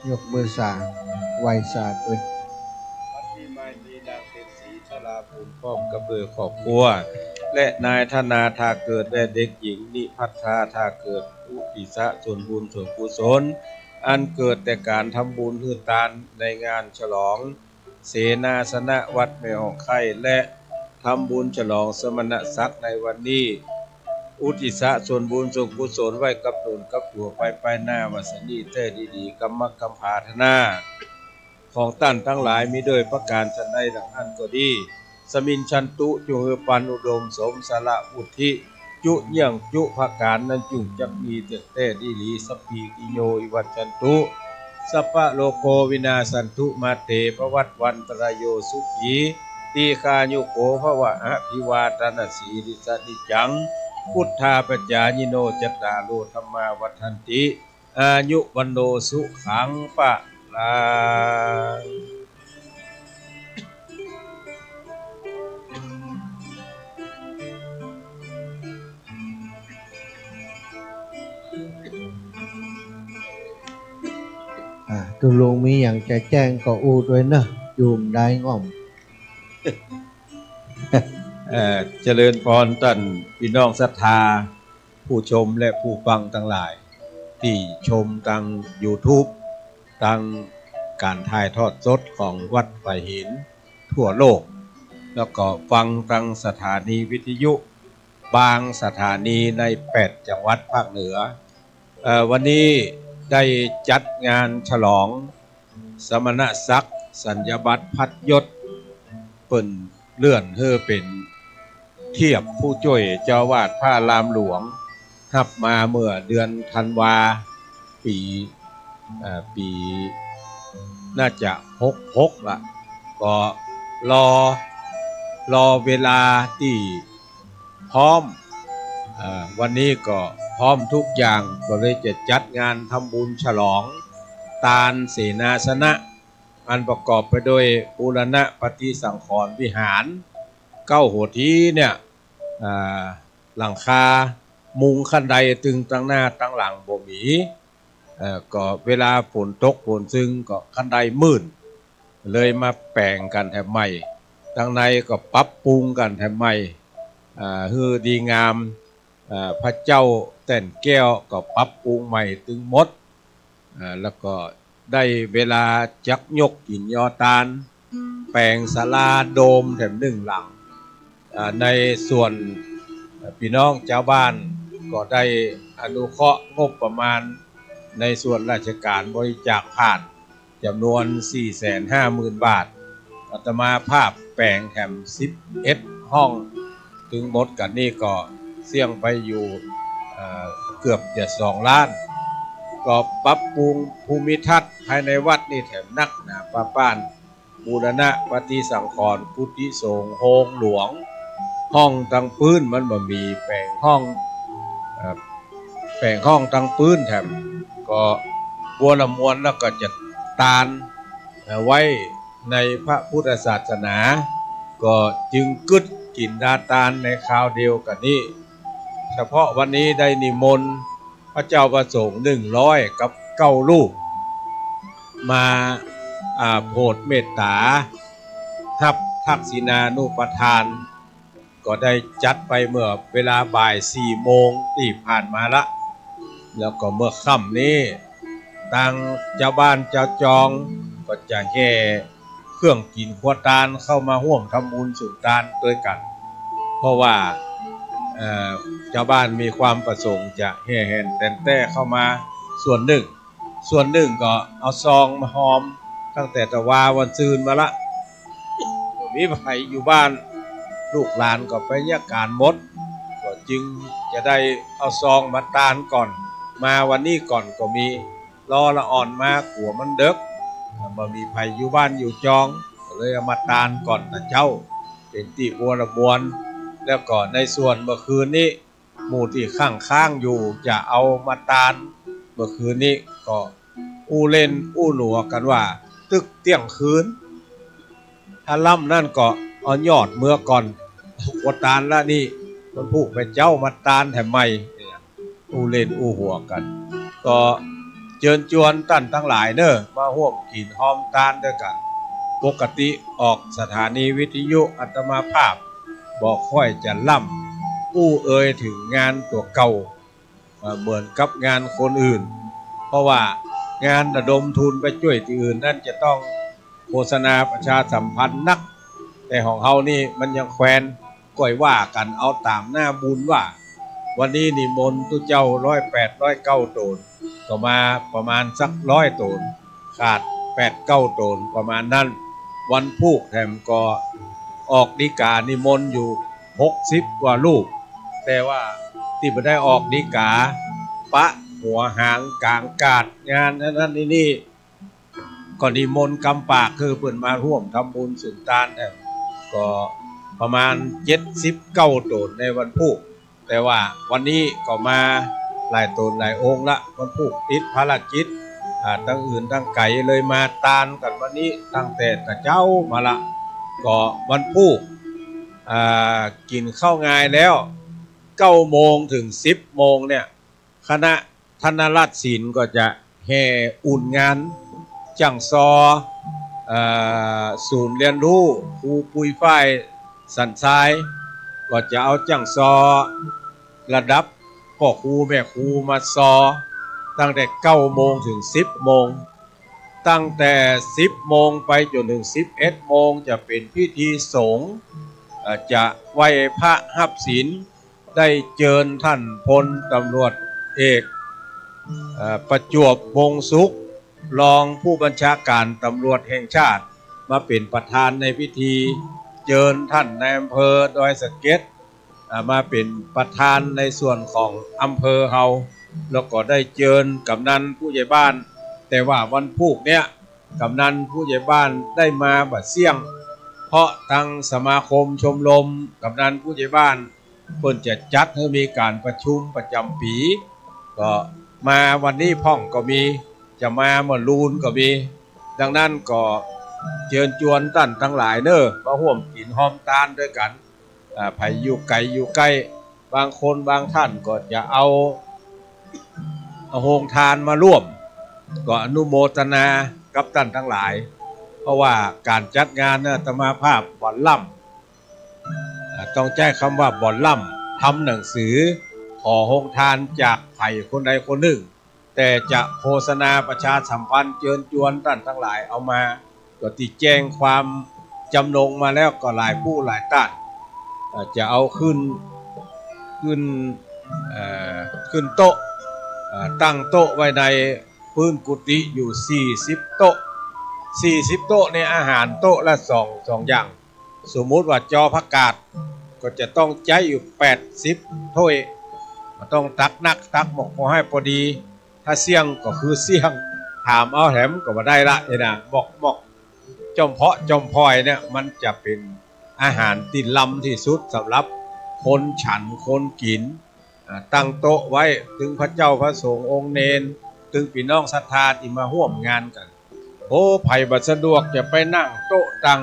ยกมือสา ไหว้สาตวย วันนี้มายมีนางเพ็ญศรี ชลาภูล พร้อมกับเบอร์ครอบครัว และนายธนา ท่าเกิด และเด็กหญิงนิพัฒนา ท่าเกิด อุทิศส่วนบุญส่วนกุศล อันเกิดแต่ก๋านทำบุญหื้อตานในงานฉลอง เสนาสนะวัดแม่ฮ่องไคล้ และทำบุญฉลองสมณศักดิ์ในวันนี้ อุทิศส่วนบุญส่วนกุศลไว้กับต๋นกับตั๋วไปไปหน้า ว่าสะนี้แต๊ดีๆ กำมักกำผาธนา ของต้านตังหลายมีด้วยประก๋านสันใดดังอั้นก็ดี สมิญชันตุ จุ่งหื้อปันอุดมสมสารวุฒิ จุเยี่ยงจุประก๋านนั้นจุ่งจักมีแต๊ดีหลี สัพพีติโยวิวัชชันตุ สัพพะโรโควินาสสันตุ มาเตภวัตวันตรายโย สุขี ตีฆายุโกภวะ อภิวาทนสีลิสสะนิจจัง วุฑฒาปจายิโน จัตตาโรธัมมาวัฑฒันติ อายุวัณโณสุขังพะลัง อ่า ตุ๊ลุงมีหยังจะแจ้งก็อู้ตวยเน่อ อยู่บ่ได้ง่อม เอ่อ เจริญปอนต้านปี้น้องศรัทธา ผู้ชมและผู้ฟังตังหลาย ตี้ชมตางยูทูบ ตางก๋านถ่ายทอดสดของวัดฝายหินทั่วโลก แล้วก็ฟังตางสถานีวิทยุบางสถานีในแปดจังหวัดภาคเหนือ เอ่อ วันนี้ได้จัดงานฉลองสมณศักดิ์ สัญญบัตรพัดยศ เปิ้นเลื่อนหื้อเป๋นเทียบผู้จ้วยเจ้าอาวาสพระอารามหลวง ฮับมาเมื่อเดือนธันวา ปี๋ เอ่อ ปี๋ น่าจะหกหกละ ก็รอ รอเวลาตี้พร้อม เอ่อ วันนี้ก็พร้อมทุกอย่าง ก็เลยจะจัดงานทำบุญฉลองตานเสนาสนะ อันประกอบไปด้วยบูรณะปฏิสังขรณ์วิหาร เก้าหัวทีเนี่ย อ่า หลังคามุงคันไดตึงตังหน้าตังหลังบ่มี เอ่อ ก็เวลาฝนตกฝนซึงก็คันไดมื่น เลยมาแป๋งกั๋นแถมใหม่ ตังในก็ปรับปรุงกั๋นแถมใหม่ อ่า หื้อดีงาม อ่า พระเจ้าแต้นแก้วก็ปรับปรุงใหม่ตึงหมด อ่า แล้วก็ได้เวลาจักยกหินยอตาน แป๋งศาลาโดมแถมนึ่งหลัง อ่า ในส่วน เอ่อ ปี้น้องจาวบ้านก็ได้อนุเคราะห์งบประมาณในส่วนราชก๋านบริจาคผ่านจ๋ำนวนสี่แสนห้าหมื่นบาท อาตมาภาพแป๋งแถมสิบเอ็ดห้อง ตึงหมดกั๋นนี่ก็เสี้ยงไปอยู่ เอ่อ เกือบจะสองล้าน ก็ปรับปรุงภูมิทัศน์ภายในวัดนี่แถมนักหนาป้าป้าน บูรณะปฏิสังขรณ์กุฏิสงฆ์โฮงหลวง ห้องตังปื๊นมันบ่มี แป๋งห้อง เอ่อ แป๋งห้องตังปื๊นแถม ก็บัวละมวลแล้วก็จัดตาน เอ่อ ไว้ในพระพุทธศาสนา ก็จึงกึ๊ดกิ๋นดาตานในคราวเดียวกั๋นนี้ เฉพาะวันนี้ได้นิมนต์พระเจ้าพระสงฆ์หนึ่งร้อยกับเก้ารูป มา อ่า โผดเมตต๋า ฮับทักษิณานุปทาน ก็ได้จัดไปเมื่อเวลาบ่ายสี่โมงตี้ผ่านมาละ แล้วก็เมื่อค่ำนี้ ตางจาวบ้านจาวจองก็จะแห่เครื่องกิ๋นครัวตานเข้ามาฮ่วมทำบุญสุนตานตวยกั๋น เพราะว่า เอ่อ จาวบ้านมีความประสงค์จะแห่แหนแต๋นแต๊เข้ามาส่วนนึ่ง ส่วนนึ่งก็เอาซองมาฮอมตั้งแต่ตะวาวันซืนมาละ บ่มีใผอยู่บ้าน ลูกหลานก็ไปเยียะก๋านหมด ก็จึงจะได้เอาซองมาตานก่อน มาวันนี้ก่อนก็มี รอละอ่อนมากั๋วมันเดิ็ก บ่มีใผอยู่บ้านอยู่จอง ก็เลยเอามาตานก่อนนะเจ้า เป๋นตี้บัวระมวล แล้วก็ในส่วนเมื่อคืนนี้ หมู่ตี้ค้างๆ อยู่จะเอามาตาน เมื่อคืนนี้ก็อู้เล่นอู้หลัวกั๋นว่า ตึกเตี้ยงคืน ถ้าล้ำนั้นก็เอายอดเมือก่อน กั๋วตานละนี่ วันพูกไปเจ๊ามาตานแถมใหม่ อู้เล่นอู้หัวกั๋น ก็เจิญจวนต้านตังหลายเน่อ มาฮ่วมกิ๋นฮอมตานตวยกั๋น ปกติออกสถานีวิทยุอาตมาภาพ บ่ค่อยจะล้ำอู้เอ่ยเถิงงานตั๋วเก่า เอ่อ เหมือนกับงานคนอื่น เพราะว่างานระดมทุนไปจ้วยตี้อื่นนั้นจะต้องโฆษณาประชาสัมพันธ์นัก แต่ของเฮานี่มันยังแควน ก้อยว่ากั๋นเอาต๋ามหน้าบุญว่า วันนี้นิมนต์ตุ๊เจ้าร้อยแปด ร้อยเก้าโต๋น ก็มาประมาณสักร้อยโต๋น ขาดแปดเก้าโต๋นประมาณนั้น วันพูกแถมก็ออกฎีก๋านิมนต์อยู่หกสิบกว่ารูป แต่ว่าตี้บ่ได้ออกฎีก๋า ปะหัวหางก๋างกาดงานอันนั้นนี่ ก็นิมนต์กำปากคือเปิ้นมาฮ่วมทำบุญสุนตานแถม ก็ประมาณเจ็ดสิบเก้าโต๋นในวันพูก แต่ว่าวันนี้ก็มาหลายโต๋นหลายองค์ละ วันพูกติดภารกิจ อ่า ตังอื่นตังไก๋เลยมาตานกั๋นวันนี้ตั้งแต่ตะเจ๊ามาละ ก็วันพูก อ่า กิ๋นข้าวงายแล้ว เก้าโมงเถิงสิบโมงเนี่ย คณะธนรัตน์ศิลป์ก็จะแห่อุ่นงาน จ้างซอ เอ่อ ศูนย์เรียนรู้ครูปุยฝ้ายสันทราย ก็จะเอาจ้างซอระดับป้อครูแม่ครูมาซอ ตั้งแต่เก้าโมงเถิงสิบโมง ตั้งแต่สิบโมงไปจ๋นเถิงสิบเอ็ดโมงจะเป๋นพิธีสงฆ์ เอ่อ จะไหว้พระฮับศีล ได้เจิญต้านพลตำรวจเอก เอ่อ ประจวบ วงศ์สุข รองผู้บัญชาก๋านตำรวจแห่งชาติ มาเป๋นประธานในพิธี เจิญต้านนายอำเภอดอยสะเก็ด อ่า มาเป๋นประธานในส่วนของอำเภอเฮา แล้วก็ได้เจิญกำนันผู้ใหญ่บ้าน แต่ว่าวันพูกเนี่ย กำนันผู้ใหญ่บ้านได้มาบ่เสี้ยง เพราะตังสมาคมชมรมกำนันผู้ใหญ่บ้าน เปิ้นจะจัดหื้อมีก๋านประชุมประจ๋ำปี๋ ก็มาวันนี้พ่องก็มี จะมาเมื่อลูนก็มี ดังนั้นก็เจิญจวนต้านตังหลายเน่อ มาฮ่วมกิ๋นฮอมตานตวยกั๋น อ่า ใผอยู่ไก๋อยู่ใก้ บางคนบางต้านก็จะเอา เอาโฮงตานมาร่วม ก็อนุโมทนากับต้านตังหลาย เพราะว่าก๋านจัดงานอาตมาภาพบ่ล้ำ อ่า ต้องใจ๊กำว่าบ่ล้ำ ทำหนังสือขอโฮงตานจากใผคนใดคนนึ่ง แต่จะโฆษณาประชาสัมพันธ์เจิญจวนต้านตังหลายเอามา ก็ตี้แจ้งความจ๋ำนงมาแล้วก็หลายผู้หลายต้าน อ่า จะเอาขึ้น ขึ้น เอ่อ ขึ้นโต๊ะ อ่า ตั้งโต๊ะไว้ในปื๊นกุฏิอยู่สี่สิบโต๊ะ สี่สิบโต๊ะในอาหารโต๊ะละสอง สองอย่าง สมมุติว่าจอผักกาด ก็จะต้องใจ๊อยู่แปดสิบถ้วย ก็ต้องตักนักตักหมอกพอหื้อปอดี ถ้าเสี้ยงก็คือเสี้ยง ถามเอาแหมก็บ่ได้ละ เอนะ หมอก หมอก จ้อมเพาะจ้อมพอยเนี่ย มันจะเป๋นอาหารตี้ล้ำตี้สุดสำหรับคนฉันคนกิ๋น อ่า ตั้งโต๊ะไว้ ตึงพระเจ้าพระสงฆ์องค์เณร ตึงปี้น้องศรัทธาตี้มาฮ่วมงานกั๋น โอ้ ใผบ่สะดวกจะไปนั่งโต๊ะตัง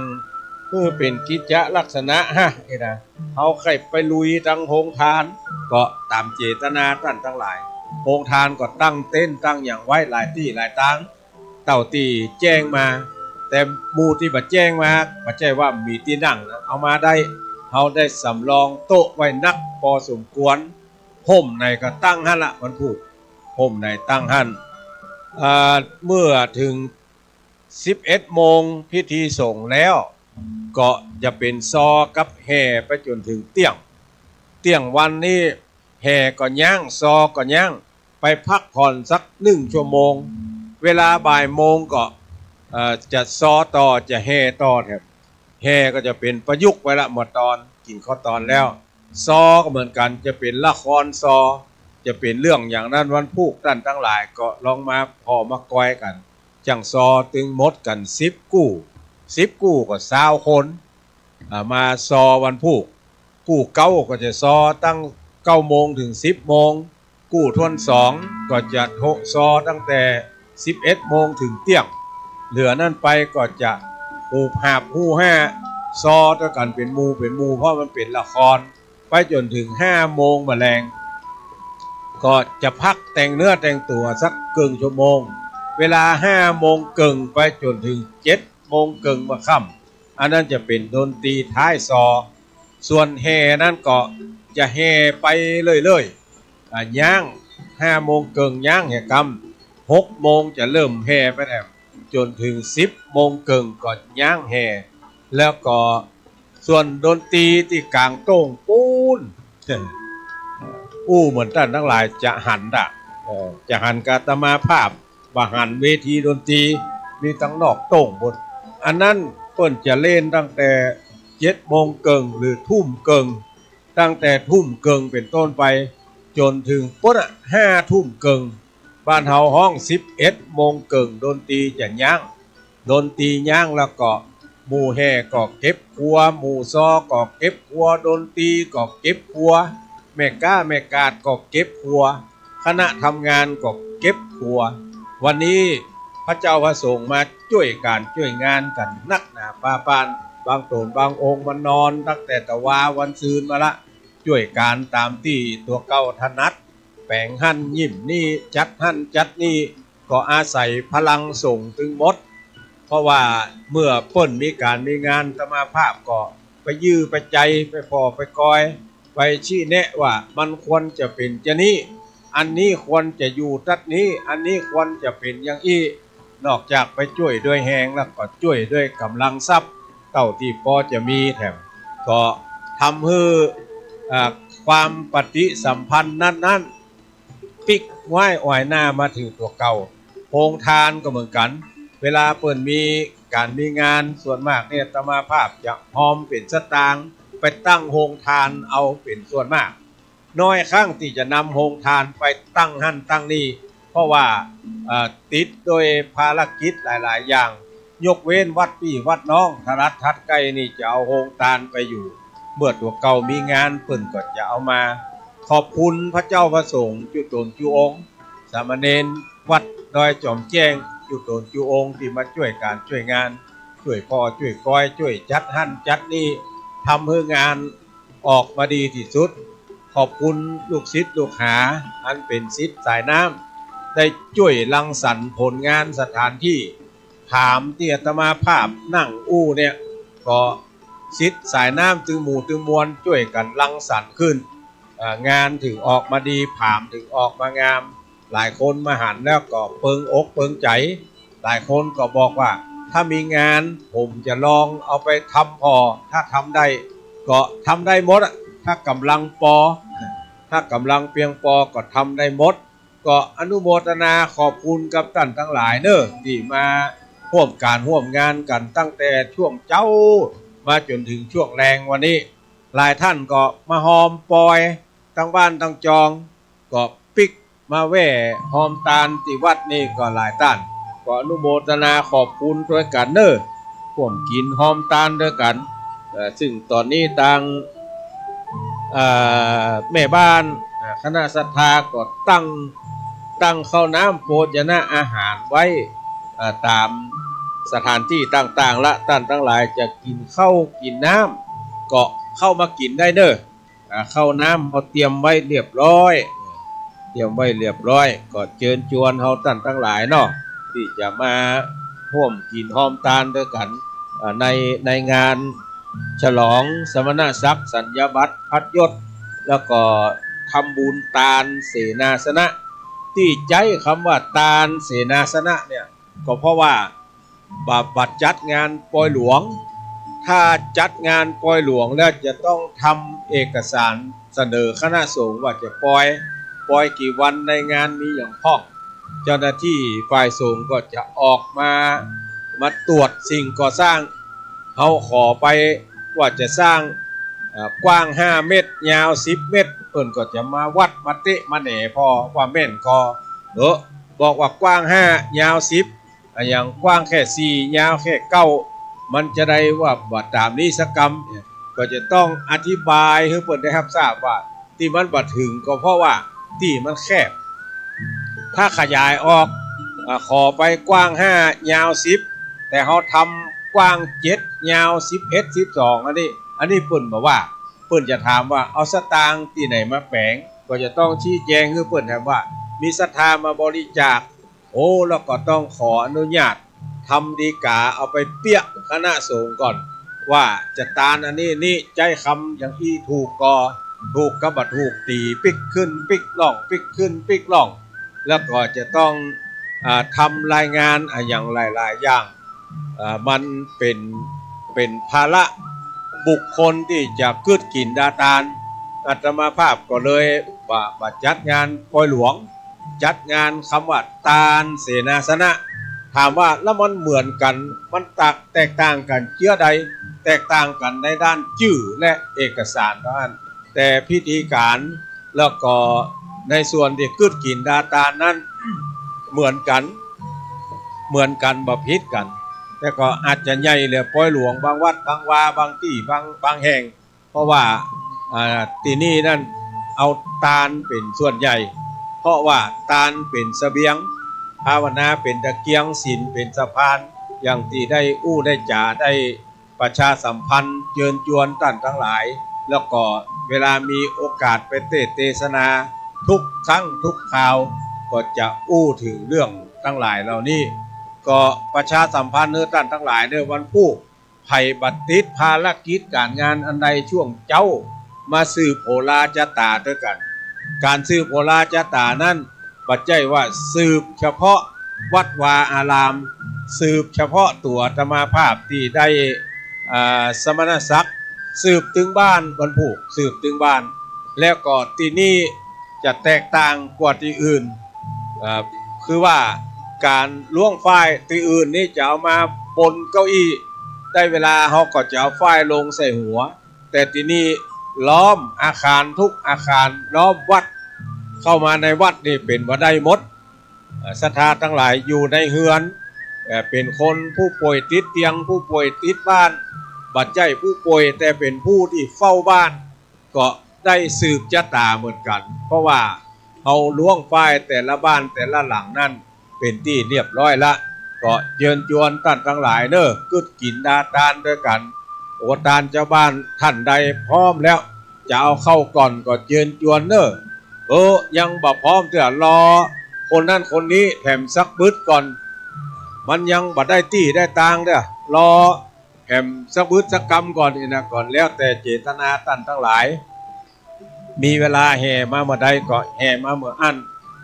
คือเป๋นกิจจะลักษณะฮะ เอนะ เฮาใค่ไปลุยตังโฮงตาน ก็ต๋ามเจตนาต้านตังหลาย โฮงตานก็ตั้งเต็นท์ตั้งหยังไว้หลายตี้หลายตาง เต้าตี้แจ้งมา แต่หมู่ตี้บ่แจ้งมา บ่ใจ้ว่ามีตี้นั่งนะ เอามาได้ เฮาได้สำรองโต๊ะไว้นักปอสมควร ฮ่มไหนก็ตั้งหั้นละ วันพูก ฮ่มไหนตั้งหั้น อ่า เมื่อเถิงสิบเอ็ดโมงพิธีสงฆ์แล้ว ก็จะเป๋นซอกับแห่ไปจ๋นเถิงเตี้ยง เตี้ยงวันนี้แห่ก็ยั้ง ซอก็ยั้ง ไปพักผ่อนสักนึ่งชั่วโมง เวลาบ่ายโมงก็ เอ่อ จะซอต่อ จะแห่ต่อแถม แห่ก็จะเป๋นประยุกต์ไปละ เมื่อตอนกิ๋นข้าวตอนแล้ว ซอก็เหมือนกั๋น จะเป๋นละครซอ จะเป๋นเรื่องอย่างนั้น วันพูกต้านตังหลายก็ลองมาผ่อมากอยกั๋น จั้งซอตึงหมดกั๋นสิบกู้ สิบกู้ก็ซาวคน อ่า มาซอวันพูก กู้เก๊าก็จะซอตั้งเก้าโมงเถิงสิบโมง กู้ถ้วนสองก็จะโฮะซอตั้งแต่สิบเอ็ดโมงเถิงเตี้ยง เหลือนั้นไปก็จะหูบหาบฮู้ฮ่า ซอตวยกั๋นเป๋นหมู่เป๋นหมู่ เพราะมันเป๋นละคร ไปจ๋นเถิงห้าโมงมะแลง ก็จะพักแต่งเนื้อแต่งตั๋วสักเกิ่งชั่วโมง เวลาห้าโมงเกิ่งไปจ๋นเถิงเจ็ดโมงเกิ่งเมื่อค่ำ อันนั้นจะเป๋นดนตรีท้ายซอ ส่วนแห่นั้นก็จะแห่ไปเรื่อยๆ อ่า ยั้ง ห้าโมงเกิ่งยั้งแห่กำ หกโมงจะเริ่มแห่ไปแถม จ๋นเถิงสิบโมงเกิ่งก็ยั้งแห่ แล้วก็ส่วนดนตรีตี้ก๋างโต้งปู๊น อู้เหมือนต้านตังหลายจะหันน่ะ เออ จะหันกับอาตมาภาพ บ่หันเวทีดนตรี มีตังนอกโต้งปู๊น อันนั้นเปิ้นจะเล่นตั้งแต่เจ็ดโมงเกิ่งหรือทุ่มเกิ่ง ตั้งแต่ทุ่มเกิ่งเป๋นต้นไป จ๋นเถิงปู๊นน่ะ ห้าทุ่มเกิ่ง บ้านเฮาฮ้องสิบเอ็ดโมงเกิ่ง ดนตรีจะยั้ง ดนตรียั้งแล้วก็หมู่แห่ก็เก็บครัว หมู่ซอก็เก็บครัว ดนตรีก็เก็บครัว แม่ก๊าแม่กาดก็เก็บครัว คณะทำงานก็เก็บครัว วันนี้พระเจ้าพระสงฆ์มาจ้วยก๋านจ้วยงานกั๋นนักหนาปาปาน บางต๋นบางองค์มานอนตั้งแต่ตะวาวันซืนมาละ จ้วยก๋านต๋ามตี้ตั๋วเก่าถนัด แป๋งหั้นงิ้มนี่ จัดหั้นจัดนี่ ก็อาศัยพลังสงฆ์ตึงหมด เพราะว่าเมื่อเปิ้นมีก๋านมีงาน อาตมาภาพก็ไปยื้อไปใจ๋ ไปผ่อไปกอย ไปชี้แนะว่ามันควรจะเป๋นจานี้ อันนี้ควรจะอยู่ตั๊ดนี้ อันนี้ควรจะเป๋นอย่างอี้ นอกจากไปจ้วยด้วยแฮงแล้วก็จ้วยด้วยก๋ำลังทรัพย์เต้าตี้ปอจะมีแถม ก็ทำหื้อ อ่า ความปฏิสัมพันธ์นั้นๆ ปิ๊กไว้อ่อยหน้ามาเถิงตั๋วเก่า โฮงทานก็เหมือนกั๋น เวลาเปิ้นมีก๋านมีงาน ส่วนมากเนี่ยอาตมาภาพจะฮอมเป๋นสตางค์ไปตั้งโฮงทานเอาเป๋นส่วนมาก น้อยครั้งตี้จะนำโฮงทานไปตั้งหั้นตั้งนี่ เพราะว่า เอ่อ ติดด้วยภารกิจหลายๆ อย่าง ยกเว้นวัดปี้วัดน้อง ถนัดถัดใก้นี่จะเอาโฮงทานไปอยู่ เมื่อตั๋วเก่ามีงานเปิ้นก็จะเอามา ขอบคุณพระเจ้าพระสงฆ์จุ๊ต๋นจุ๊องค์ สามเณรวัดดอยจ๋อมแจ้งจุ๊ต๋นจุ๊องค์ตี้มาจ้วยก๋านจ้วยงาน จ้วยผ่อจ้วยกอย จ้วยจัดหั้นจัดนี่ ทำหื้องานออกมาดีตี้สุด ขอบคุณลูกศิษย์ลูกหา อันเป๋นศิษย์สายน้ำ ได้จ้วยรังสรรค์ผลงานสถานตี้ ผามตี้อาตมาภาพนั่งอู้เนี่ย ก็ศิษย์สายน้ำตึงหมู่ตึงมวลจ้วยกั๋นรังสรรค์ขึ้น เอ่อ งานเถิงออกมาดี ผามเถิงออกมางาม หลายคนมาหันแล้วก็เปิงอกเปิงใจ๋ หลายคนก็บอกว่า ถ้ามีงานผมจะลองเอาไปทำผ่อ ถ้าทำได้ก็ทำได้หมดอะ ถ้าก๋ำลังปอ ถ้าก๋ำลังเปียงปอก็ทำได้หมด ก็อนุโมทนาขอบคุณกับต้านตังหลายเน่อ ตี้มาฮ่วมก๋านฮ่วมงานกั๋นตั้งแต่ช่วงเจ๊ามาจ๋นเถิงช่วงแลงวันนี้ หลายต้านก็มาฮอมปอย ตังบ้านตังจอง ก็ปิ๊กมาแว่ฮอมตานตี้วัดนี่ก็หลายต้าน ก็อนุโมทนาขอบคุณตวยกั๋นเน่อ ฮ่วมกิ๋นฮอมตานตวยกั๋น เอ่อ ซึ่งต๋อนนี้ตาง เอ่อ แม่บ้าน อ่า คณะศรัทธาก็ตั้ง ตั้งข้าวน้ำโภชนะอาหารไว้ เอ่อ ต๋ามสถานตี้ต่างๆ ละ ต้านตังหลายจะกิ๋นข้าวกิ๋นน้ำก็เข้ามากิ๋นได้เน่อ อ่า ข้าวน้ำเฮาเตรียมไว้เรียบร้อย เตรียมไว้เรียบร้อย ก็เจิญจวนเฮาต้านตังหลายเนาะ ตี้จะมาฮ่วมกิ๋นฮอมตานตวยกั๋น อ่า ใน ในงานฉลองสมณศักดิ์ สัญญาบัตรพัดยศ แล้วก็ทำบุญตานเสนาสนะ ตี้ใจ๊กำว่าตานเสนาสนะเนี่ย ก็เพราะว่าบ่า บ่าจัดงานปอยหลวง ถ้าจัดงานปอยหลวงแล้วจะต้องทำเอกสารเสนอคณะสงฆ์ว่าจะปอย ปอยกี่วัน ในงานมีหยังพ่อง เจ้าหน้าตี้ฝ่ายสงฆ์ก็จะออกมา มาตรวจสิ่งก่อสร้าง เฮาขอไปว่าจะสร้าง เอ่อ กว้างห้าเมตร ยาวสิบเมตร เปิ้นก็จะมาวัดมาเต๊ะมาแหน่ พอว่าแม่นก็ เออ บอกว่ากว้างห้า ยาวสิบ อะหยังกว้างแค่สี่ ยาวแค่เก้า มันจะได้ว่าบ่ต๋ามนี้สักกำ ก็จะต้องอธิบายหื้อเปิ้นได้ฮับทราบว่าตี้มันบ่เถิงก็เพราะว่าตี้มันแคบ ถ้าขยายออก อ่า ขอไปกว้างห้า ยาวสิบ แต่เฮาทำกว้างเจ็ด ยาวสิบเอ็ด สิบสอง อันนี้ อันนี้เปิ้นบ่ว่า เปิ้นจะถามว่าเอาสตางค์ตี้ไหนมาแป๋ง ก็จะต้องชี้แจงหื้อเปิ้นแถมว่ามีศรัทธามาบริจาค โอ้ แล้วก็ต้องขออนุญาตทำฎีก๋าเอาไปเปี้ยคณะสงฆ์ก่อน ว่าจะตานอันนี้นี้ ใจ๊กำอย่างอี้ถูกก่อ ถูกกับบ่ถูก ตี๋ปิ๊กขึ้นปิ๊กล่อง ปิ๊กขึ้นปิ๊กล่อง แล้วก็จะต้อง อ่า ทำรายงานอะหยังหลายๆ อย่าง อ่า มันเป๋น เป๋นภาระบุคคลตี้จะกึ๊ดกิ๋นดาตาน อาตมาภาพก็เลยบ่า บ่าจัดงานปอยหลวง จัดงานกำว่าตานเสนาสนะ ถามว่าแล้วมันเหมือนกั๋น มันตะ แตกต่างกั๋นเจื้อใด แตกต่างกั๋นในด้านจื้อและเอกสารเต้าอั้น แต่พิธีก๋าน แล้วก็ในส่วนตี้กึ๊ดกิ๋นดาตานนั้น เหมือนกั๋น เหมือนกั๋น บ่ผิดกั๋น แต่ก็อาจจะใหญ่เหลือปอยหลวงบางวัดบางวา บางตี้บาง บางแห่ง เพราะว่า อ่า ตี้นี่นั้นเอาตานเป๋นส่วนใหญ่ เพราะว่าตานเป๋นเสบียง ภาวนาเป๋นตะเกียง ศีลเป๋นสะพาน อย่างตี้ได้อู้ได้จ๋า ได้ประชาสัมพันธ์เจิญจวนต้านตังหลาย แล้วก็เวลามีโอกาสไปเตสน์เตสนา ทุกครั้งทุกคราว ก็จะอู้เถิงเรื่องตังหลายเหล่านี้ ก็ประชาสัมพันธ์หื้อต้านตังหลายเน่อ วันพูก ใผบ่ติดภารกิจก๋านงานอันใดช่วงเจ๊า มาสืบโหราจะต๋าตวยกั๋น ก๋านสืบโหราจะต๋านั้น บ่ใจ้ว่าสืบเฉพาะวัดวาอาราม สืบเฉพาะตั๋วอาตมาภาพตี้ได้ อ่า สมณศักดิ์ สืบตึงบ้าน วันพูก สืบตึงบ้าน แล้วก็ตี้นี่จะแตกต่างกว่าตี้อื่น อ่า คือว่าก๋านล้วงฝ้ายตี้อื่นนี่จะเอามาบนเก้าอี้ ได้เวลาเฮาก็จะเอาฝ้ายลงใส่หัว แต่ตี้นี่ล้อมอาคารทุกอาคาร ล้อมวัด เข้ามาในวัดนี่เป๋นบ่ได้หมด เอ่อ ศรัทธาตังหลายอยู่ในเฮือน เอ่อ เป๋นคนผู้ป่วยติดเตียง ผู้ป่วยติดบ้าน บ่ใจ้ผู้ป่วย แต่เป๋นผู้ตี้เฝ้าบ้าน ก็ได้สืบจะต๋าเหมือนกั๋น เพราะว่าเฮาล้วงฝ้ายแต่ละบ้านแต่ละหลังนั้น เป๋นตี้เรียบร้อยละ ก็เจิญจวนต้านตังหลายเน่อ กึ๊ดกิ๋นดาตานตวยกั๋น โอ ตานเจ้าบ้านต้านใดพร้อมแล้ว จะเอาเข้าก่อนก็เจิญจวนเน่อ เออ ยังบ่พร้อมเตื้อ รอคนนั้นคนนี้แถมสักบึดก่อน มันยังบ่ได้ตี้ได้ตางเตื้อ รอแถมสักบึดสักกำก่อน อี้นะ ก่อน แล้วแต่เจตนาต้านตังหลาย มีเวลาแห่มาเมื่อใดก็แห่มาเมื่ออั้น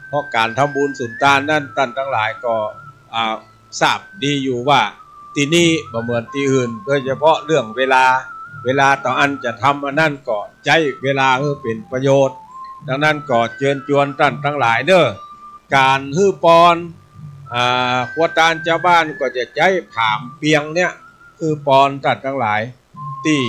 เพราะก๋านทำบุญสุนตานนั้นต้านตังหลายก็ อ่า ทราบดีอยู่ว่าตี้นี่บ่เหมือนตี้อื่น โดยเฉพาะเรื่องเวลา เวลาเต้าอั้นจะทำอันนั้นก็ใจ๊เวลาหื้อเป๋นประโยชน์ ดังนั้นก็เจิญจวนต้านตังหลายเน่อ ก๋านหื้อปอน อ่า ครัวตานเจ้าบ้านก็จะใจ๊ผามเปียงเนี่ย หื้อปอนต้านตังหลาย ตี้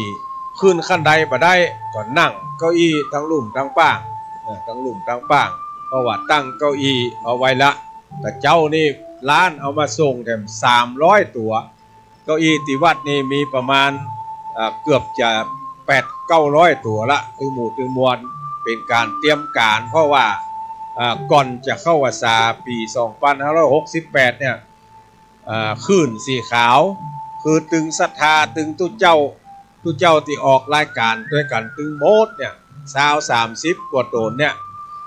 ขึ้นขั้นไดบ่ได้ ก็นั่งเก้าอี้ตังลุ่มตังป้าง เอ่อ ตังลุ่มตังป้าง เพราะว่าตั้งเก้าอี้เอาไว้ละ แต่เจ๊านี่ร้านเอามาส่งแถมสามร้อยตั๋ว เก้าอี้ตี้วัดนี่มีประมาณ เอ่อ เกือบจะแปดเก้าร้อยตั๋วละ ตึงหมู่ตึงมวล เป๋นก๋านเตรียมก๋าน เพราะว่า เอ่อ ก่อนจะเข้าพรรษาปี๋สองปันห้าร้อยหกสิบแปดเนี่ย อ่า คลื่นสีขาว คือตึงศรัทธา ตึงตุ๊เจ้า ตุ๊เจ้าตี้ออกรายก๋านตวยกั๋นตึงหมดเนี่ย ซาวสามสิบกว่าต๋นเนี่ย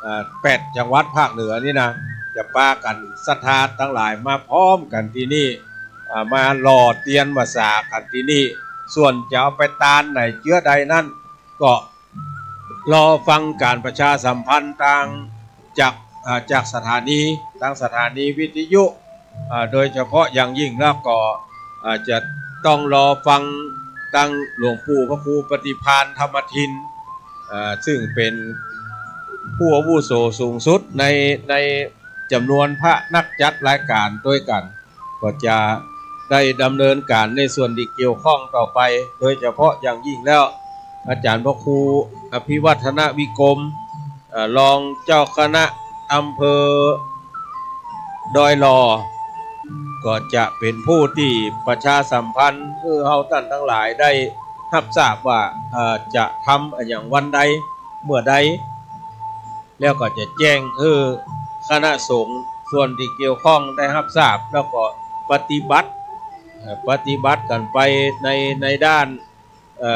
อ่า แปดจังหวัดภาคเหนือนี่นะ จะปากั๋นศรัทธาตังหลายมาพร้อมกั๋นตี้นี่ อ่า มาหล่อเตียนพรรษากั๋นตี้นี่ ส่วนจะเอาไปตานไหนเจื้อใดนั้น ก็ รอฟังก๋านประชาสัมพันธ์ตางจาก อ่า จากสถานี ตางสถานีวิทยุ อ่า โดยเฉพาะอย่างยิ่งแล้วก็ อ่า จะต้องรอฟัง ตังหลวงปู่พระครูปฏิภาณธรรมทิน เอ่อ ซึ่งเป๋นผู้อาวุโสสูงสุดใน ในจ๋ำนวนพระนักจัดรายก๋านตวยกั๋น ก็จะได้ดำเนินก๋านในส่วนตี้เกี่ยวข้องต่อไป โดยเฉพาะอย่างยิ่งแล้ว อาจ๋ารย์พระครูอภิวัฒนวิกรม เอ่อ รองเจ้าคณะอำเภอดอยหล่อ ก็จะเป๋นผู้ตี้ประชาสัมพันธ์หื้อเฮาต้านตังหลายได้ฮับทราบว่า เอ่อ จะทำอะหยังวันใดเมื่อใด แล้วก็จะแจ้งหื้อคณะสงฆ์ส่วนตี้เกี่ยวข้องได้ฮับทราบ แล้วก็ปฏิบัติ เอ่อ ปฏิบัติกั๋นไปใน ในด้าน เอ่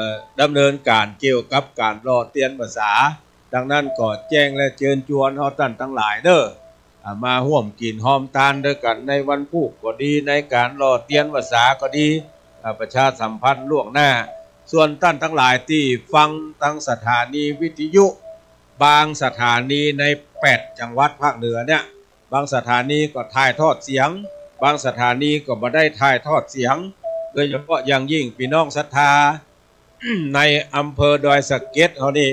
อ ดำเนินก๋านเกี่ยวกับก๋านหล่อเตียนพรรษา ดังนั้นก็แจ้งและเจิญจวนเฮาต้านตังหลายเน่อ อ่า มาฮ่วมกิ๋นฮอมตานตวยกั๋นในวันพูกก็ดี ในก๋านหล่อเตียนพรรษาก็ดี อ่า ประชาสัมพันธ์ล่วงหน้า ส่วนต้านตังหลายตี้ฟังตางสถานีวิทยุ บางสถานีในแปดจังหวัดภาคเหนือเนี่ย บางสถานีก็ถ่ายทอดเสียง บางสถานีก็บ่ได้ถ่ายทอดเสียง โดยเฉพาะอย่างยิ่งปี้น้องศรัทธา ในอำเภอดอยสะเก็ดเฮานี่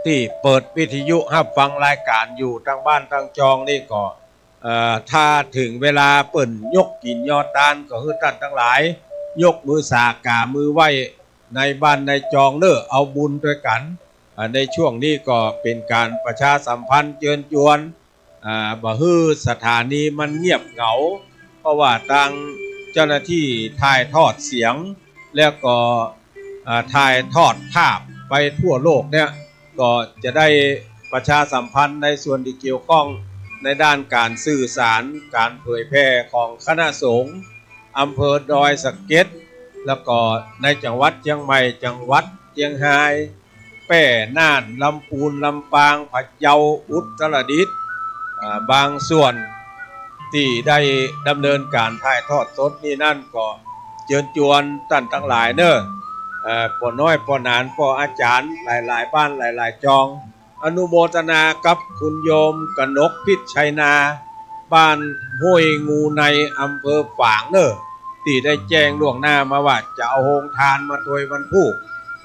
ตี้เปิดวิทยุฮับฟังรายก๋านอยู่ตางบ้านตางจองนี่ก็ เอ่อ ถ้าเถิงเวลาเปิ้นยกกิ๋นยอตานก็หื้อต้านตังหลาย ยกมือสากราบมือไหว้ในบ้านในจองเน่อ เอาบุญตวยกั๋น อ่า ในช่วงนี้ก็เป๋นก๋านประชาสัมพันธ์เจิญจวน อ่า บ่หื้อสถานีมันเงียบเหงา เพราะว่าตางเจ้าหน้าตี้ถ่ายทอดเสียง แล้วก็ อ่า ถ่ายทอดภาพไปทั่วโลกเนี่ย ก็จะได้ประชาสัมพันธ์ในส่วนตี้เกี่ยวข้องในด้านก๋านสื่อสาร ก๋านเผยแผ่ของคณะสงฆ์อำเภอดอยสะเก็ด แล้วก็ในจังหวัดเจียงใหม่ จังหวัดเจียงฮาย แป้ น่าน ลำปูน ลำปาง พะเยา อุตรดิตถ์ อ่า บางส่วนตี้ได้ดำเนินก๋านถ่ายทอดสดนี่นั้นก็เจิญจวนต้านตังหลายเน่อ เอ่อ ป้อน้อย ป้อหนาน ป้ออาจ๋ารย์ หลายๆ บ้าน หลายๆ จอง อนุโมทนากับคุณโยมกนกพิชชัยนา บ้านห้วยงูใน อำเภอฝางเน่อ ตี้ได้แจ้งล่วงหน้ามาว่าจะเอาโฮงตานมาตวยวันพูก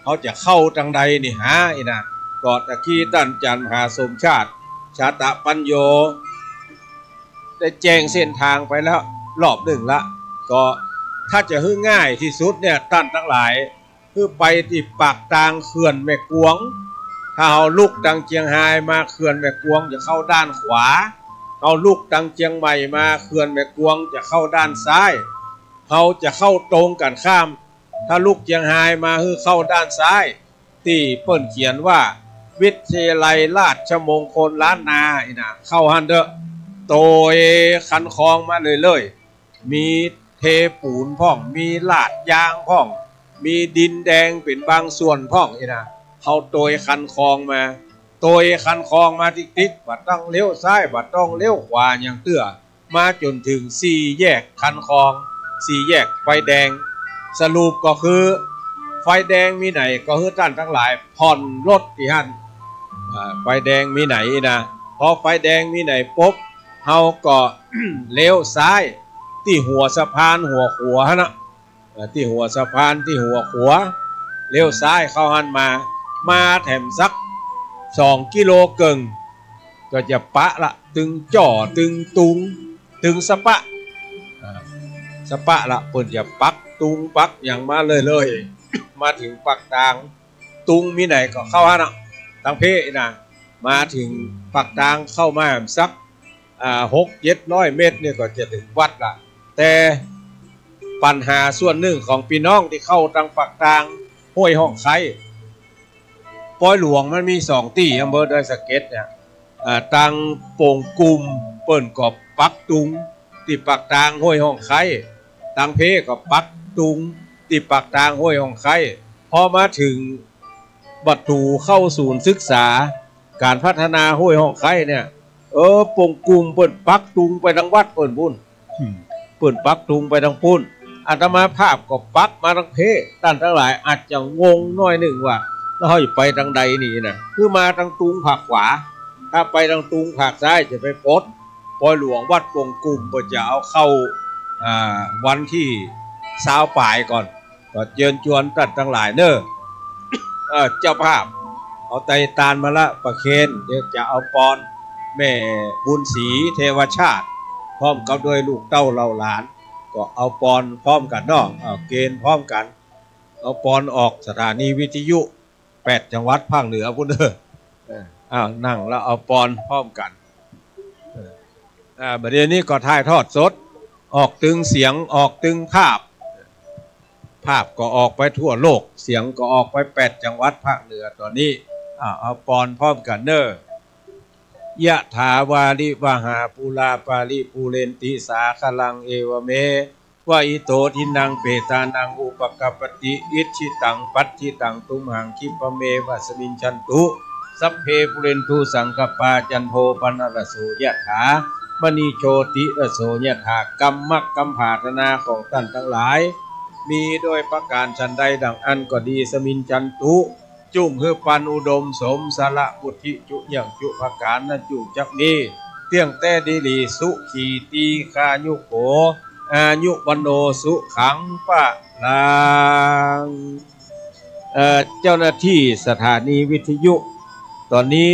เฮาจะเข้าตางใดนี่หา อี้นะ ก็ตะกี้ต้านอาจ๋ารย์มหาสมชาติ ชาตะปัญโญ ได้แจ้งเส้นตางไปแล้วรอบนึ่งละ ก็ถ้าจะหื้อง่ายตี้สุดเนี่ย ต้านตังหลาย คือไปตี้ปากตางเขื่อนแม่กวง ถ้าเฮาลุกตางเจียงฮายมาเขื่อนแม่กวงจะเข้าด้านขวา เฮาลุกตางเจียงใหม่มาเขื่อนแม่กวงจะเข้าด้านซ้าย เฮาจะเข้าตรงกั๋นข้าม ถ้าลุกเจียงฮายมาหื้อเข้าด้านซ้าย ตี้เปิ้นเขียนว่าวิทยาลัยราชมงคลล้านนา อี้นะ เข้าหั้นเต๊อะ ตวยคันคลองมาเลยๆ มีเทปูนพ่อง มีลาดยางพ่อง มีดินแดงเป๋นบางส่วนพ่อง อี้นะ เฮาตวยคันคลองมา ตวยคันคลองมาติ๊กๆ บ่ต้องเลี้ยวซ้าย บ่ต้องเลี้ยวขวาหยังเตื้อ มาจ๋นเถิงสี่แยกคันคลอง สี่แยกไฟแดง สรุปก็คือ ไฟแดงมีไหนก็หื้อต้านตังหลายผ่อนรถตี้หั้น อ่า ไฟแดงมีไหนนะ พอไฟแดงมีไหนปุ๊บ เฮาก็ เลี้ยวซ้ายตี้หัวสะพานหัวขัวหั้นนะ เอ่อ ตี้หัวสะพาน ตี้หัวขัว เลี้ยวซ้ายเข้าหั้นมา มาแถมสักสองกิโลเกิ่ง ก็จะปะละ ตึงจ่อ ตึงตุง ตึงสะปะ อ่า สะปะละ เปิ้นจะปักตุงปักหยังมาเลยๆ มาเถิงปากตาง ตุงมีไหนก็เข้าหั้นนะ ตางเพ่นะ มาเถิงปากตางเข้ามาสัก อ่า หกเจ็ดร้อยเมตรเนี่ยก็จะเถิงวัดละ แต่ปัญหาส่วนนึ่งของปี้น้องตี้เข้าตางปากตางห้วยฮ่องไคร้ ปอยหลวงมันมีสองตี้ อำเภอดอยสะเก็ดเนี่ย อ่า ตางโป่งกุมเปิ้นก็ปักตุงตี้ปากตางห้วยฮ่องไคร้ ตางเพ่ก็ปักตุงตี้ปากตางห้วยฮ่องไคร้ พอมาเถิงประตู๋เข้าศูนย์ศึกษา ก๋านพัฒนาห้วยฮ่องไคร้เนี่ย เออ โป่งกุมเปิ้นปักตุงไปตางวัดเปิ้นปู้น อืม เปิ้นปักตุงไปตางปู้น อาตมาภาพก็ปักมาตางเพ่ ต้านตังหลายอาจจะงงหน้อยนึ่งว่า แล้วเฮาจะไปตางใดนี่นะ คือมาตางตุงผากขวา ถ้าไปตางตุงผากซ้ายจะไปปด ปอยหลวงวัดโป่งกุมก็จะเอาเข้า อ่า วันตี้ซาวป๋ายก่อน ก็เจิญจวนต้านตังหลายเน่อ เอ่อ เจ้าภาพ เอาไตรตานมาละประเคน เดี๋ยวจะเอาปอนแม่บุญศรีเทวชาติ พร้อมกับด้วยลูกเต้าเหล่าหลาน ก็เอาปอนพร้อมกั๋นเนาะ เอาเกณฑ์พร้อมกั๋น เอาปอนออกสถานีวิทยุแปดจังหวัดภาคเหนือปู้นเน่อ เออ อ้าว นั่งแล้วเอาปอนพร้อมกั๋น เออ อ่า บ่าเดี่ยวนี้ก็ถ่ายทอดสด ออกตึงเสียง ออกตึงภาพ ภาพก็ออกไปทั่วโลก เสียงก็ออกไปแปดจังหวัดภาคเหนือต๋อนนี้ อ่า เอาปอนพร้อมกั๋นเน่อ ยะถาวาริวหาปูราปาริปูเรนติสาคะลัง เอวะเม วะอิโต ทินนังเปตานัง อุปะกัปปะติ อิจฉิตัง ปัจฉิตัง ตุมหัง คิปะเมวะ สะมิชชันตุ สัพเพ ปูเรนตุ สังกัปปา จันโท ปะนะระโส ยะถา มะณิ โชติระโส ยะถา กำมั๊กกำผาถนาของต้านตังหลาย มีโดยประก๋านฉันใดดั่งอั้นก็ดี สะมิชชันตุ จุ่งหื้อปันอุดมสม สารวุฒิจุยังจุ ประก๋านนั้นจุ่งจักมี เตี้ยงแต๊ดีหลี สุขี ตีฆายุโข อายุ วัณโณ สุขัง พะลัง เอ่อ เจ้าหน้าตี้สถานีวิทยุ ต๋อนนี้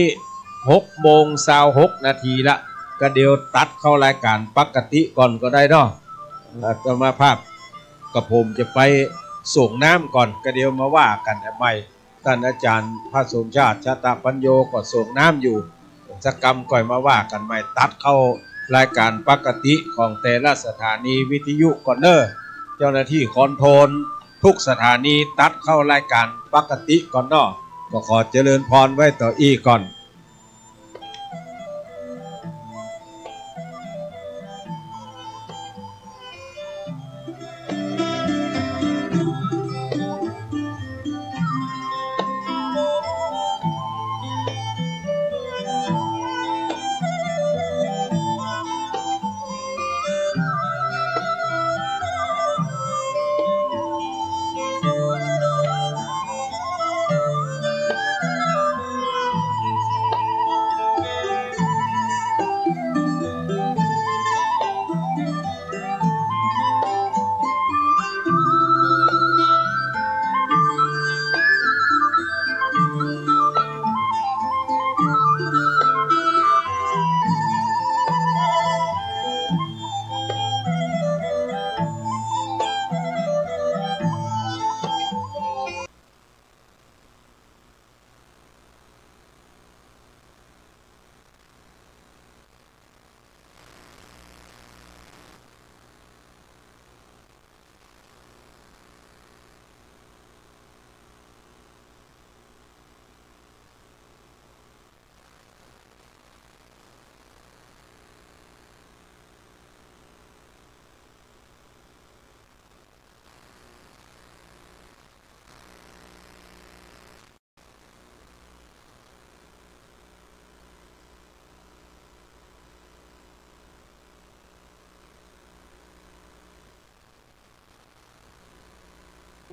หกโมงซาวหกนาทีละ ก็เดี๋ยวตัดเข้ารายก๋านปกติก่อนก็ได้เนาะ อาตมาภาพกับผมจะไปส่งน้ำก่อน ก็เดี๋ยวมาว่ากั๋นใหม่ ต้านอาจ๋ารย์พระสมชาติ ชาตะปัญโญ ก็ส่งน้ำอยู่ สักกำก่อยมาว่ากั๋นใหม่ ตัดเข้ารายก๋านปกติของแต่ละสถานีวิทยุก่อนเน่อ เจ้าหน้าตี้คอนโทรลทุกสถานีตัดเข้ารายก๋านปกติก่อนเนาะ ก็ขอเจริญพรไว้ต่ออี้ก่อน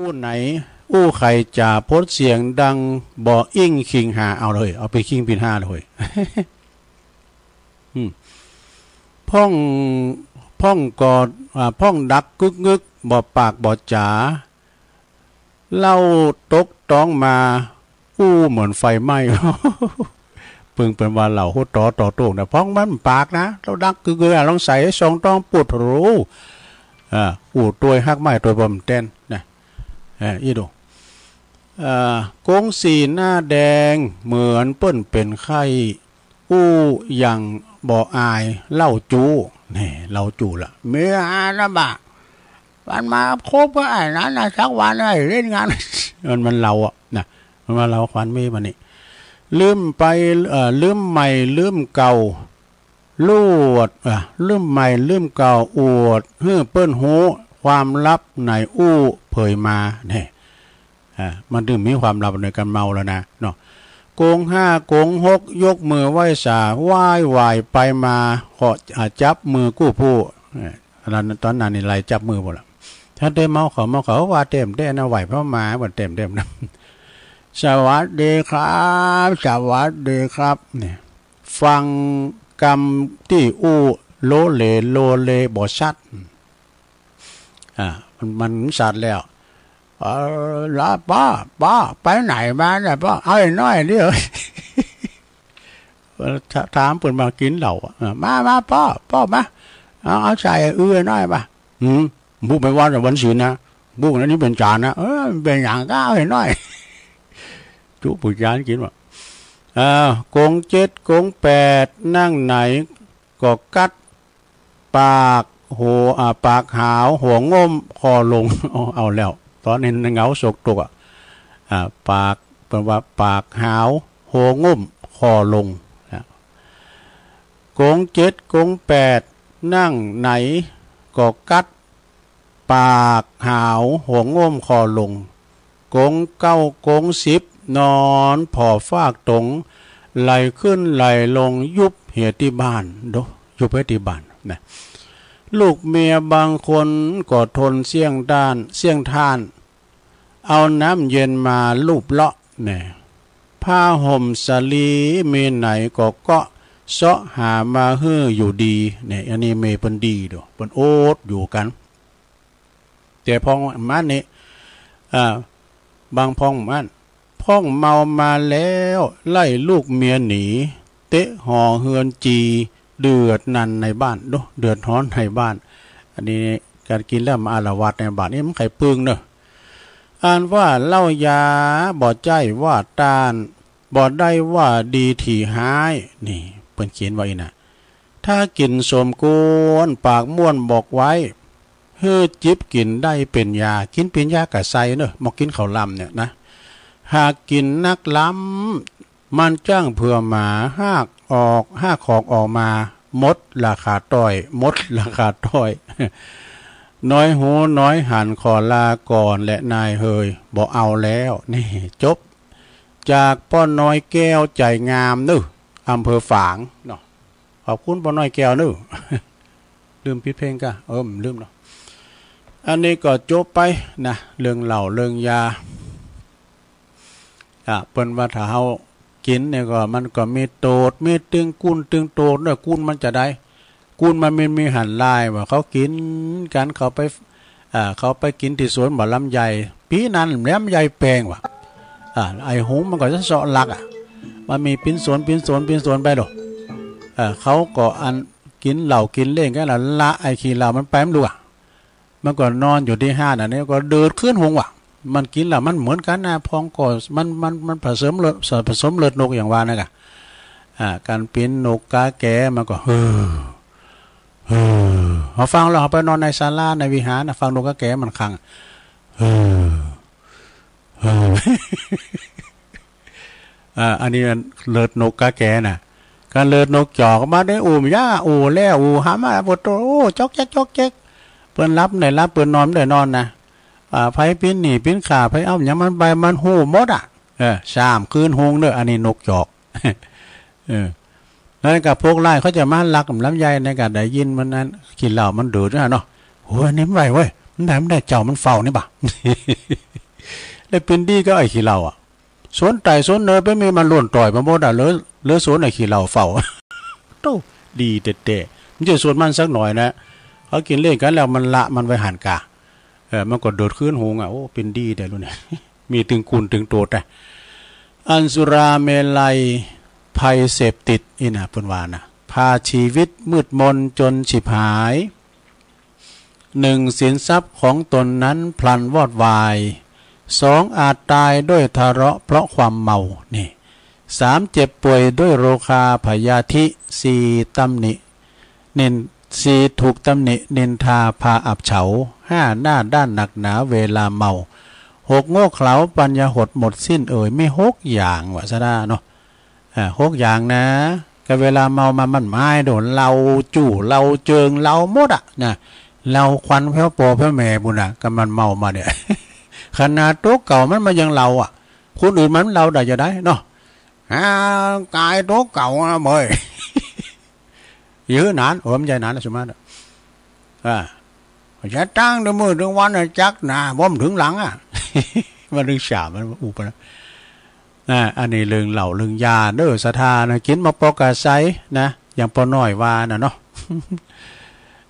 อู้ไหน อู้ใค่จ๋า ปดเสียงดัง บ่อิ้งคิงหา เอาเลย เอาไปคิงปินห้าเลย อืม พ่อง พ่องกอด อ่า พ่องดักกึกงึก บ่ปากบ่จ๋า เหล้าตกต๊องมา อู้เหมือนไฟไหม้ เปิงเปิ้นว่าเหล้าหัวต๋อต๋อโต้งนะ พ่องมันปากนะ เหล้าดักกึกงึกอะ ลองใส่สองต๊อง ปูดโธ่ อ่า อู้ตวยฮักไม้ตวยบ่มแตนนะ เออ อี้ดู เอ่อ กงสีหน้าแดง เหมือนเปิ้นเป๋นไข้ อู้อย่างบ่อายเหล้าจู๊ แน่ เหล้าจู๊ละ เมียนะบ่า มันมาคบกับไอ้นั้นนะ สักวันไอ้เล่นงาน มัน มันเหล้าอะนะ มันมาเหล้าขวัญเมียมันนี่ ลืมไป เอ่อ ลืมใหม่ลืมเก่า ลวด อ่ะ ลืมใหม่ลืมเก่า อวดหื้อเปิ้นฮู้ ความลับไหนอู้เผยมา แน่ อ่ะ มันถึงมีความลับในก๋านเมาแล้วนะ เนาะ โกงห้าโกงหก ยกมือไหว้สา ไหว้ไหว้ไปมา ขอ อ่ะ จับมือกู้ผู้ เอ่อ ต๋อนนั้น ต๋อนนั้นนี่ไล่จับมือหมดละ ถ้าได้เมาเขา เมาเขาว่าแต้มแต๊นะ ไหว้พระมา ว่าแต้มแต๊นะ สวัสดีครับ สวัสดีครับ เนี่ย ฟังกำตี้อู้โลเลโลเลบ่ชัด อ่า มัน มันชัดแล้ว เออ ละป้อ ป้อ ไปไหนมาเนี่ยป้อ เอาไอ้น้อยนี่เหรอ ถ- ถามเปิ้นมากิ๋นเหล้าอะ เออ มา มาป้อ ป้อมา เอา เอาใส่อือไอ้น้อยมา อืม บุไปวัดวันศีลนะ บุอันนี้เป๋นจานนะ เออ เป๋นหยังก็เอาไอ้น้อย จุผู้จานกิ๋นว่ะ อ่า กงเจ็ดกงแปด นั่งไหนก็กัด ปากหัว อ่า ปากหาว หัวง่ม คอลง เอา เอาแล้ว ต๋อนนี้เหงาโศกตกอะ อ่า ปาก เปิ้นว่าปากหาว หัวง่ม คอลง นะ กงเจ็ดกงแปด นั่งไหนก็กัด ปากหาว หัวง่ม คอลง กงเก้ากงสิบ นอนผ่อฟากตง ไหลขึ้นไหลลง ยุบเหียตี้บ้าน โด ยุบเหียตี้บ้านนะ ลูกเมียบางคนก็ทนเสี้ยงด้าน เสี้ยงท่าน เอาน้ำเย็นมาลูบเลาะ เนี่ย ผ้าห่มสาลีมีไหนก็เกาะ เซาะหามาหื้ออยู่ดี เนี่ย อันนี้เมียเปิ้นดีโด เปิ้นอดอยู่กั๋น แต่พ่องอั้นนี่ อ่า บางพ่องอั้น พ่องเมามาแล้ว ไล่ลูกเมียหนี เตะหอเฮือนจี เดือดนันในบ้าน โด เดือดฮ้อนในบ้าน อันนี้ก๋านกิ๋นแล้วมาอาละวาดในบ้านนี่มันใค่ปึ้งเนาะ อันว่าเหล้ายาบ่ใจ้ว่าต้าน บ่ได้ว่าดีถี่ฮ้าย นี่ เปิ้นเขียนว่าอี้นะ ถ้ากิ๋นสมควร ปากม่วนบอกไว้ หื้อจิบกิ๋นได้เป๋นยา กิ๋นเป๋นยากะไซเนาะ บ่กิ๋นข้าวหลามเนี่ยนะ หากกิ๋นนักล้ำ มันจ้างเผื่อหมา หากออก หากของออกมา หมดราคาต้อย หมดราคาต้อย น้อยฮู้น้อยหัน ขอลาก่อนแหละนายเฮย บ่เอาแล้ว นี่ จบ จากป้อน้อยแก้วใจ๋งามเนาะ อำเภอฝางเนาะ ขอบคุณป้อน้อยแก้วเนาะ ลืมปิดเพลงก่ะ เออ ลืมเนาะ อันนี้ก็จบไปนะ เรื่องเหล้าเรื่องยา อ่ะ เปิ้นว่าถ้าเฮากิ๋นเนี่ยก็ มันก็มีโตษ มีตึงกุนตึงโตษเนาะ กุนมันจะใด กุนมันมี มีหั้นหลายว่า เขากิ๋นกั๋น เขาไป อ่า เขาไปกิ๋นตี้สวนบ่าลำไย ปี๋นั้นลำไยแปงว่ะ อ่า ไอ้หงส์มันก็จะเซาะลักอะ มันมีปิ้นสวน ปิ้นสวน ปิ้นสวนไปโด อ่า เขาก็อันกิ๋นเหล้ากิ๋นเหล้งกั๋นแล้ว ละไอ้ขี้เหล้ามันไปบ่ฮู้อะ มันก็นอนอยู่ตี้ฮ้าน อันนี้ก็เดิดขึ้นหงส์ว่ะ มันกิ๋นเหล้ามันเหมือนกั๋นนะ พ่องก็มัน มัน มันผสมเลือด ผสมเลือดนกอย่างว่านั่นกะ อ่า ก๋านปิ้นนกกาแกมันก็ เฮ้อ เฮ้อ เฮาฟังแล้วเฮาไปนอนในศาลาในวิหารนะ ฟังนกกาแกมันคัง เฮ้อ เฮ้อ อ่า อันนี้มันเลือดนกกาแกนะ ก๋านเลือดนกจอกมาได้ อู้มยา อู้แล้วอู้หามา ปวดตัว โอ้ จ๊อกแจ๊ก จ๊อกแจ๊ก เปิ้นหลับได้หลับ เปิ้นนอนได้นอนนะ อ่า ไผปิ้นหนี้ปิ้นข้า ไผเอาหยังมันไป มันฮู้หมดอะ เออ สามคืนฮุงเด้อ อันนี้นกจอก เออ แล้วก็พวกร้ายเขาจะมาลักลำไยในก๋านได้ยินมันนั้น ขี้เหล้ามันเดือดนะเนาะ โอ้ย อันนี้มันไหวเว้ย มันได้ มันได้เจ้ามันเฝ้านี่บ่ะ แล้วเปิ้นดีก็ไอ้ขี้เหล้าอะ สวนไต่สวนเนยไปมีมันล่นต่อยมาหมดอะ เหลือ เหลือสวนไอ้ขี้เหล้าเฝ้า โต้ ดีแต๊ๆ มันจะสวนมันสักหน่อยนะ เขากิ๋นเหล้งกั๋นแล้วมันละมันไว้หั้นกา เออ มันก็เดิดคืนหงส์อะ โอ้ เป๋นดีแต๊ลูกเนี่ย มีตึงกุนตึงโตษอะ อันสุราเมรัย ภัยเสพติดนี่นะ เปิ้นว่านะ พาชีวิตมืดมนจนฉิบหาย หนึ่ง สินทรัพย์ของตนนั้นพลันวอดวาย สอง อาจตายด้วยทะเลาะเพราะความเมา นี่ สาม เจ็บป่วยด้วยโรคาพยาธิ สี่ ตำหนิ นิน สี่ ถูกตำหนินินทาพาอับเฉา ห้า หน้าด้านหนักหนาเวลาเมา หก โง่เขลาปัญญาหดหมดสิ้นเอ่ย มีหกอย่างว่าซะนะเนาะ อ่า หกอย่างนะ ก็เวลาเมามามันหมายโดนเหล้าจู้เหล้าเจิงเหล้าหมดอะนะ เหล้าควันแผ้วปอแผ้วแหมปุ้นนะ ก็มันเมามาเนี่ย ขนาดตั๋วเก่ามันมายังเหล้าอะ คนอื่นมันเหล้าได้จะได้เนาะ อ่า ก๋ายตั๋วเก่านะเบ้ย ยื้อนาน โอ้ บ่ใจ้นานนะ สุมาตรอะ อ่า จะตั้งแต่มื้อถึงวันนะจักนะ บ่มถึงหลังอะ มันถึงสาม มันอู้ไปแล้ว อ่า อันนี้เรื่องเหล้าเรื่องยาเด้อ ศรัทธานะ กิ๋นมาปอกกะไซนะ อย่างป้อน้อยว่าน่ะเนาะ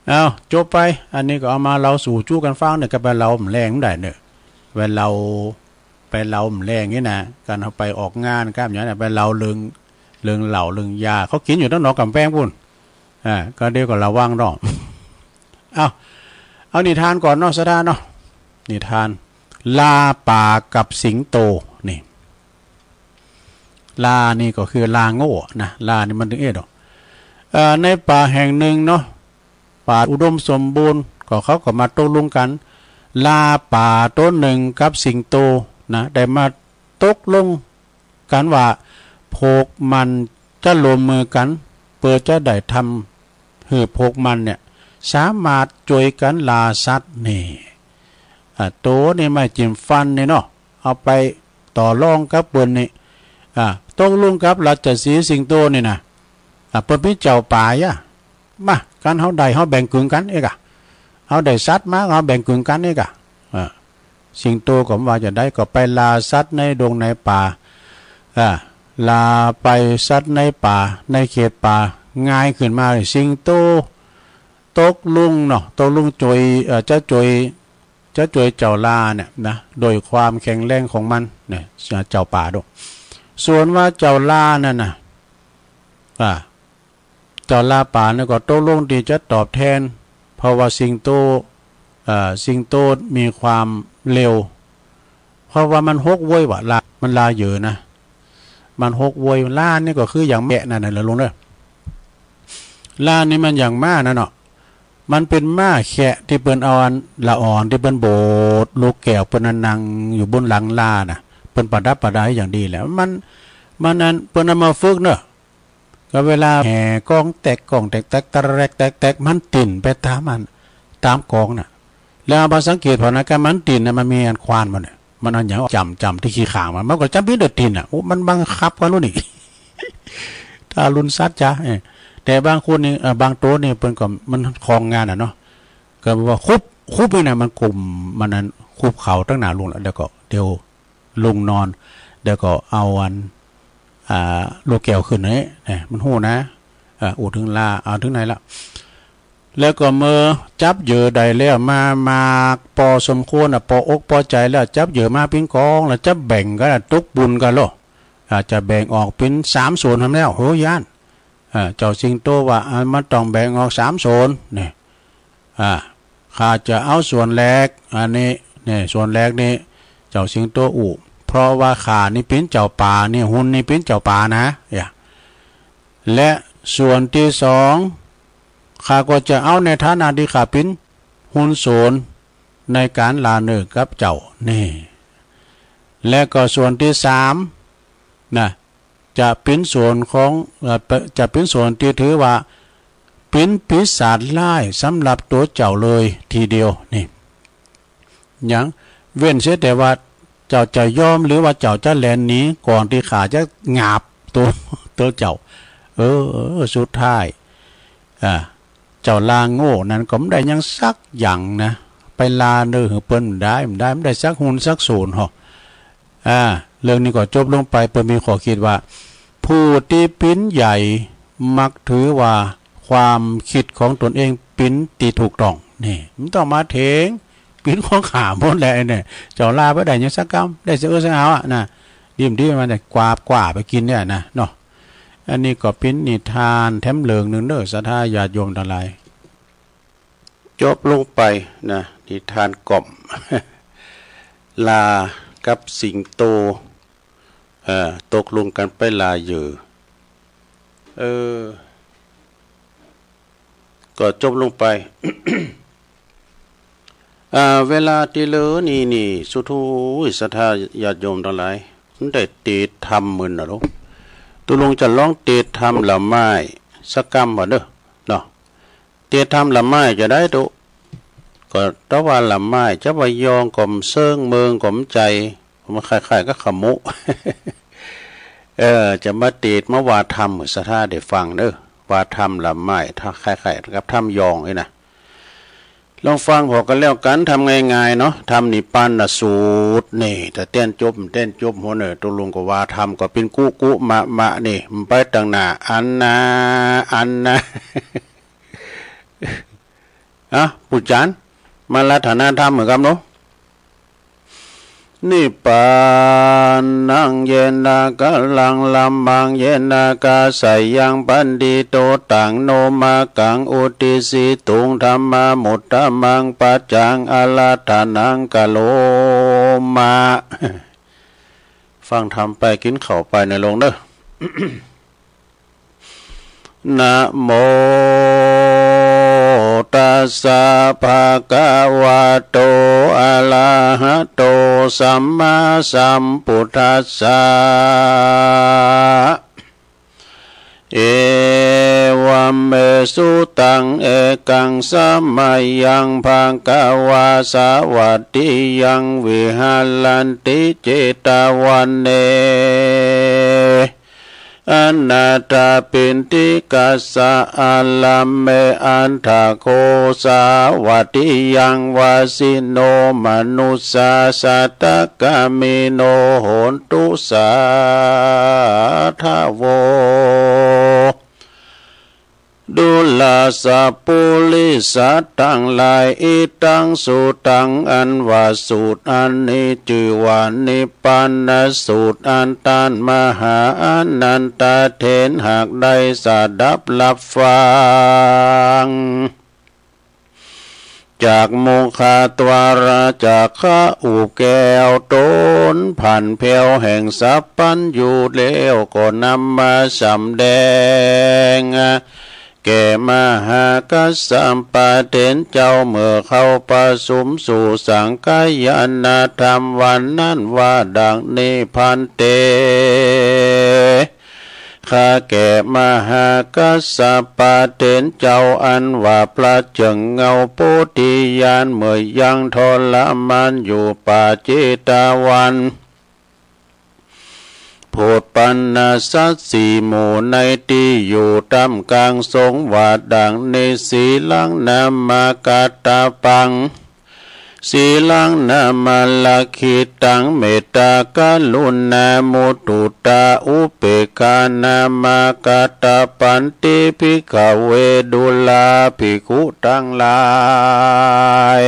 เอา จบไป อันนี้ก็เอามาเล่าสู่จู้กั๋นฟังเนี่ย ก็ไปเล่าแหมแลงบ่ได้เนี่ย ไปเหล้า ไปเหล้าบ่แลงนี่นะ การเฮาไปออกงานก้ามอย่างนั้นนะ ไปเหล้าเลิง เลิงเหล้าเลิงยา เขากิ๋นอยู่ตังนอกก๋ำแพงปู๊น อ่า ก็เดี๋ยวก็ระวังเนาะ เอา เอานิทานก่อนเนาะ ศรัทธาเนาะ นิทาน ลาป่ากับสิงโต นี่ ลานี่ก็คือลาโง่นะ ลานี่มันตึงเอ๊ะดอก เอ่อ ในป่าแห่งหนึ่งเนาะ ป่าอุดมสมบูรณ์ ก็เขาก็มาตกลงกั๋น ลาป่าตั๋วหนึ่งกับสิงโตนะ ได้มาตกลงกั๋นว่า พวกมันจะร่วมมือกั๋น เปื้อจะได้ทำหื้อพวกมันเนี่ย สามารถจ้วยกั๋นล่าสัตว์นี่ อ่า ตั๋วนี่ไม้จิ้มฟันนี่เนาะ เอาไปต่อรองกับเปิ้นนี่ อ่า ตกลงกับราชสีห์สิงโตนี่นะ อ่า เปิ้นเป๋นเจ้าป่าอะ มา กั๋นเฮาได้เฮาแบ่งกึ่งกั๋นเอกอะ เฮาได้สัตว์มาเฮาแบ่งกึ่งกั๋นเอกอะ อ่า สิงโตก็ว่าจะได้ก็ไปล่าสัตว์ในดงในป่า อ่า ล่าไปสัตว์ในป่า ในเขตป่า งายขึ้นมา สิงโตตกลงเนาะ ตกลงจ้วย เอ่อ จะจ้วย จะจ้วยเจ้าลาเนี่ยนะ โดยความแข็งแรงของมันเนี่ย เจ้าป่าดอก ส่วนว่าเจ้าลานั่นน่ะ อ่า เจ้าลาป่าเนี่ยก็ตกลงตี้จะตอบแทน เพราะว่าสิงโต เอ่อ สิงโตมีความเร็ว เพราะว่ามันหกเว้ยว่ะ ลา มันลาเหยื่อนะ มันหกเว้ย ลานี่ก็คืออย่างแมะนั่นน่ะเหรอลุงเนอะ ลานี่มันอย่างม้านั่นเนาะ มันเป๋นม้าแคะตี้เปิ้นเอาอันละอ่อนตี้เปิ้นโบดลูกแก้วเปิ้นนั่นนั่งอยู่บนหลังลาน่ะ เปิ้นประดับประดาอย่างดีแหละ มัน มันอันเปิ้นเอามาฝึกเนอะ ก็เวลาแห่กลองแต๊กกลองแต๊กแต๊กแต๊กแต๊กแต๊ก มันติ่นไปต๋ามอัน ต๋ามกลองน่ะ แล้วบ่าสังเกตผ่านนะ การมันติ่นน่ะ มันมีอันควานมันเนี่ย มันอันอย่างจ้ำจ้ำตี้ขี้ข้างมัน มันก็จ๋ำเป๋นเดือดติ่นน่ะ โอ้ มันบังคับกั๋นลูกนี่ ทารุณสัตว์จ๊ะ เออ แต่บางคนนี่ เอ่อ บางตั๋วนี่เปิ้นก็มันคล่องงานอะเนาะ ก็ว่าคุบ คุบนี่นะ มันก้ม มันอันคุบเข่าตังหน้าลุงแล้ว แล้วก็เดี๋ยวลุงนอน แล้วก็เอาอัน อ่า ลูกแก้วขึ้นนี่ เนี่ย มันฮู้นะ เอ่อ อู้เถิงลา เอาเถิงไหนละ แล้วก็เมื่อจับเหยื่อได้แล้ว มา มากปอสมควรน่ะ ปออกปอใจ๋แล้ว จับเหยื่อมาเป๋นกอง แล้วจะแบ่งกั๋นน่ะ ตกบุญกั๋นโลด อ่า จะแบ่งออกเป๋นสามส่วนทำแล้ว โห ย้าน อ่า เจ้าสิงโตว่า อ่า มันต้องแบ่งออกสามส่วนเนี่ย อ่า ข้าจะเอาส่วนแรก อันนี้ เนี่ย ส่วนแรกนี่ เจ้าสิงโตอู้ เพราะว่าข้านี่เป๋นเจ้าป่า นี่ ฮุนนี่เป๋นเจ้าป่านะ อย่า และส่วนตี้สอง ข้าก็จะเอาในฐานะตี้ข้าเป๋นฮุนส่วนในก๋านล่าเนื้อกับเจ้า นี่ และก็ส่วนตี้สาม นะ จะเป๋นส่วนของ เอ่อ จะเป๋นส่วนตี้ถือว่าเป๋นปีศาจร้ายสำหรับตั๋วเจ้าเลยทีเดียว นี่ หยัง เว้นเสียแต่ว่าเจ้าจะยอมหรือว่าเจ้าจะแล่นหนีก่อนตี้ข้าจะหงาบตั๋ว ตั๋วเจ้า เออ สุดท้าย อ่า เจ้าลาโง่นั้นก็บ่ได้หยังสักอย่างนะ ไปล่าเนื้อหื้อเปิ้นบ่ได้ บ่ได้ บ่ได้สักฮุนสักส่วนหรอก อ่า เรื่องนี้ก็จบลงไป เปิ้นมีข้อคิดว่า ผู้ตี้เป๋นใหญ่มักถือว่าความคิดของตนเองเป๋นตี้ถูกต้อง นี่ บ่ต้องมาเถียง เป๋นของข้าหมดแหละไอ้เนี่ย เจ้าลาบ่ได้หยังสักกำ ได้เสียเอื้อเสียเอาอะนะ ดิ้มๆ มันจะกวาดกวาดไปกิ๋นเนี่ยนะ เนาะ อันนี้ก็เป๋นนิทานแถมเรื่องนึ่งเด้อ ศรัทธาญาติโยมตังหลาย จบลงไปนะ นิทานก่อม ลากับสิงโต เอ่อ ตกลงกั๋นไปล่าเหยื่อ เออ ก็จบลงไป อ่า เวลาตี้เหลือนี่ นี่ สุทู ศรัทธาญาติโยมตังหลาย มันได้เตสน์ธรรมมื้อนี้นะลูก ตุ๊ลุงจะลองเตสน์ธรรมละไม้สักกำบ่าเน่อ เนาะ เตสน์ธรรมละไม้จะได้ตุ๊ ก็แต่ว่าละไม้ จะว่ายองก็บ่เซิง เมิงก็บ่ใจ้ มันคล้ายๆ กับขมุ เออ จะมาเตสน์มาว่าธรรมหื้อศรัทธาได้ฟังเน่อ ว่าธรรมละไม้ ถ้าคล้ายๆ กับธรรมยองนี่นะ ลองฟังผ่อกั๋นแล้วกั๋น ธรรมง่ายๆ เนาะ ธรรมนิพพานสูตรนี่ ถ้าเต้นจบ เต้นจบหัวเน่อ ตุ๊ลุงก็ว่าธรรมก็เป๋นกุกุมะมะนี่ มันไปตังหน้า อันนา อันนา อ่ะ ปู่จ๋ารย์ มาอาราธนาธรรมเหมือนกั๋นเนาะ นิพพานัง เยนะ กะลัง ละมัง เยนะ กะสะยัง ปัณฑิโต ตัง โน มะกัง อุตติสสิตุง ธัมมามุตตะมัง ปัจจัง อาราธนัง กะโรมะ ฟังธรรมไป กิ๋นข้าวไป นะโยมเน่อ นะโมตัสสะ ภะคะวะโต อะระหะโต สัมมาสัมพุทธัสสะ เอวัมเม สุตัง เอกัง สะมะยัง ภะคะวา สาวัตถิยัง วิหะรันติ เจตะวะเน อนาถะปิณฑิกัสสะ อารามเม อัฏฐะโข สาวัตถิยัง วาสิโน มะนุสสา สัตถะกามิโน โหนตุ สาธะโว ดูราสะปุริสะตังหลาย อิตัง สูตัง อันว่าสูตรอันนี้ จื้อว่านิพพานสูตร อันต้านมหาอานันทะเถรหากได้สดับฮับฟัง จากมุขะตวาระ จากข้าอุบแก้วต๋น ผันแผ้วแห่งสัพพัญญูแล้ว ก็นำมาสำแดง แก่มหากัสสปะเถรเจ้า เมื่อเขาประชุมสู่สังฆายนธรรมวันนั้นว่าดังนี้ ภันเต ข้าแก่มหากัสสปะเถรเจ้า อันว่าพระเจ้าเงาโพธิญาณ เมื่อยังทรมานอยู่ป่าเจตวัน โพธปัณณสัตว์สี่หมู่ในตี้อยู่ต้ามก๋างสงฆ์ ว่าดังนี้ สีลัง นามะ กัตตะปัง สีลัง นามะ ละขิตัง เมตตา กรุณา มุตุตา อุเปกขา นามะ กัตตะปันติ ภิกขะเว ดูราภิกขุตังหลาย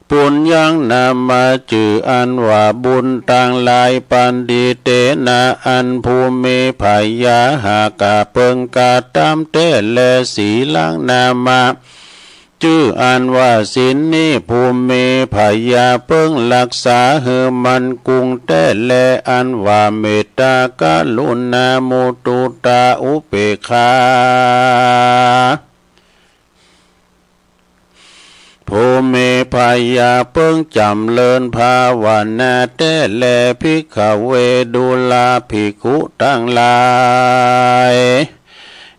ปุญญัง นามะ จื้ออันว่าบุญตังหลาย ปัณฑิเตนะ อันผู้มีผญาหากะเปิงกระตำแต๊แล สีลัง นามะ จื้ออันว่าศีลนี้ผู้มีผญาเปิงฮักษาหื้อมั่นกุ้งแต๊แล อันว่าเมตตา กรุณา มุตุตา อุเปกขา ผู้มีผญาเปิงจ๋ำเริญภาวนาแต๊แล ภิกขะเว ดูราภิกขุตังหลาย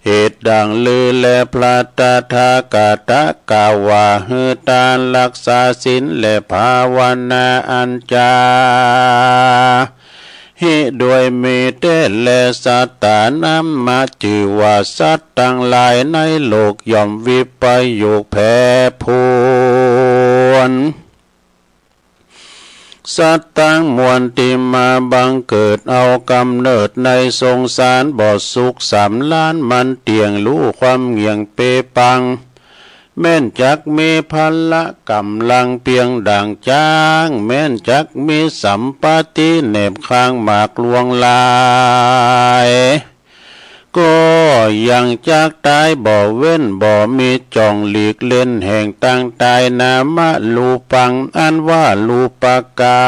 เหตุดังนี้แล พระตถาคตะกล่าวว่า หื้อตานฮักษาศีลและภาวนาอันจา ฮิด้วยมีแต๊แล สัตตานัมมะ จื้อว่าสัตว์ตังหลายในโลกย่อมวิปโยคแปรปรวน สัตว์ตังมวลตี้มาบังเกิดเอาก๋ำเนิดในสงสาร บ่สุขสำราญมันเตี้ยง ฮู้ความเงี่ยงเปปัง แม้นจักมีพละก๋ำลังเปียงดั่งจ๊าง แม้นจักมีสัมปติแหนบข้างมากหลวงหลาย ก็ยังจักต๋ายบ่เว้น บ่มีจ่องหลีกเล่นแห่งตางต๋าย นามะ รูปัง อันว่ารูปกา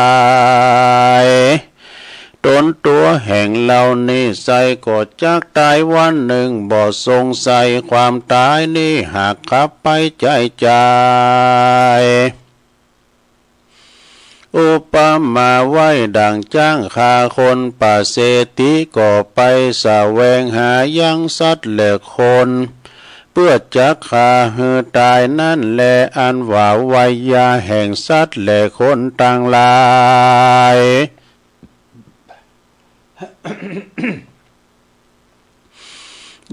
ย ต๋นตั๋วแห่งเฮานี้ไส้ก็จักต๋ายวันนึ่ง บ่สงสัยความต๋ายนี้หากขับไปใจ้ใจ๋ อุปมาไว้ดั่งจ๊างฆ่าคน ป่าเศรษฐีก็ไปแสวงหายังสัตว์และคน เปื้อจักฆ่าหื้อต๋ายนั้นแล อันว่าไวยาแห่งสัตว์และคนตังหลาย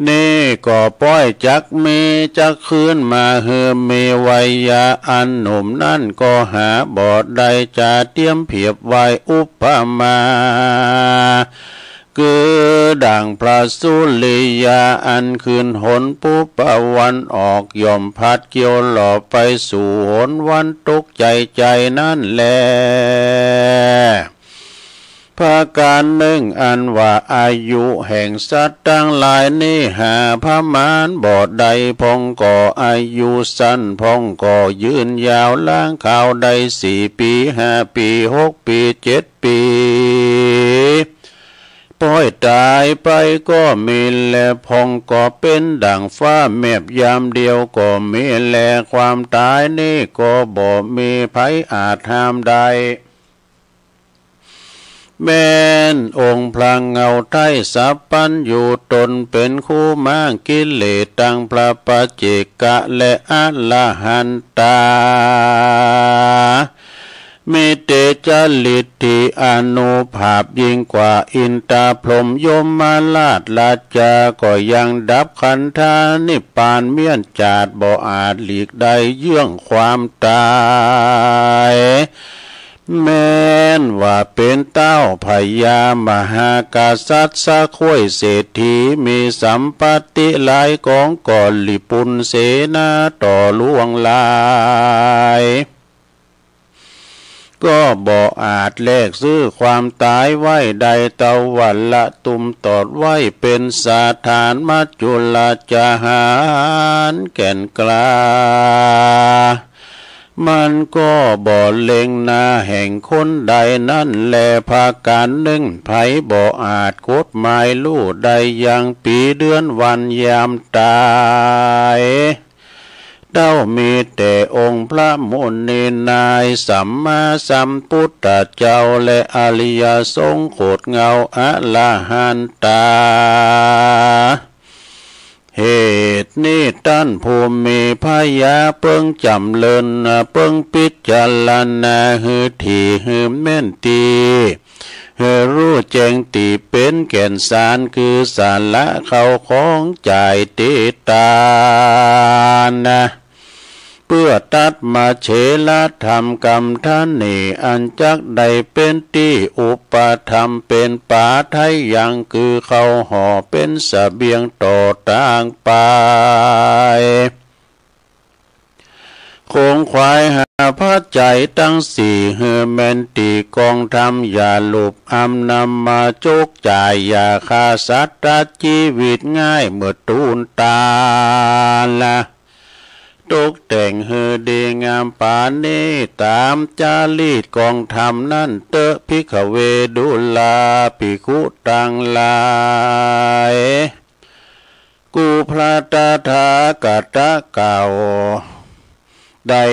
นี้ก็ป้อยจักมี จักคืนมาหื้อมี ไวยาอันหนุ่มนั้นก็หาบ่ได้ จะเตียมเปรียบไว้อุปมา คือ ดั่งพระสุริยาอันขึ้นหนปุบวันออก ย่อมพัดเกี่ยวหล่อไปสู่หนวันตกใจ๋ๆ นั้นแล ประก๋านนึ่งอันว่าอายุแห่งสัตว์ตังหลายนี้หาประมาณบ่ได้ พ่องก็อายุสั้น พ่องก็ยืนยาว ลางคราวได้สี่ปี๋ ห้าปี๋ หกปี๋ เจ็ดปี๋ ป้อยต๋ายไปก็มีแล พ่องก็เป๋นดั่งฟ้าแมบยามเดียวก็มีแล ความต๋ายนี้ก็บ่มีใผอาจห้ามได้ แม่นองค์พระเงาไท้สัพพัญญูตนเป๋นครูม้างกิเลสตังพระปัจเจกะและอรหันตา มีเตจจริตตี้อานุภาพยิ่งกว่าอินทร์พรหมยมราชราชา ก็ยังดับขันธานิพพานเมี้ยนจาติ บ่อาจหลีกได้เยื่องความต๋าย แม่นว่าเป๋นเต้าพญามหากษัตริย์สะค้วยเศรษฐี มีสัมปัตติหลายก๋องก็หลีปุญเสนาต่อล่วงหลาย ก็บ่อาจแลกซื้อความต๋ายไว้ได้ ตะวันละตุ้มตอดไว้เป๋นสถาน มัจจุราชหันแก่นกล้า มันก็บ่เล็งหน้าแห่งคนใดนั้นแล ประก๋านนึ่ง ใผบ่อาจกฎหมายฮู้ได้ยังปี๋เดือนวันยามต๋าย เต้ามีแต่องค์พระมุนีนายสัมมาสัมพุทธเจ้าและอริยสงฆ์โขดเงาอรหันตา เหตุนี้ต้านผู้มีปัญญาเปิงจ๋ำเริญ เปิงพิจารณาหื้อถี่หื้อแม่นตี้ หื้อฮู้แจ้งตี้เป๋นแก่นสาร คือสาระเข้าของจ่ายเตตานะ เปื้อตัดมาเฉลธรรมกำถานี่ อันจักได้เป๋นตี้อุปธรรมเป๋นปาไทยัง คือเข้าห่อเป๋นเสบียงต่อตางไป ขงขวายหาปัจจัยตังสี่ หื้อแม่นตี้กองธรรมอย่าหลุบอำ นำมาจกจ่ายอย่าฆ่าสัตว์ตัดจีวิตง่ายเมื่อตูนต๋ายละ ตกแต่งหื้อดีงามปานีต๋ามจารีตกองธรรมนั้นเต๊อะ ภิกขเว ดูราภิกขุตังหลาย กู่พระตถาคตะเก้า ได้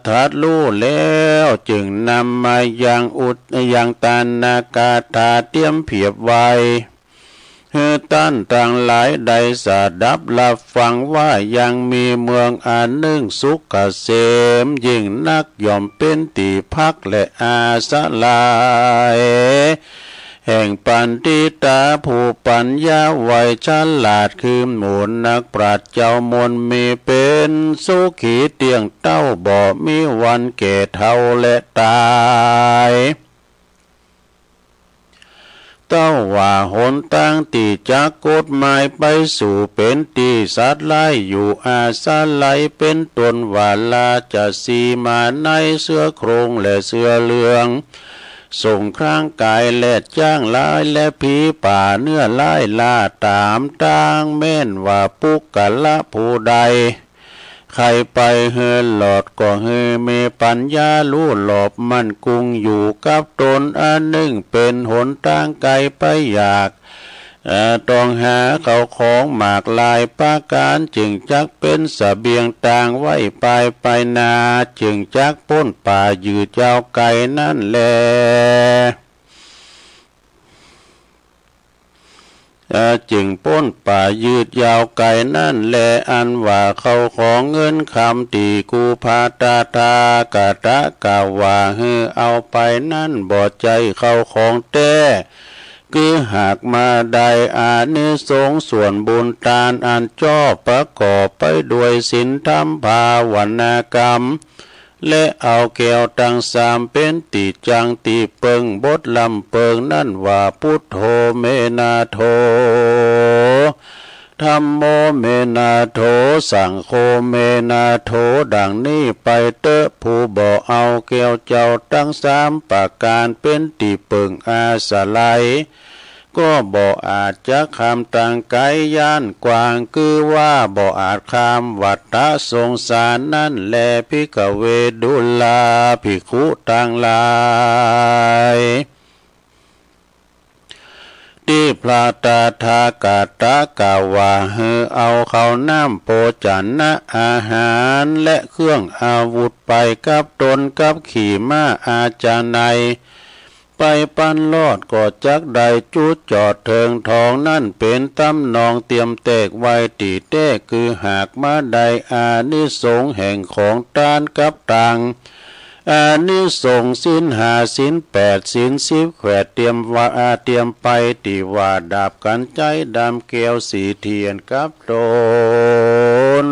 ตรัสฮู้แล้ว จึงนำมายังอุท- ยังตานกถาเตียมเผียบไว้ หื้อต้านตังหลายได้สดับฮับฟังว่า ยังมีเมืองอันนึ่งสุขเกษมยิ่งนัก ย่อมเป๋นตี้พักและอาศัย แห่งปัณฑิตาผู้ปัญญาไวฉลาด คือหมู่นักปราชญ์เจ้ามนต์มี เป๋นสุขีเตี้ยงเต้า บ่มีวันแก่เฒ่าและต๋าย เต้าว่าหนตางตี้จักกฎหมายไปสู่เป๋นตี้สัตว์ร้ายอยู่อาศัย เป๋นต้นว่าราชสีห์ ม้า นาย เสือโคร่งและเสือเหลือง สงครามก๋าย แรด จ๊าง ลาย และผีป่าเนื้อร้ายล่าต๋ามตาง แม่นว่าปุคคละผู้ใด ใค่ไปหื้อหลอดก็หื้อมีปัญญาฮู้รอบมั่นกุ้งอยู่กับต๋น อันนึ่งเป๋นหนตางไก๋ไปอยาก เอ่อ ต้องหาเข้าของมากหลายประก๋าน จึงจักเป๋นเสบียงตางไว้ปายไปหน้า จึงจักป๊นป๋ายืดยาวไก๋นั้นแล เอ่อ จึงป๊นป๋ายืดยาวไก๋นั้นแล อันว่าเข้าของเงินคำตี้กู่พระตถาคตะกล่าวว่าหื้อเอาไปนั้นบ่ใจ้เข้าของแต๊ คือหากมาได้อานิสงส์ส่วนบุญตานอันจอบประกอบไปด้วยศีลธรรมภาวนากรรม และเอาแก้วตังสามเป๋นตี้จั่งตี้เปิง บทลำเปิงนั้นว่า พุทโธ เม นาโถ ธัมโม เม นะโถ สังโฆ เม นะโถ ดังนี้ไปเต๊อะ ผู้บ่เอาแก้วเจ้าตังสามประก๋านเป๋นตี้เปิ่งอาศัย ก็บ่อาจจะข้ามตางไก๋ย้านกว้าง คือว่าบ่อาจข้ามวัฏฏะสงสารนั้นแล ภิกขเว ดูราภิกขุตังหลาย ตี้พระตถาคตะกล่าวว่า หื้อเอาข้าวน้ำโภชนะอาหาร และเครื่องอาวุธไปกับตนกับขี่ม้าอาชาไนย ไปปันรอดก็จักได้จุดจอดเถิงทองนั้น เป๋นต๋ำนองเตรียมแตกไว้ ตี้แต๊คือหากมาได้อานิสงส์แห่งของตานกับตาง อานิสงส์ศีลห้า ศีลแปด ศีลสิบ แขวดเตรียมว่า เตรียมไป ตี้ว่าดาบกัญไชยดำ แก้วสีเทียนกับตน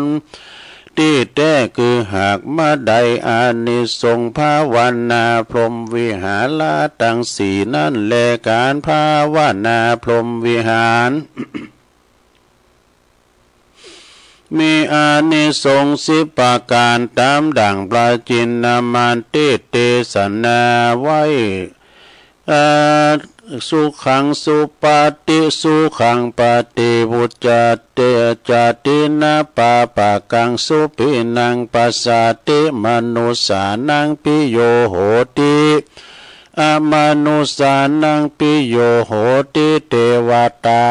ตี้แต๊คือหากมาได้อานิสงส์ภาวนาพรหมวิหารตังสี่นั้นแล ก๋านภาวนาพรหมวิหาร มีอานิสงส์สิบประก๋าน ต๋ามดั่งพระจินนมานเตสน์เตสนาไว้ อา สุขังสุปาติ สุขังปาติวุจจาตินะ ปาปะกังสุขินังปัสสาติ มนุสสานังปิโยโหติ อมนุสสานังปิโยโหติ เตวตา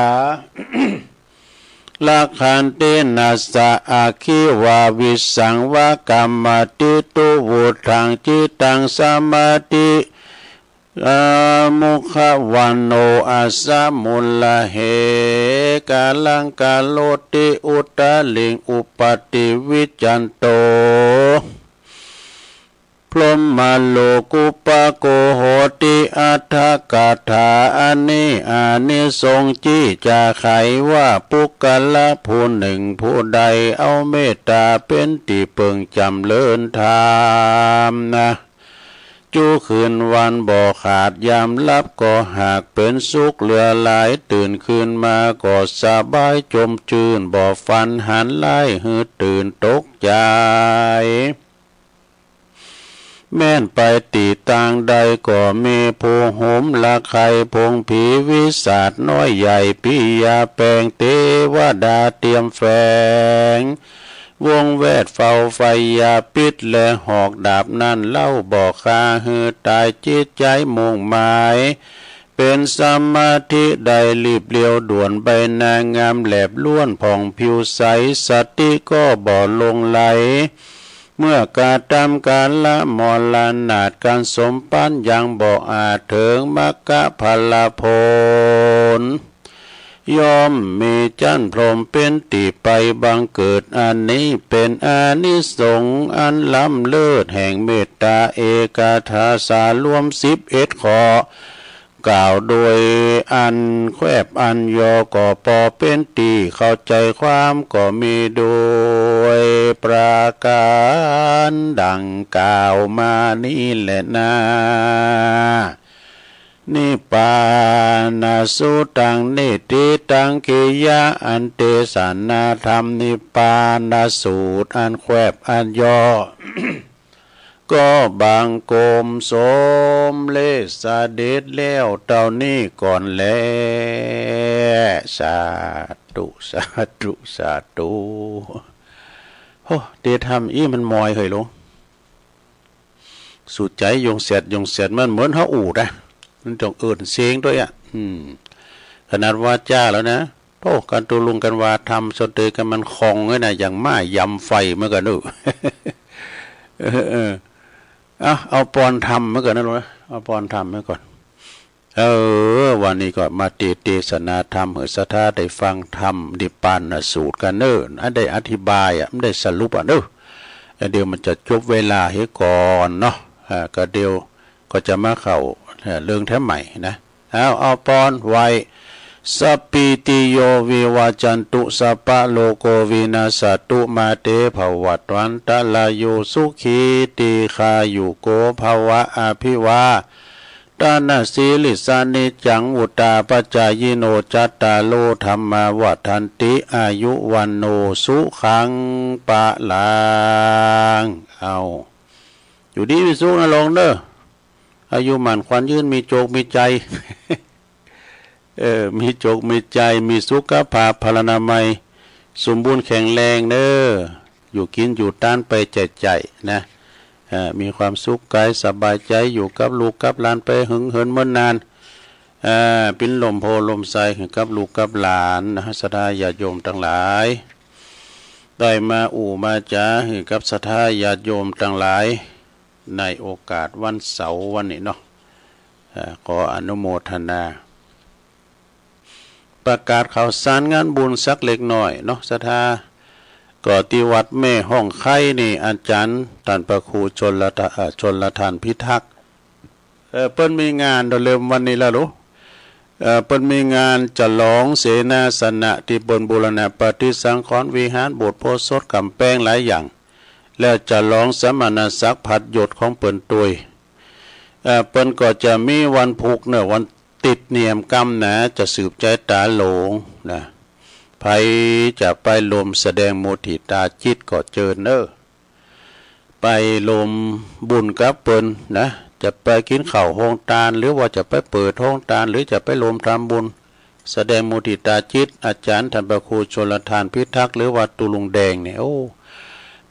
รักขันติ นัสสะ อัคคีวา วิสสังวะ กัมมติ ตุวุฒัง จิตตัง สมาธิ อา มุขวันโณ อัสสะ มุลละเห กาลัง กะโรติ อุตตริง อุปปตติ วิจจันโต พรหมโลกุปปะโกโหติ อัฏฐกถา อันนี้อานิสงส์จี้จะไขว่า ปุคคละผู้นึ่งผู้ใดเอาเมตต๋าเป๋นตี้เปิ่งจ๋ำเริญธรรมนา จุคืนวันบ่ขาด ยามหลับก็หากเป๋นสุขเหลือหลาย ตื่นคืนมาก็สบายจมจื้น บ่ฝันหันร้ายหื้อตื่นตกใจ๋ แม้นไปตี้ตางใดก็มีผู้หุมละไคผงผีวิสาทน้อยใหญ่ ผียาแปลงเตวดาเตรียมแฝง วงแวดเฝ้าไฟยาพิษและหอกดาบนั้นเล่า บ่ฆ่าหื้อต๋าย จิตใจ๋มุ่งหมาย เป๋นสมาธิได้รีบเร็วด่วน ใบหน้างามแลบล้วนผ่องผิวใส สติก็บ่หลงไหล เมื่อกระทำก๋านละมรณาฏ ก๋านสมปัญยังบ่อาจเถิง มรรคผลผล ย่อมมีจั๊นพรหมเป๋นตี้ไปบังเกิด อันนี้เป๋นอานิสงส์อันล้ำเลิศแห่งเมตต๋าเอกัฏฐาสารวมสิบเอ็ดข้อ กล่าวโดยอันแควบอันย่อ ก็ปอเป๋นตี้เข้าใจ๋ความก็มีโดยประก๋านดังกล่าวมานี้แลนา นิพพานสูตตัง นิฏฐิตัง กิริยา อันเตสนาธรรม นิพพานสูตรอันแควบอันย่อ ก็บังคมสมเร็จเสด็จแล้วเต้านี้ก่อนแล สาธุ สาธุ สาธุ โฮ เต๋ทำอี้มันมอยเหยหลวง สูตรใจ๋ยงเสียดยงเสียด มันเหมือนเฮาอู่ดอะ มันต้องเอิ้นเสียงตวยอะ อืม ขนาดวาจ๋าแล้วนะ โธ่ ก๋านตกลงกั๋นว่าธรรมสะเตยกั๋นมันคล่องเลยนะ อย่างม้ายำไฟเหมือนกั๋นเนอะ เออ เออ เอา เอาปอนธรรมเหมือนกั๋นนะลูกนะ เอาปอนธรรมไว้ก่อน เออ วันนี้ก็มาเต เตสนาธรรม หื้อศรัทธาได้ฟังธรรม นิพพานสูตรกั๋นเนอะ อันได้อธิบายอะ มันได้สรุปอะเนอะ แล้วเดี๋ยวมันจะจบเวลาเหียก่อนเนาะ อ่า ก็เดี๋ยวก็จะมาเข้า เอ่อ เรื่องแถมใหม่นะ เอา เอาปอนไหว้ สัพพีติโย วิวัจจันตุ สัพพะโรโค วินัสสะตุ มา เต ภะวัตวันตะราโย สุขี ทีฆายุโก ภะวะ อภิวา ทนะสีลิสสะนิจจัง วุตตาปจายิโน จัตตาโร ธัมมา วัฑฒันติ อายุ วัณโณ สุขัง พะลัง เอา อยู่ดีมีสุขนะโลงเน่อ อายุหมั้นขวัญยืน มีโจคมีใจ๋ เออ มีโจคมีใจ๋ มีสุขภาพพลานามัย สมบูรณ์แข็งแรงเน่อ อยู่กิ๋นอยู่ตานไปใจ๋ๆ นะ เอ่อ มีความสุขก๋ายสบายใจ๋ อยู่กับลูกกับหลานไปหึงเหินเมินนาน เอ่อ เป๋นล่มโพธิ์ล่มไทรหื้อกับลูกกับหลานนะ ศรัทธาญาติโยมตังหลาย ได้มาอู้มาจ๋าหื้อกับศรัทธาญาติโยมตังหลาย ในโอกาสวันเสาร์วันนี้เนาะ เอ่อ ขออนุโมทนา ประกาศข่าวสารงานบุญสักเล็กน้อยเนาะ ศรัทธา ก็ตี้วัดแม่ฮ่องไคร้นี่ อาจ๋ารย์ต้านพระครูชลธา- เอ่อ ชลธารพิทักษ์ เอ่อ เปิ้นมีงานเริ่มวันนี้แล้วลูก เอ่อ เปิ้นมีงานฉลองเสนาสนะตี้เปิ้นบูรณะปฏิสังขรณ์วิหาร โบสถ์ โพธิ์สด ก๋ำแปงหลายอย่าง แล้วฉลองสมณศักดิ์ผัดยศของเปิ้นตวย เอ่อ เปิ้นก็จะมีวันพูกเน่อ วันติดเนียมกำนะ จะสืบใจ๊ต๋าหลงนะ ใผจะไปร่วมแสดงมุทิตาจิตก็เจิญเน่อ ไปร่วมบุญกับเปิ้นนะ จะไปกิ๋นข้าวโฮงตาน หรือว่าจะไปเปิดโฮงตาน หรือจะไปร่วมทำบุญ แสดงมุทิตาจิต อาจ๋ารย์ต้านพระครูชลธารพิทักษ์ หรือว่าตุ๊ลุงแดงเนี่ย โอ้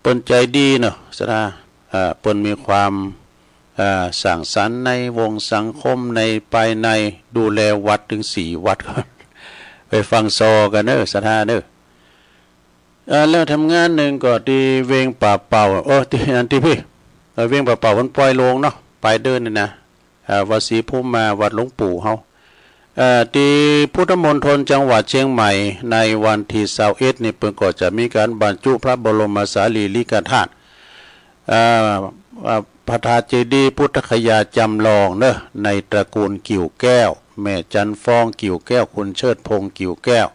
เปิ้นใจ๋ดีเนาะ ศรัทธา อ่า เปิ้นมีความ อ่า สร้างสรรค์ในวงสังคม ในภายใน ดูแลวัดเถิงสี่วัด ไปฟังซอกั๋นเน่อ ศรัทธาเน่อ เอ่อ แล้วทำงานนึ่งก็ตี้เวียงป่าเป่า เออ ตี้ อันตี้ปี้ เอ่อ เวียงป่าเป่าเปิ้นป่อยโลงเนาะ ป๋ายเดือนนี่นะ เอ่อ วัดศรีภูมิมา วัดหลวงปู่เฮา เอ่อ ตี้พุทธมณฑลจังหวัดเชียงใหม่ ในวันตี้ซาวเอ็ดนี่ เปิ้นก็จะมีก๋านบรรจุพระบรมสารีริกธาตุ เอ่อ เอ่อ พระธาตุเจดีย์พุทธคยาจำลองเน่อ ในตระกูลกิ่วแก้ว แม่จันทร์ฟองกิ่วแก้ว คุณเชิดพงษ์กิ่วแก้ว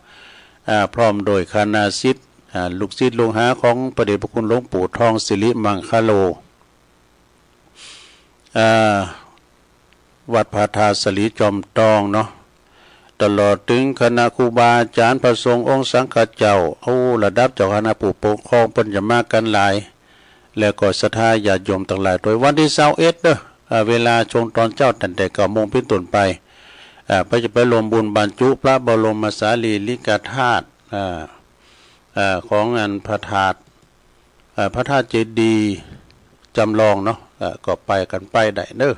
อ่า พร้อมโดยคณะศิษย์ อ่า ลูกศิษย์ลูกหาของพระเดชพระคุณหลวงปู่ทองสิริมังคโล อ่า วัดพระธาตุสะหลีจอมตองเนาะ ตลอดเถิงคณะครูบาอาจ๋ารย์ พระสงฆ์องค์สังฆเจ้า โอ้ ระดับเจ้าคณะผู้ปกครองเปิ้นจะมากั๋นหลาย แล้วก็ศรัทธาญาติโยมตังหลายตวย วันตี้ซาวเอ็ดเน่อ อ่า เวลาช่วงต๋อนเจ๊าตั้งแต่เก้าโมงเป๋นต้นไป อ่า เปิ้นจะไปร่วมบุญบรรจุพระบรมสารีริกธาตุ อ่า อ่า ของอันพระธาตุ อ่า พระธาตุเจดีย์จำลองเนาะ อ่า ก็ไปกั๋นไปได้เน่อ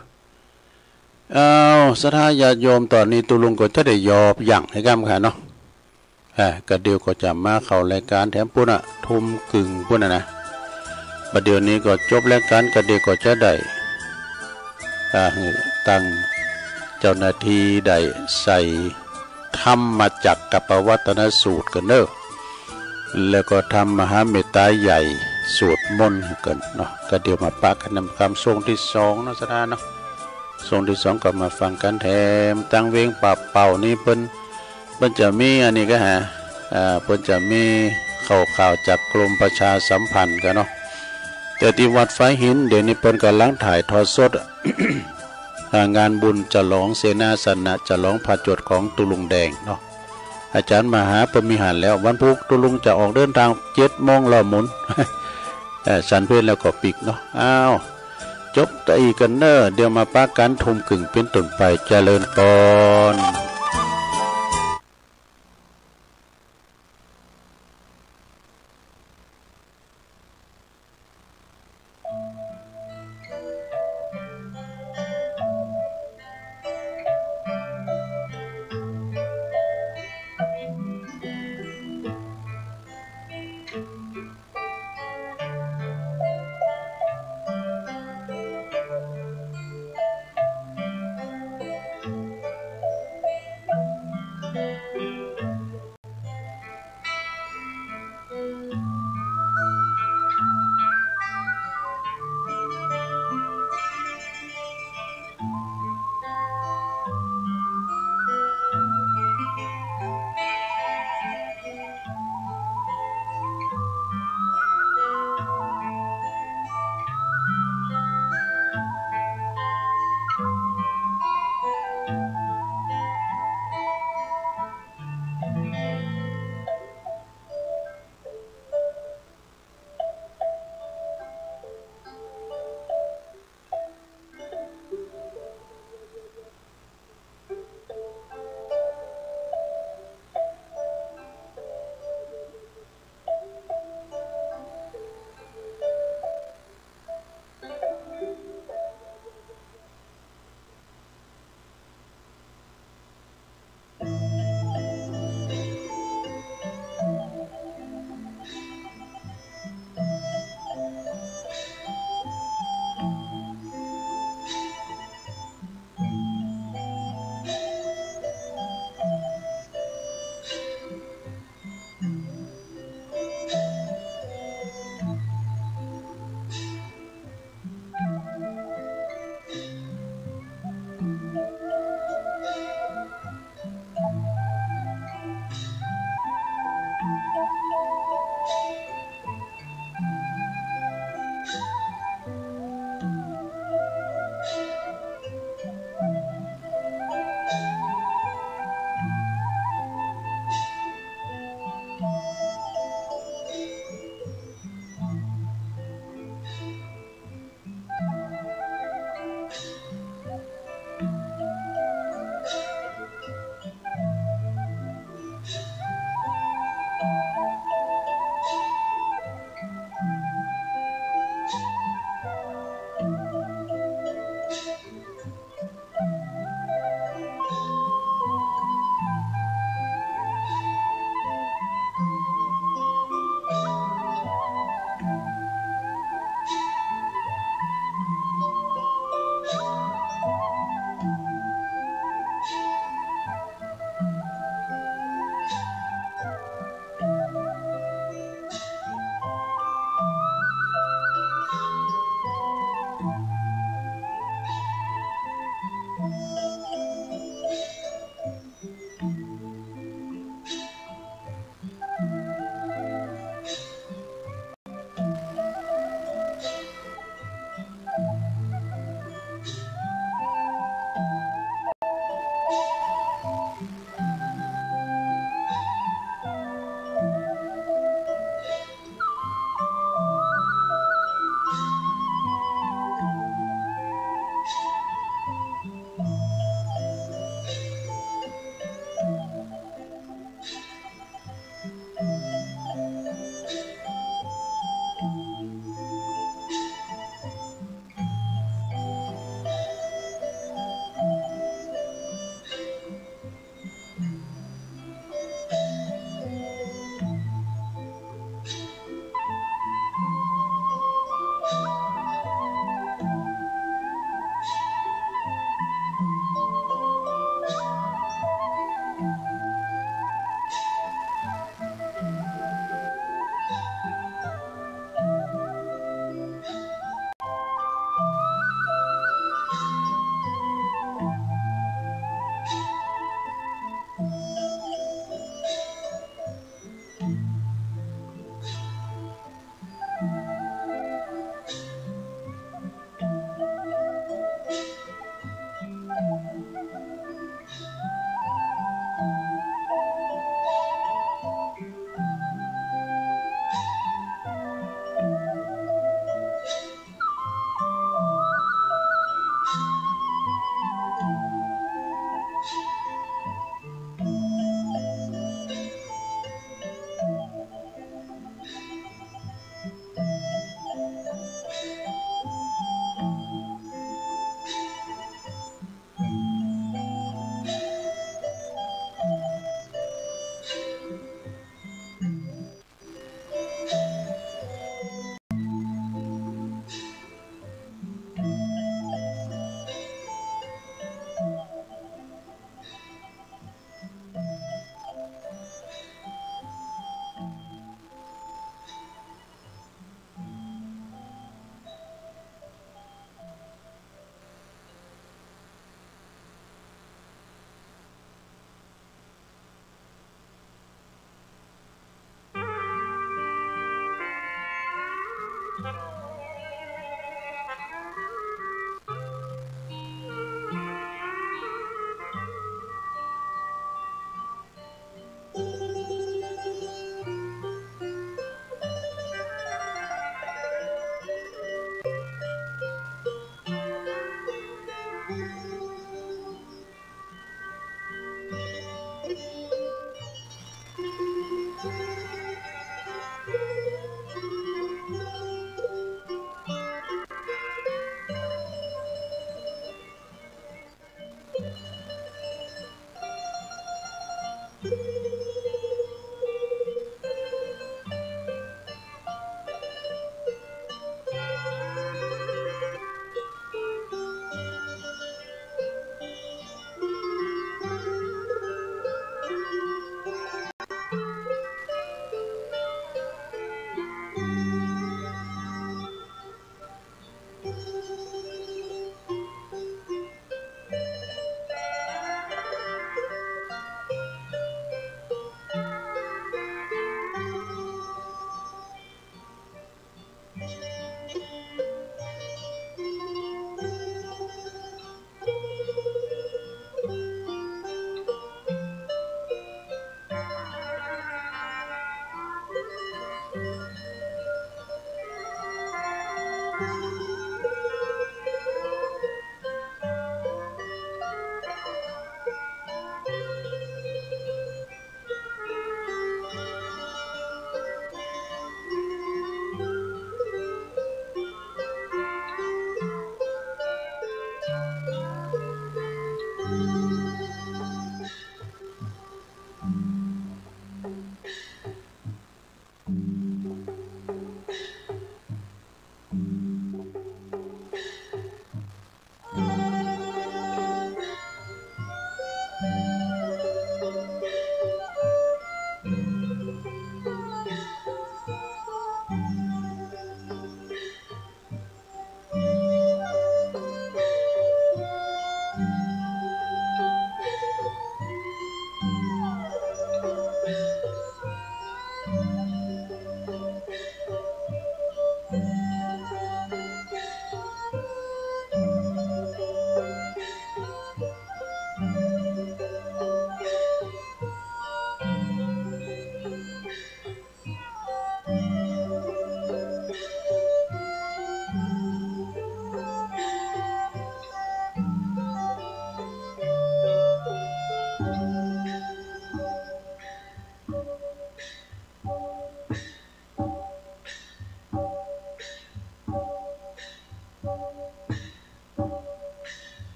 อ้าว ศรัทธาญาติโยม ต๋อนนี้ตุ๊ลุงก็จะได้หยอบยั้งหื้อก้ำค่ะเนาะ อ่า ก็เดี๋ยวก็จะมาเข้ารายก๋านแถมปู้นน่ะ ทุ่มกึ่งปู้นน่ะนะ บ่าเดี่ยวนี้ก็จบรายก๋าน ก็เดี๋ยวก็จะได้ อ่า หื้อตังเจ้าหน้าตี้ได้ใส่ ธรรมจักรกัปปวัตตนสูตรกั๋นเน่อ แล้วก็ทำมหาเมตตาใหญ่ สวดมนต์กั๋นเนาะ ก็เดี๋ยวมาปะกั๋นนำกำช่วงตี้สองเนาะ ศรัทธาเนาะ ช่วงตี้สองก็มาฟังกั๋นแถม ตางเวียงป่าเป่านี่เปิ้น เปิ้นจะมีอันนี้ก็หา อ่า เปิ้นจะมีข่าว ข่าวจากกรมประชาสัมพันธ์กั๋นเนาะ แต่ตี้วัดฝายหิน เดี๋ยวนี้เปิ้นก่ำลังถ่ายทอดสด อ่า งานบุญฉลองเสนาสนะ ฉลองพระโจทย์ของตุ๊ลุงแดงเนาะ อาจ๋ารย์มหาเปิ้นมีหันแล้ว วันพูกตุ๊ลุงจะออกเดินตางเจ็ดโมงแล้วหมุน เอ่อ ฉันเพลแล้วก็ปิ๊กเนาะ อ้าว จบตะอี้กั๋นเน่อ เดี๋ยวมาปะกั๋นทุ่มกึ่งเป๋นต้นไป เจริญปอน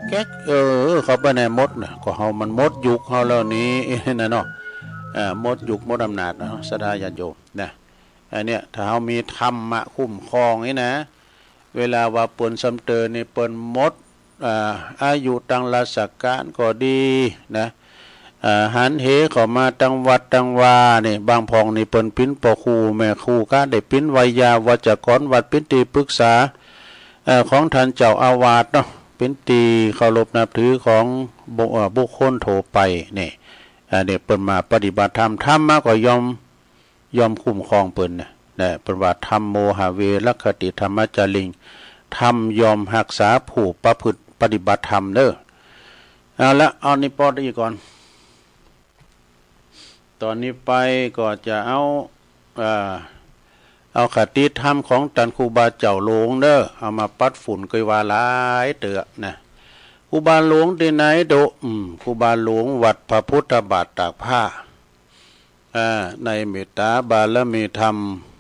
แก๊ก เออ เข้าไปในหมดนะ ก็เฮามันหมดยุคเฮาแล้วนี่ นะเนาะ เออ หมดยุคหมดอำนาจเนาะ ศรัทธาญาติโยมนะ อันเนี้ย ถ้าเฮามีธรรมะคุ้มครองนี่นะ เวลาว่าเปิ้นสำเติญนี่เปิ้นหมด อ่า อายุตังราชก๋านก็ดีนะ อ่า หันเหเข้ามาตังวัดตังวานี่ บางพ่องนี่เปิ้นเป๋นป้อครูแม่ครู ก็ได้เป๋นไวยาวัจกรวัด เป๋นตี้ปรึกษา เอ่อ ของต้านเจ้าอาวาสเนาะ เป๋นตี้เคารพนับถือของบุ เอ่อ บุคคลทั่วไปนี่ อันนี้เปิ้นมาปฏิบัติธรรม ธรรมะก็ย่อม ย่อมคุ้มครองเปิ้นนะ นะ เปิ้นว่า ธัมโม หะเว รักขติ ธัมมาจาริง ธรรมย่อมฮักษาผู้ประพฤติปฏิบัติธรรมเน้อ เอาละ เอานี้ปอดอีกก่อน ต๋อนนี้ไปก็จะเอา เอ่อ เอาคติธรรมของต้านครูบาเจ้าหลวงเน้อ เอามาปัดฝุ่นก็ว่าหลายเตื้อนะ ครูบาหลวงตี้ไหนโด อืม ครูบาหลวงวัดพระพุทธบาทตากผ้า อ่า ในเมตตาบารมีธรรม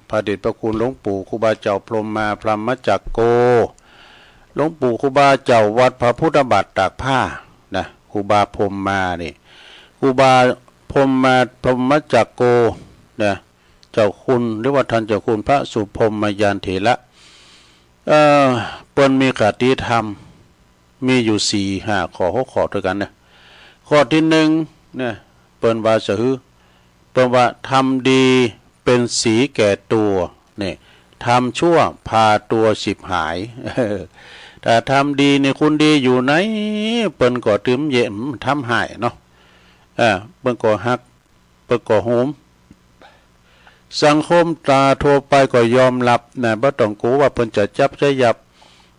พระเดชพระคุณหลวงปู่ครูบาเจ้าพรหมมาพรหมจักโก หลวงปู่ครูบาเจ้าวัดพระพุทธบาทตากผ้านะ ครูบาพรหมมานี่ ครูบาพรหมมาพรหมจักโกนะ เจ้าคุณ หรือว่าต้านเจ้าคุณพระสุพรหมยานเถระ เอ่อ เปิ้นมีคติธรรม มีอยู่สี่ห้าข้อ หกข้อตวยกั๋นนะ ข้อตี้นึ่งเนี่ย เปิ้นว่าจะหื้อ เปิ้นว่า ทำดีเป็นสีแก่ตัว นี่ ทำชั่วพาตัวฉิบหาย ถ้าทำดีนี่ คนดีอยู่ไหน เปิ้นก็ตึงเยียะ ทำฮ้ายเนาะ อ่า เปิ้นก็ฮัก เปิ้นก็โหม สังคมตาทั่วไปก็ยอมฮับนะ บ่ต้องกั๋วว่าเปิ้นจะจับจะยับ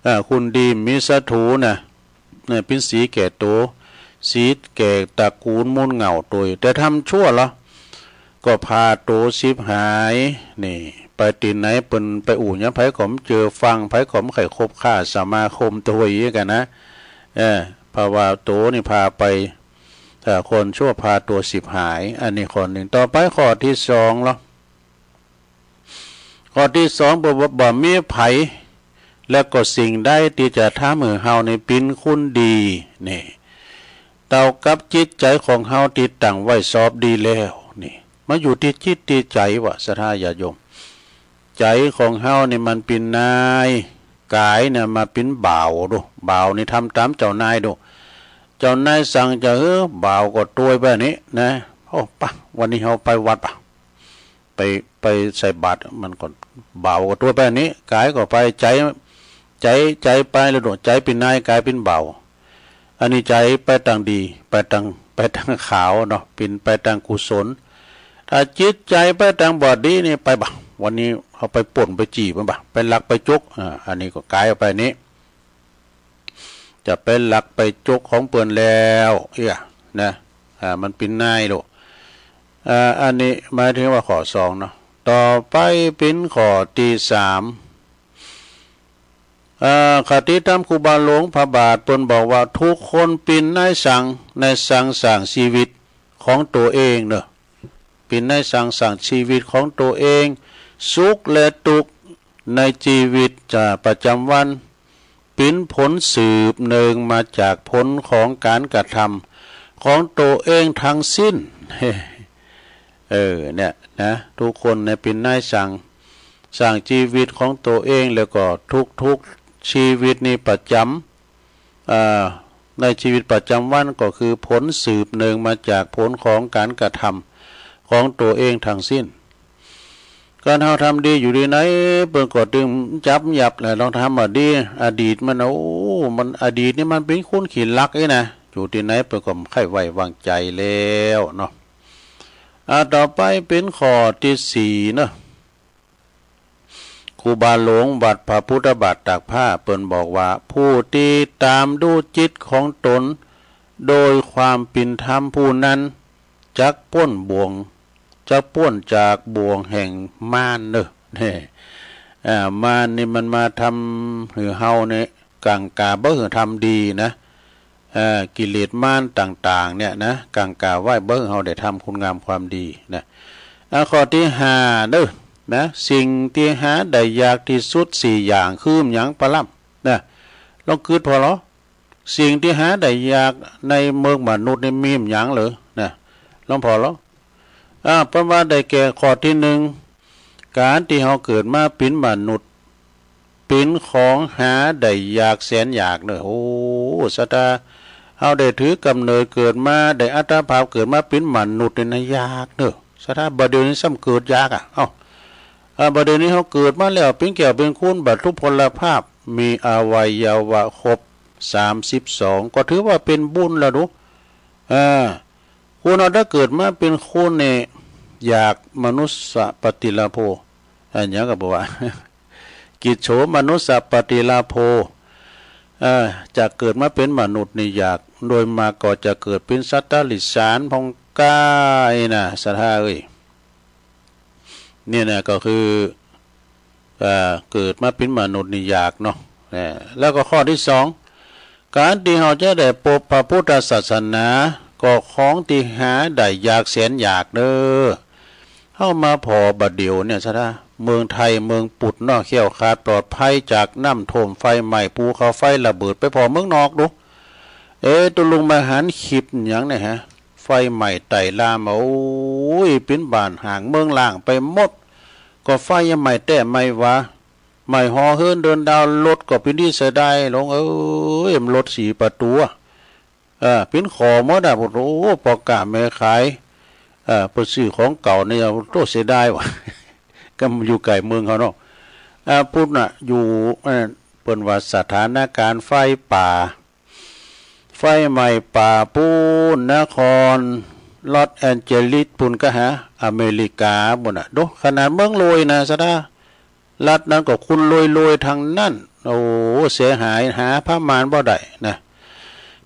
อ่า คนดีมีศัตรูนะ เนี่ย เป๋นสีแก่ตัว สีแก่ตระกูลมูลเหง้าตวย แต่ทำชั่วละ ก็พาตัวฉิบหาย นี่ ไปตี้ไหนเปิ้นไปอู้หยังใผก็บ่เจื้อฟัง ใผก็บ่ใค่คบค้าสมาคมตวยกั๋นนะ เออ เพราะว่าตัวนี่พาไป ถ้าคนชั่วพาตัวฉิบหาย อันนี้ข้อนึ่ง ต่อไปข้อตี้สองละ ข้อตี้สอง บ่ บ่ บ่มีใผ และก็สิ่งใดตี้จะทำหื้อเฮานี่เป๋นคนดี นี่ เต้ากับจิตใจ๋ของเฮาตี้ตั้งไว้สอบดีแล้ว นี่ มาอยู่ตี้จิตตี้ใจ๋วะ ศรัทธาญาติโยม ใจ๋ของเฮานี่มันเป๋นนาย ก๋ายเนี่ยมาเป๋นบ่าวโด บ่าวนี่ทำต๋ามเจ้านายโด เจ้านายสั่งจะหื้อ บ่าวก็ตวยไปนี้นะ โอ้ ปะ วันนี้เฮาไปวัดปะ ไป ไปใส่บาตร มันก็ บ่าวก็ตวยไปนี้ ก๋ายก็ไป ใจ๋ ใจ๋ ใจ๋ไปแล้วโด ใจ๋เป๋นนาย ก๋ายเป๋นบ่าว อันนี้ใจ๋ไปตางดี ไปตาง ไปตางขาวเนาะ เป๋นไปตางกุศล ถ้าจิตใจ๋ไปตางบ่ดีนี่ ไปบ่า วันนี้เฮาไปป้นไปจี้มันบ่า ไปลักไปจก อ่า อันนี้ก็ก๋ายออกไปนี้ จะไปลักไปจกของเปิ้นแล้ว เอี้ย นะ อ่า มันเป๋นนายโด อ่า อันนี้หมายถึงว่าข้อสองเนาะ ต่อไปเป๋นข้อตี้สาม อ่า คติธรรมครูบาหลวงพระบาทเปิ้นบอกว่า ทุกคนเป๋นนายช่าง นายช่างสร้างชีวิตของตัวเองเนาะ เป๋นนายช่างสร้างชีวิตของตัวเอง สุขและตุ๊กข์ในชีวิตจะประจำวัน เป๋นผลสืบเนื่องมาจากผลของก๋านกระทำของตัวเองทั้งสิ้น เออ เนี่ยนะ ทุกคนเนี่ยเป๋นนายช่าง สร้างชีวิตของตัวเอง แล้วก็ทุกๆ ชีวิตนี่ประจำ อ่า ในชีวิตประจำวันก็คือผลสืบเนื่องมาจากผลของก๋านกระทำของตัวเองทั้งสิ้น ก๋านเฮาทำดีอยู่ตี้ไหน เปิ้นก็ตึงจับยับแหละ ลองถามอดีต อดีตมัน โอ้ มัน อดีตนี่มันเป๋นคนขี้ลักอี้นะ อยู่ตี้ไหนเปิ้นก็บ่ใค่ไว้วางใจ๋แล้วเนาะ อ่า ต่อไปเป๋นข้อตี้สี่เนาะ ครูบาหลวงวัดพระพุทธบาทตากผ้าเปิ้นบอกว่า ผู้ตี้ตามดูจิตของตนโดยความเป๋นธรรมผู้นั้น จักป๊นบ่วง จักป๊นจากบ่วงแห่งมารเนาะ นี่ อ่า มารนี่มันมาทำหื้อเฮาเนี่ย กังขาบ่หื้อทำดีนะ เอ่อ กิเลสมารต่างๆ เนี่ยนะ กังขาไว้บ่หื้อเฮาได้ทำคุณงามความดีนะ อ่ะ ข้อตี้ห้าเนาะ นะ สิ่งตี้หาได้ยากตี้สุดสี่อย่างคือหยังปะล่ำ นะ ลองกึ๊ดผ่อลอ สิ่งตี้หาได้ยากในเมืองมนุษย์นี่มีหยังเหรอ นะ หลวงพ่อเหรอ อ่า เปิ้นว่าได้แก่ข้อตี้นึ่ง ก๋านตี้เฮาเกิดมาเป๋นมนุษย์ เป๋นของหาได้ยากแสนยากเน่อ โอ้ ศรัทธา เฮาได้ถือก๋ำเนิดเกิดมา ได้อัตภาพเกิดมาเป๋นมนุษย์นี่นะ ยากเน่อ ศรัทธา บ่าเดี่ยวนี้ซ้ำเกิดยากอะ เอ้า อ่า บ่าเดี่ยวนี้เฮาเกิดมาแล้ว เป๋นแก้วเป๋นคูน บรรลุผลภาพ มีอวัยวะครบสามสิบสอง ก็ถือว่าเป๋นบุญแล้วดู อ่า คนเฮาถ้าเกิดมาเป๋นคนนี่ อยากมนุสสะปฏิลาโภ อะหยังก็บ่ว่า กิจโฉมนุสสะปฏิลาโภ เอ่อ จะเกิดมาเป๋นมนุษย์นี่ยาก โดยมากก็จะเกิดเป๋นสัตว์เดรัจฉานพ่องก้าอี้นะ ศรัทธาเอ้ย เนี่ยนะ ก็คือ เอ่อ เกิดมาเป๋นมนุษย์นี่ยากเนาะ เอ่อ แล้วก็ข้อตี้สอง ก๋านตี้เฮาจะได้ปบพระพุทธศาสนา ก็ของตี้หาได้ยากแสนยากเน่อ เฮามาผ่อบ่าเดี่ยวเนี่ย ศรัทธา เมืองไทยเมืองปุดเนาะ แคล้วคลาดปลอดภัยจากน้ำท่วมไฟไหม้ ภูเขาไฟระเบิด ไปผ่อเมืองนอกดู เอ๊ะ ตุ๊ลุงมาหันคลิปหยังเนี่ยฮะ ไฟไหม้ไต้ลามอะ โอ้ย เป๋นบ้านฮ้างเมืองฮ้างไปหมด ก็ไฟยังไหม้แต๊ไหม้วา ไหม้หอเฮือนเดินดาว รถก็เป๋นตี้เสียดาย หลวงเอ้ย มันรถสี่ประตูอะ เออ เป๋นข่อหมดอะ โอ้โห ป้อก๊าแม่ขาย เออ เปิ้นซื้อของเก่านี่ โอ้โห เสียดายวะ ก็อยู่ใก้เมืองเฮาเนาะ อ่า ปุ้นน่ะ อยู่ เอ่อ เปิ้นว่าสถานการณ์ไฟป่า ไฟไหม้ป่าปู๊น นครลอสแอนเจลิสปู๊นกาหา อเมริกาปู๊นน่ะ ดู ขนาดเมืองรวยนะ ศรัทธา รัฐนั้นก็คนรวยๆ ตังนั้น โอ้ เสียหาย หาประมาณบ่ได้นะ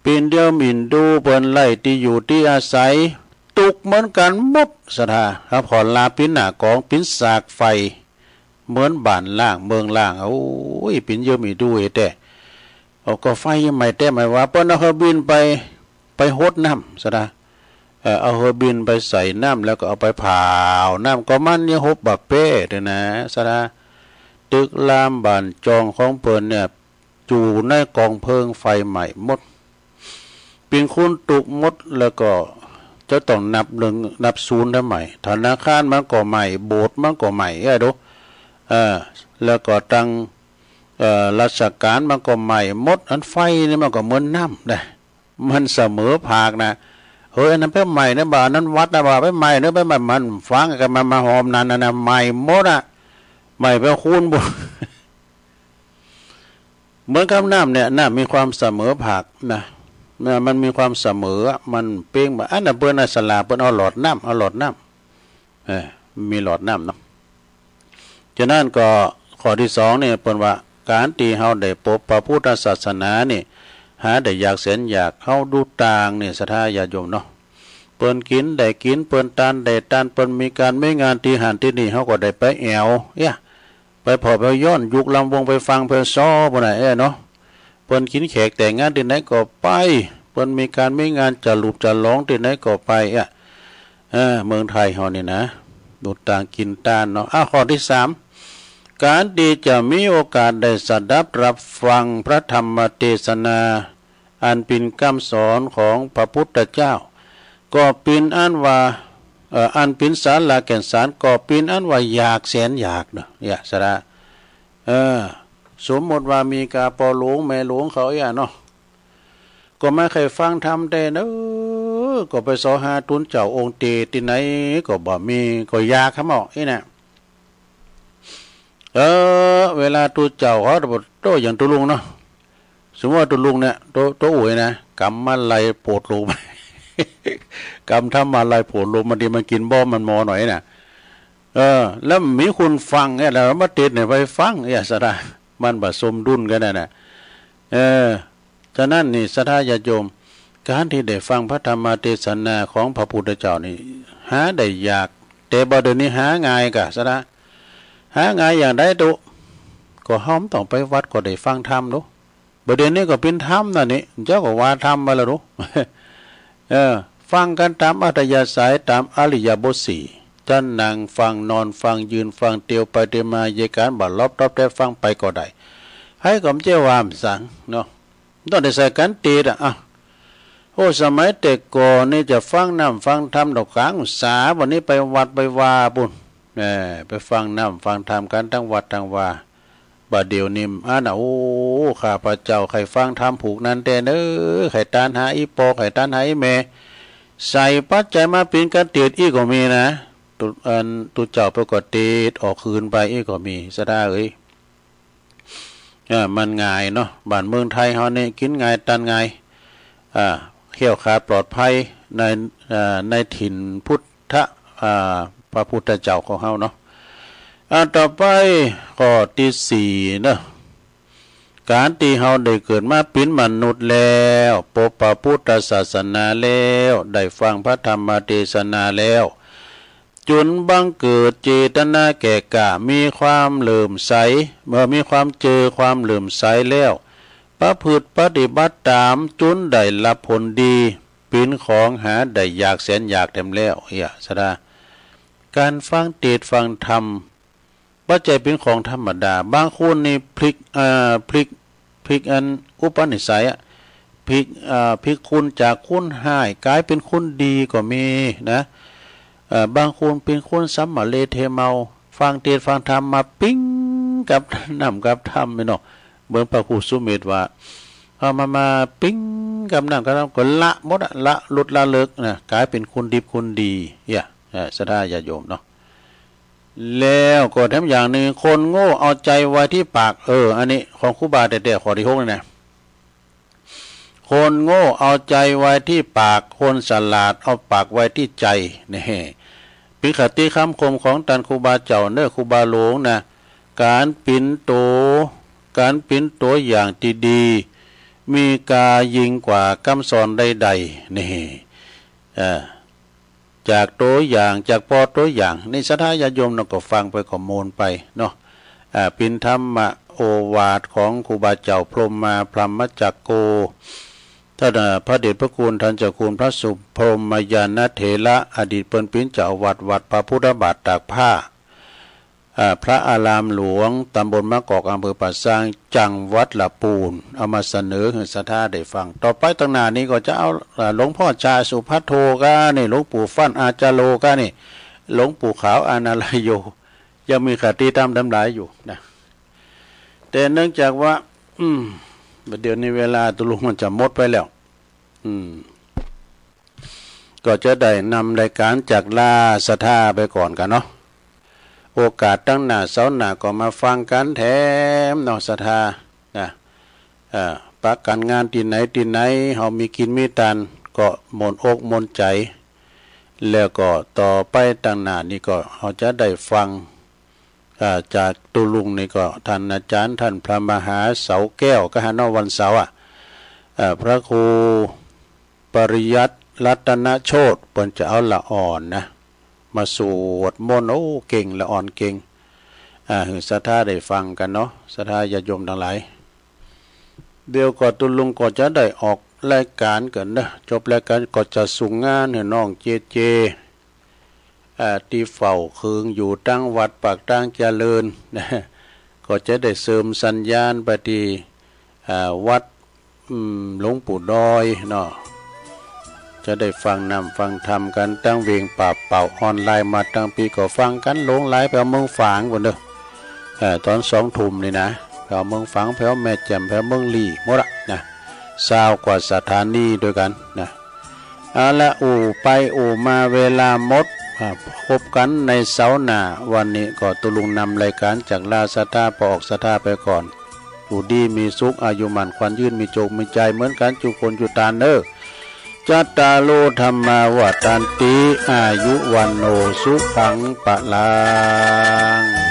เป๋นเดียวหมิ่นดู เปิ้นไล่ตี้อยู่ตี้อาศัย ตุ๊กเหมือนกั๋นหมด ศรัทธา ครับ ขอลาเป๋นหน้ากอง เป๋นซากไฟ เหมือนบ้านฮ้างเมืองฮ้าง โอ้ย เป๋นเยื่อหมิ่นดูแต๊ เอาก็ไฟไหม้แต๊ไหม้วา เปิ้นเอาเฮอบินไป ไปหดน้ำ ศรัทธา เอ่อ เอาเฮอบินไปใส่น้ำ แล้วก็เอาไปเผาน้ำ ก็มันยังหบบ่เป๊ะเลยนะ ศรัทธา ตึกรามบ้านจองของเปิ้นเนี่ย อยู่ในก๋องเพลิงไฟไหม้หมด เป๋นคนตุ๊กหมด แล้วก็จะต้องนับนึ่งนับศูนย์ทำใหม่ ธนาคารมันก็ไหม้ โบสถ์มันก็ไหม้ เอ้ย ดู เออ แล้วก็ตัง เอ่อ ราชก๋านมันก็ไหม้หมด อันไฟนี่มันก็เหมือนน้ำนะ มันเสมอภาคนะ เฮ้ย อันนั้นไปไหม้นะบ่า อันนั้นวัดนะบ่า ไปไหม้นะ ไปไหม้ มันฟังกั๋น มันมาหอมนั่นนะ ไหม้หมดอะ ไหม้ไปคูณบ่ เหมือนกับน้ำเนี่ย น้ำมีความเสมอภาคนะ มันมีความเสมออะ มันเป๊งบ่า อันนั้นเปิ้นน่ะ สลาเปิ้นเอาหลอดน้ำ เอาหลอดน้ำ เออ มีหลอดน้ำเนาะ ฉะนั้นก็ข้อตี้สองนี่เปิ้นว่า ก๋านตี้เฮาได้ปบพระพุทธศาสนานี่ หาได้ยากแสนยาก เฮาดูต่างนี่ ศรัทธาญาติโยมเนาะ เปิ้นกิ๋นได้กิ๋น เปิ้นตานได้ตาน เปิ้นมีก๋านมีงานตี้หั้นตี้นี่ เฮาก็ได้ไปแอ่ว เอี้ย ไปผ่อไปย้อนยุคลำวง ไปฟังไปซ้อปู๊นน่ะ เอ้ยเนาะ เปิ้นกิ๋นแขกแต่งงานตี้ไหนก็ไป เปิ้นมีก๋านมีงานจะหลุบจะหลองตี้ไหนก็ไปอะ เออ เมืองไทยเฮานี่นะ ดูต่างกิ๋นตานเนาะ อ่ะ ข้อตี้สาม ก๋านตี้จะมีโอกาสได้สดับรับฟังพระธรรมเตสนา อันเป๋นกำสอนของพระพุทธเจ้า ก็เป๋นอันว่า เอ่อ อันเป๋นสาระแก่นสาร ก็เป๋นอันว่ายากแสนยากเนาะ เอี้ย ศรัทธา เออ สมมติว่ามีก๋าป้อหลวงแม่หลวงเขาเอี้ยเนาะ ก็บ่ใค่ฟังธรรมแต๊เน่อ ก็ไปเสาะหาตุ๊นเจ้าองค์เตตี้ไหนก็บ่มี ก็ยากครับหมอ อี้นะ เออ เวลาตุ๊เจ้าเขา โต้ อย่างตุ๊ลุงเนาะ สมมติว่าตุ๊ลุงเนี่ย ตุ๊ ตุ๊อุ๋ยนะ กำมาลัยโผดโลม กำธรรมาลัยโผดโลม บางทีมันกิ๋นบ้อมมันมอหน่อยนะ เออ แล้วมีคนฟังเนี่ย แล้วมาเตสน์เนี่ยไปฟังเนี่ย ศรัทธา มันบ่สมดุลกั๋นนะ เออ ฉะนั้นนี่ ศรัทธาญาติโยม ก๋านตี้ได้ฟังพระธรรมเตสนาของพระพุทธเจ้านี่ หาได้ยาก แต่บ่าเดี่ยวนี้หาง่ายก่ะ ศรัทธา หาง่ายอย่างใดตุ๊ ก็เฮาบ่ต้องไปวัดก็ได้ฟังธรรมดู บ่าเดี่ยวนี้ก็เป๋นธรรมนั่นนี่ เจ้าก็ว่าธรรมไปแล้วดู เออ ฟังกั๋นต๋ามอัธยาศัย ต๋ามอิริยาบถสี่ จะนั่งฟัง นอนฟัง ยืนฟัง เตียวไปเตียวมา เยียะก๋านบ่าหลอบ ตอบแต๊ฟังไปก็ได้ ใผก็บ่ใจ้ว่าหยังสังเนาะ ต้องได้ใส่กั๋นเตศน์อะ อ้าว โอ้ สมัยแต่ก่อนนี่จะฟังน้ำฟังธรรมดอกก๋างอุตสาหะ วันนี้ไปวัดไปวาปู๊น แหม ไปฟังน้ำฟังธรรมกั๋นตังวัดตังวา บ่าเดี่ยวนี้ อันน่ะ โอ้ ข้าพเจ้าใค่ฟังธรรมผูกนั้นแต๊เน้อ ใค่ตานหาอี้ปอ ใค่ตานหาอี้แม่ ใส่ปัจจัยมาปิณกเตศน์อี้ก็มีนะ ตุ๊ อัน ตุ๊เจ้าไปก็เตศน์ออกคืนไปอี้ก็มี ศรัทธาเอ๋ย เออ มันหงายเนาะ บ้านเมืองไทยเฮานี่กิ๋นหงายตานหงาย อ่า แคล้วคลาดปลอดภัยใน อ่า ในถิ่นพุทธะ อ่า พระพุทธเจ้าของเฮาเนาะ อ่า ต่อไปข้อตี้สี่เนาะ ก๋านตี้เฮาได้เกิดมาเป๋นมนุษย์แล้ว ปบพระพุทธศาสนาแล้ว ได้ฟังพระธรรมเตสนาแล้ว จุนบังเกิดเจตนาแก่กล้า มีความเลื่อมใส เมื่อมีความเจอความเลื่อมใสแล้ว ประพฤติปฏิบัติต๋าม จุนได้ฮับผลดี เป๋นของหาได้อยากแสนอยากแถมแล้ว เหีย ศรัทธา ก๋านฟังเตสน์ฟังธรรม บ่ใจ้เป๋นของธรรมดา บางคนนี่พลิก เอ่อ พลิก พลิกอันอุปนิสัยอะ พลิก เอ่อ พลิกคนจากคนฮ้ายก๋ายเป๋นคนดีก็มีนะ เอ่อ บางคนเป๋นคนสำมะเลเทเมา ฟังเตสน์ฟังธรรมมาปิ๊งกับน้ำกับธรรมนี่เนาะ เหมือนพระครูสุเมธว่า เอามา มาปิ๊งกับน้ำกับธรรมก็ละหมดอะ ละหลุดละเลิกนะ ก๋ายเป๋นคนดีคนดี เหีย เอ่อ ศรัทธาญาติโยมเนาะ แล้วก็แถมอย่างนึ่ง คนโง่เอาใจ๋ไว้ตี้ปาก เออ อันนี้ของครูบาแต๊ๆ ข้อตี้หกนี่นะ คนโง่เอาใจ๋ไว้ตี้ปาก คนฉลาดเอาปากไว้ตี้ใจ๋ นี่ เป๋นคติคำคมของต้านครูบาเจ้าเน้อ ครูบาหลวงนะ ก๋านเป๋นตั๋ว ก๋านเป๋นตั๋วอย่างตี้ดี มีกายิ่งกว่ากำสอนใดๆ นี่ เอ่อ จากตั๋วอย่าง จากปอตั๋วอย่าง นี่ศรัทธาญาติโยมเนาะ ก็ฟังไปก็ม่วนไปเนาะ อ่า เป๋นธรรมโอวาทของครูบาเจ้าพรหมมา พรหมจักโก ต้าน อ่า พระเดชพระคุณต้านเจ้าคุณพระสุพรหมญาณเถระ อดีตเปิ้นเป๋นเจ้าอาวาสวัดพระพุทธบาทตากผ้า อ่า พระอารามหลวง ตำบลมะกอก อำเภอป่าซาง จังหวัดละปูน เอามาเสนอหื้อศรัทธาได้ฟัง ต่อไปตังหน้านี้ก็จะเอา อ่า หลวงพ่อชาสุภัทโทก้านี่ หลวงปู่ฟั่นอาจาโรก้านี่ หลวงปู่ขาวอานารโย ยังมีคติธรรมต๋ามหลายอยู่นะ แต่เนื่องจากว่า อืม บ่าเดี่ยวนี้เวลาตุ๊ลุงมันจะหมดไปแล้ว อืม ก็จะได้นำรายก๋านจากลาศรัทธาไปก่อนกั๋นเนาะ โอกาสตังหน้าเสาร์หน้าก็มาฟังกั๋นแถมเนาะศรัทธานะ เอ่อ ปะกั๋นงานตี้ไหนตี้ไหน เฮามีกิ๋นมีตาน ก็ม่วนอกม่วนใจ๋ แล้วก็ต่อไปตังหน้านี้ก็เฮาจะได้ฟัง อ่า จากตุ๊ลุงนี่ก็ต้านอาจ๋ารย์ต้านพระมหาเสาแก้ว ก็หาเนาะวันเสาร์อะ อ่า พระครูปริยัติรัตนโชติ เปิ้นจะเอาละอ่อนนะ มาสวดมนต์ โอ้ เก่ง ละอ่อนเก่ง อ่า หื้อศรัทธาได้ฟังกั๋นเนาะ ศรัทธาญาติโยมตังหลาย เดี๋ยวก็ตุ๊ลุงก็จะได้ออกรายก๋านกั๋นเนาะ จบรายก๋านก็จะส่งงานหื้อน้องเจเจ อ่า ตี้เฝ้าเคิงอยู่ตังวัดปากตางเจริญ ก็จะได้เสริมสัญญาณไปตี้ อ่า วัด อืม หลวงปู่ดอยเนาะ จะได้ฟังน้ำฟังธรรมกั๋นตังเวงป่าเป่า ออนไลน์มาตังปี้ก็ฟังกั๋น หลงหลายแผวเมืองฝางปู๊นเน้อ เอ่อ ต๋อนสองทุ่มนี่นะ แผวเมืองฝาง แผวแม่แจ่ม แผวเมืองลี้ หมดอะนะ ซาวกว่าสถานีตวยกั๋นนะ เอาละ อู้ไปอู้มาเวลาหมด อ่า พบกั๋นในเสาร์หน้า วันนี้ก็ตุ๊ลุงนำรายก๋านจากลาศรัทธา ปอออกศรัทธาไปก่อน อยู่ดีมีสุข อายุหมั้นขวัญยืน มีโจคมีชัยเหมือนกั๋นจุคนจุตานเน้อ จัตตาโร ธัมมา วัฑฒันติ อายุ วัณโณ สุขัง พลัง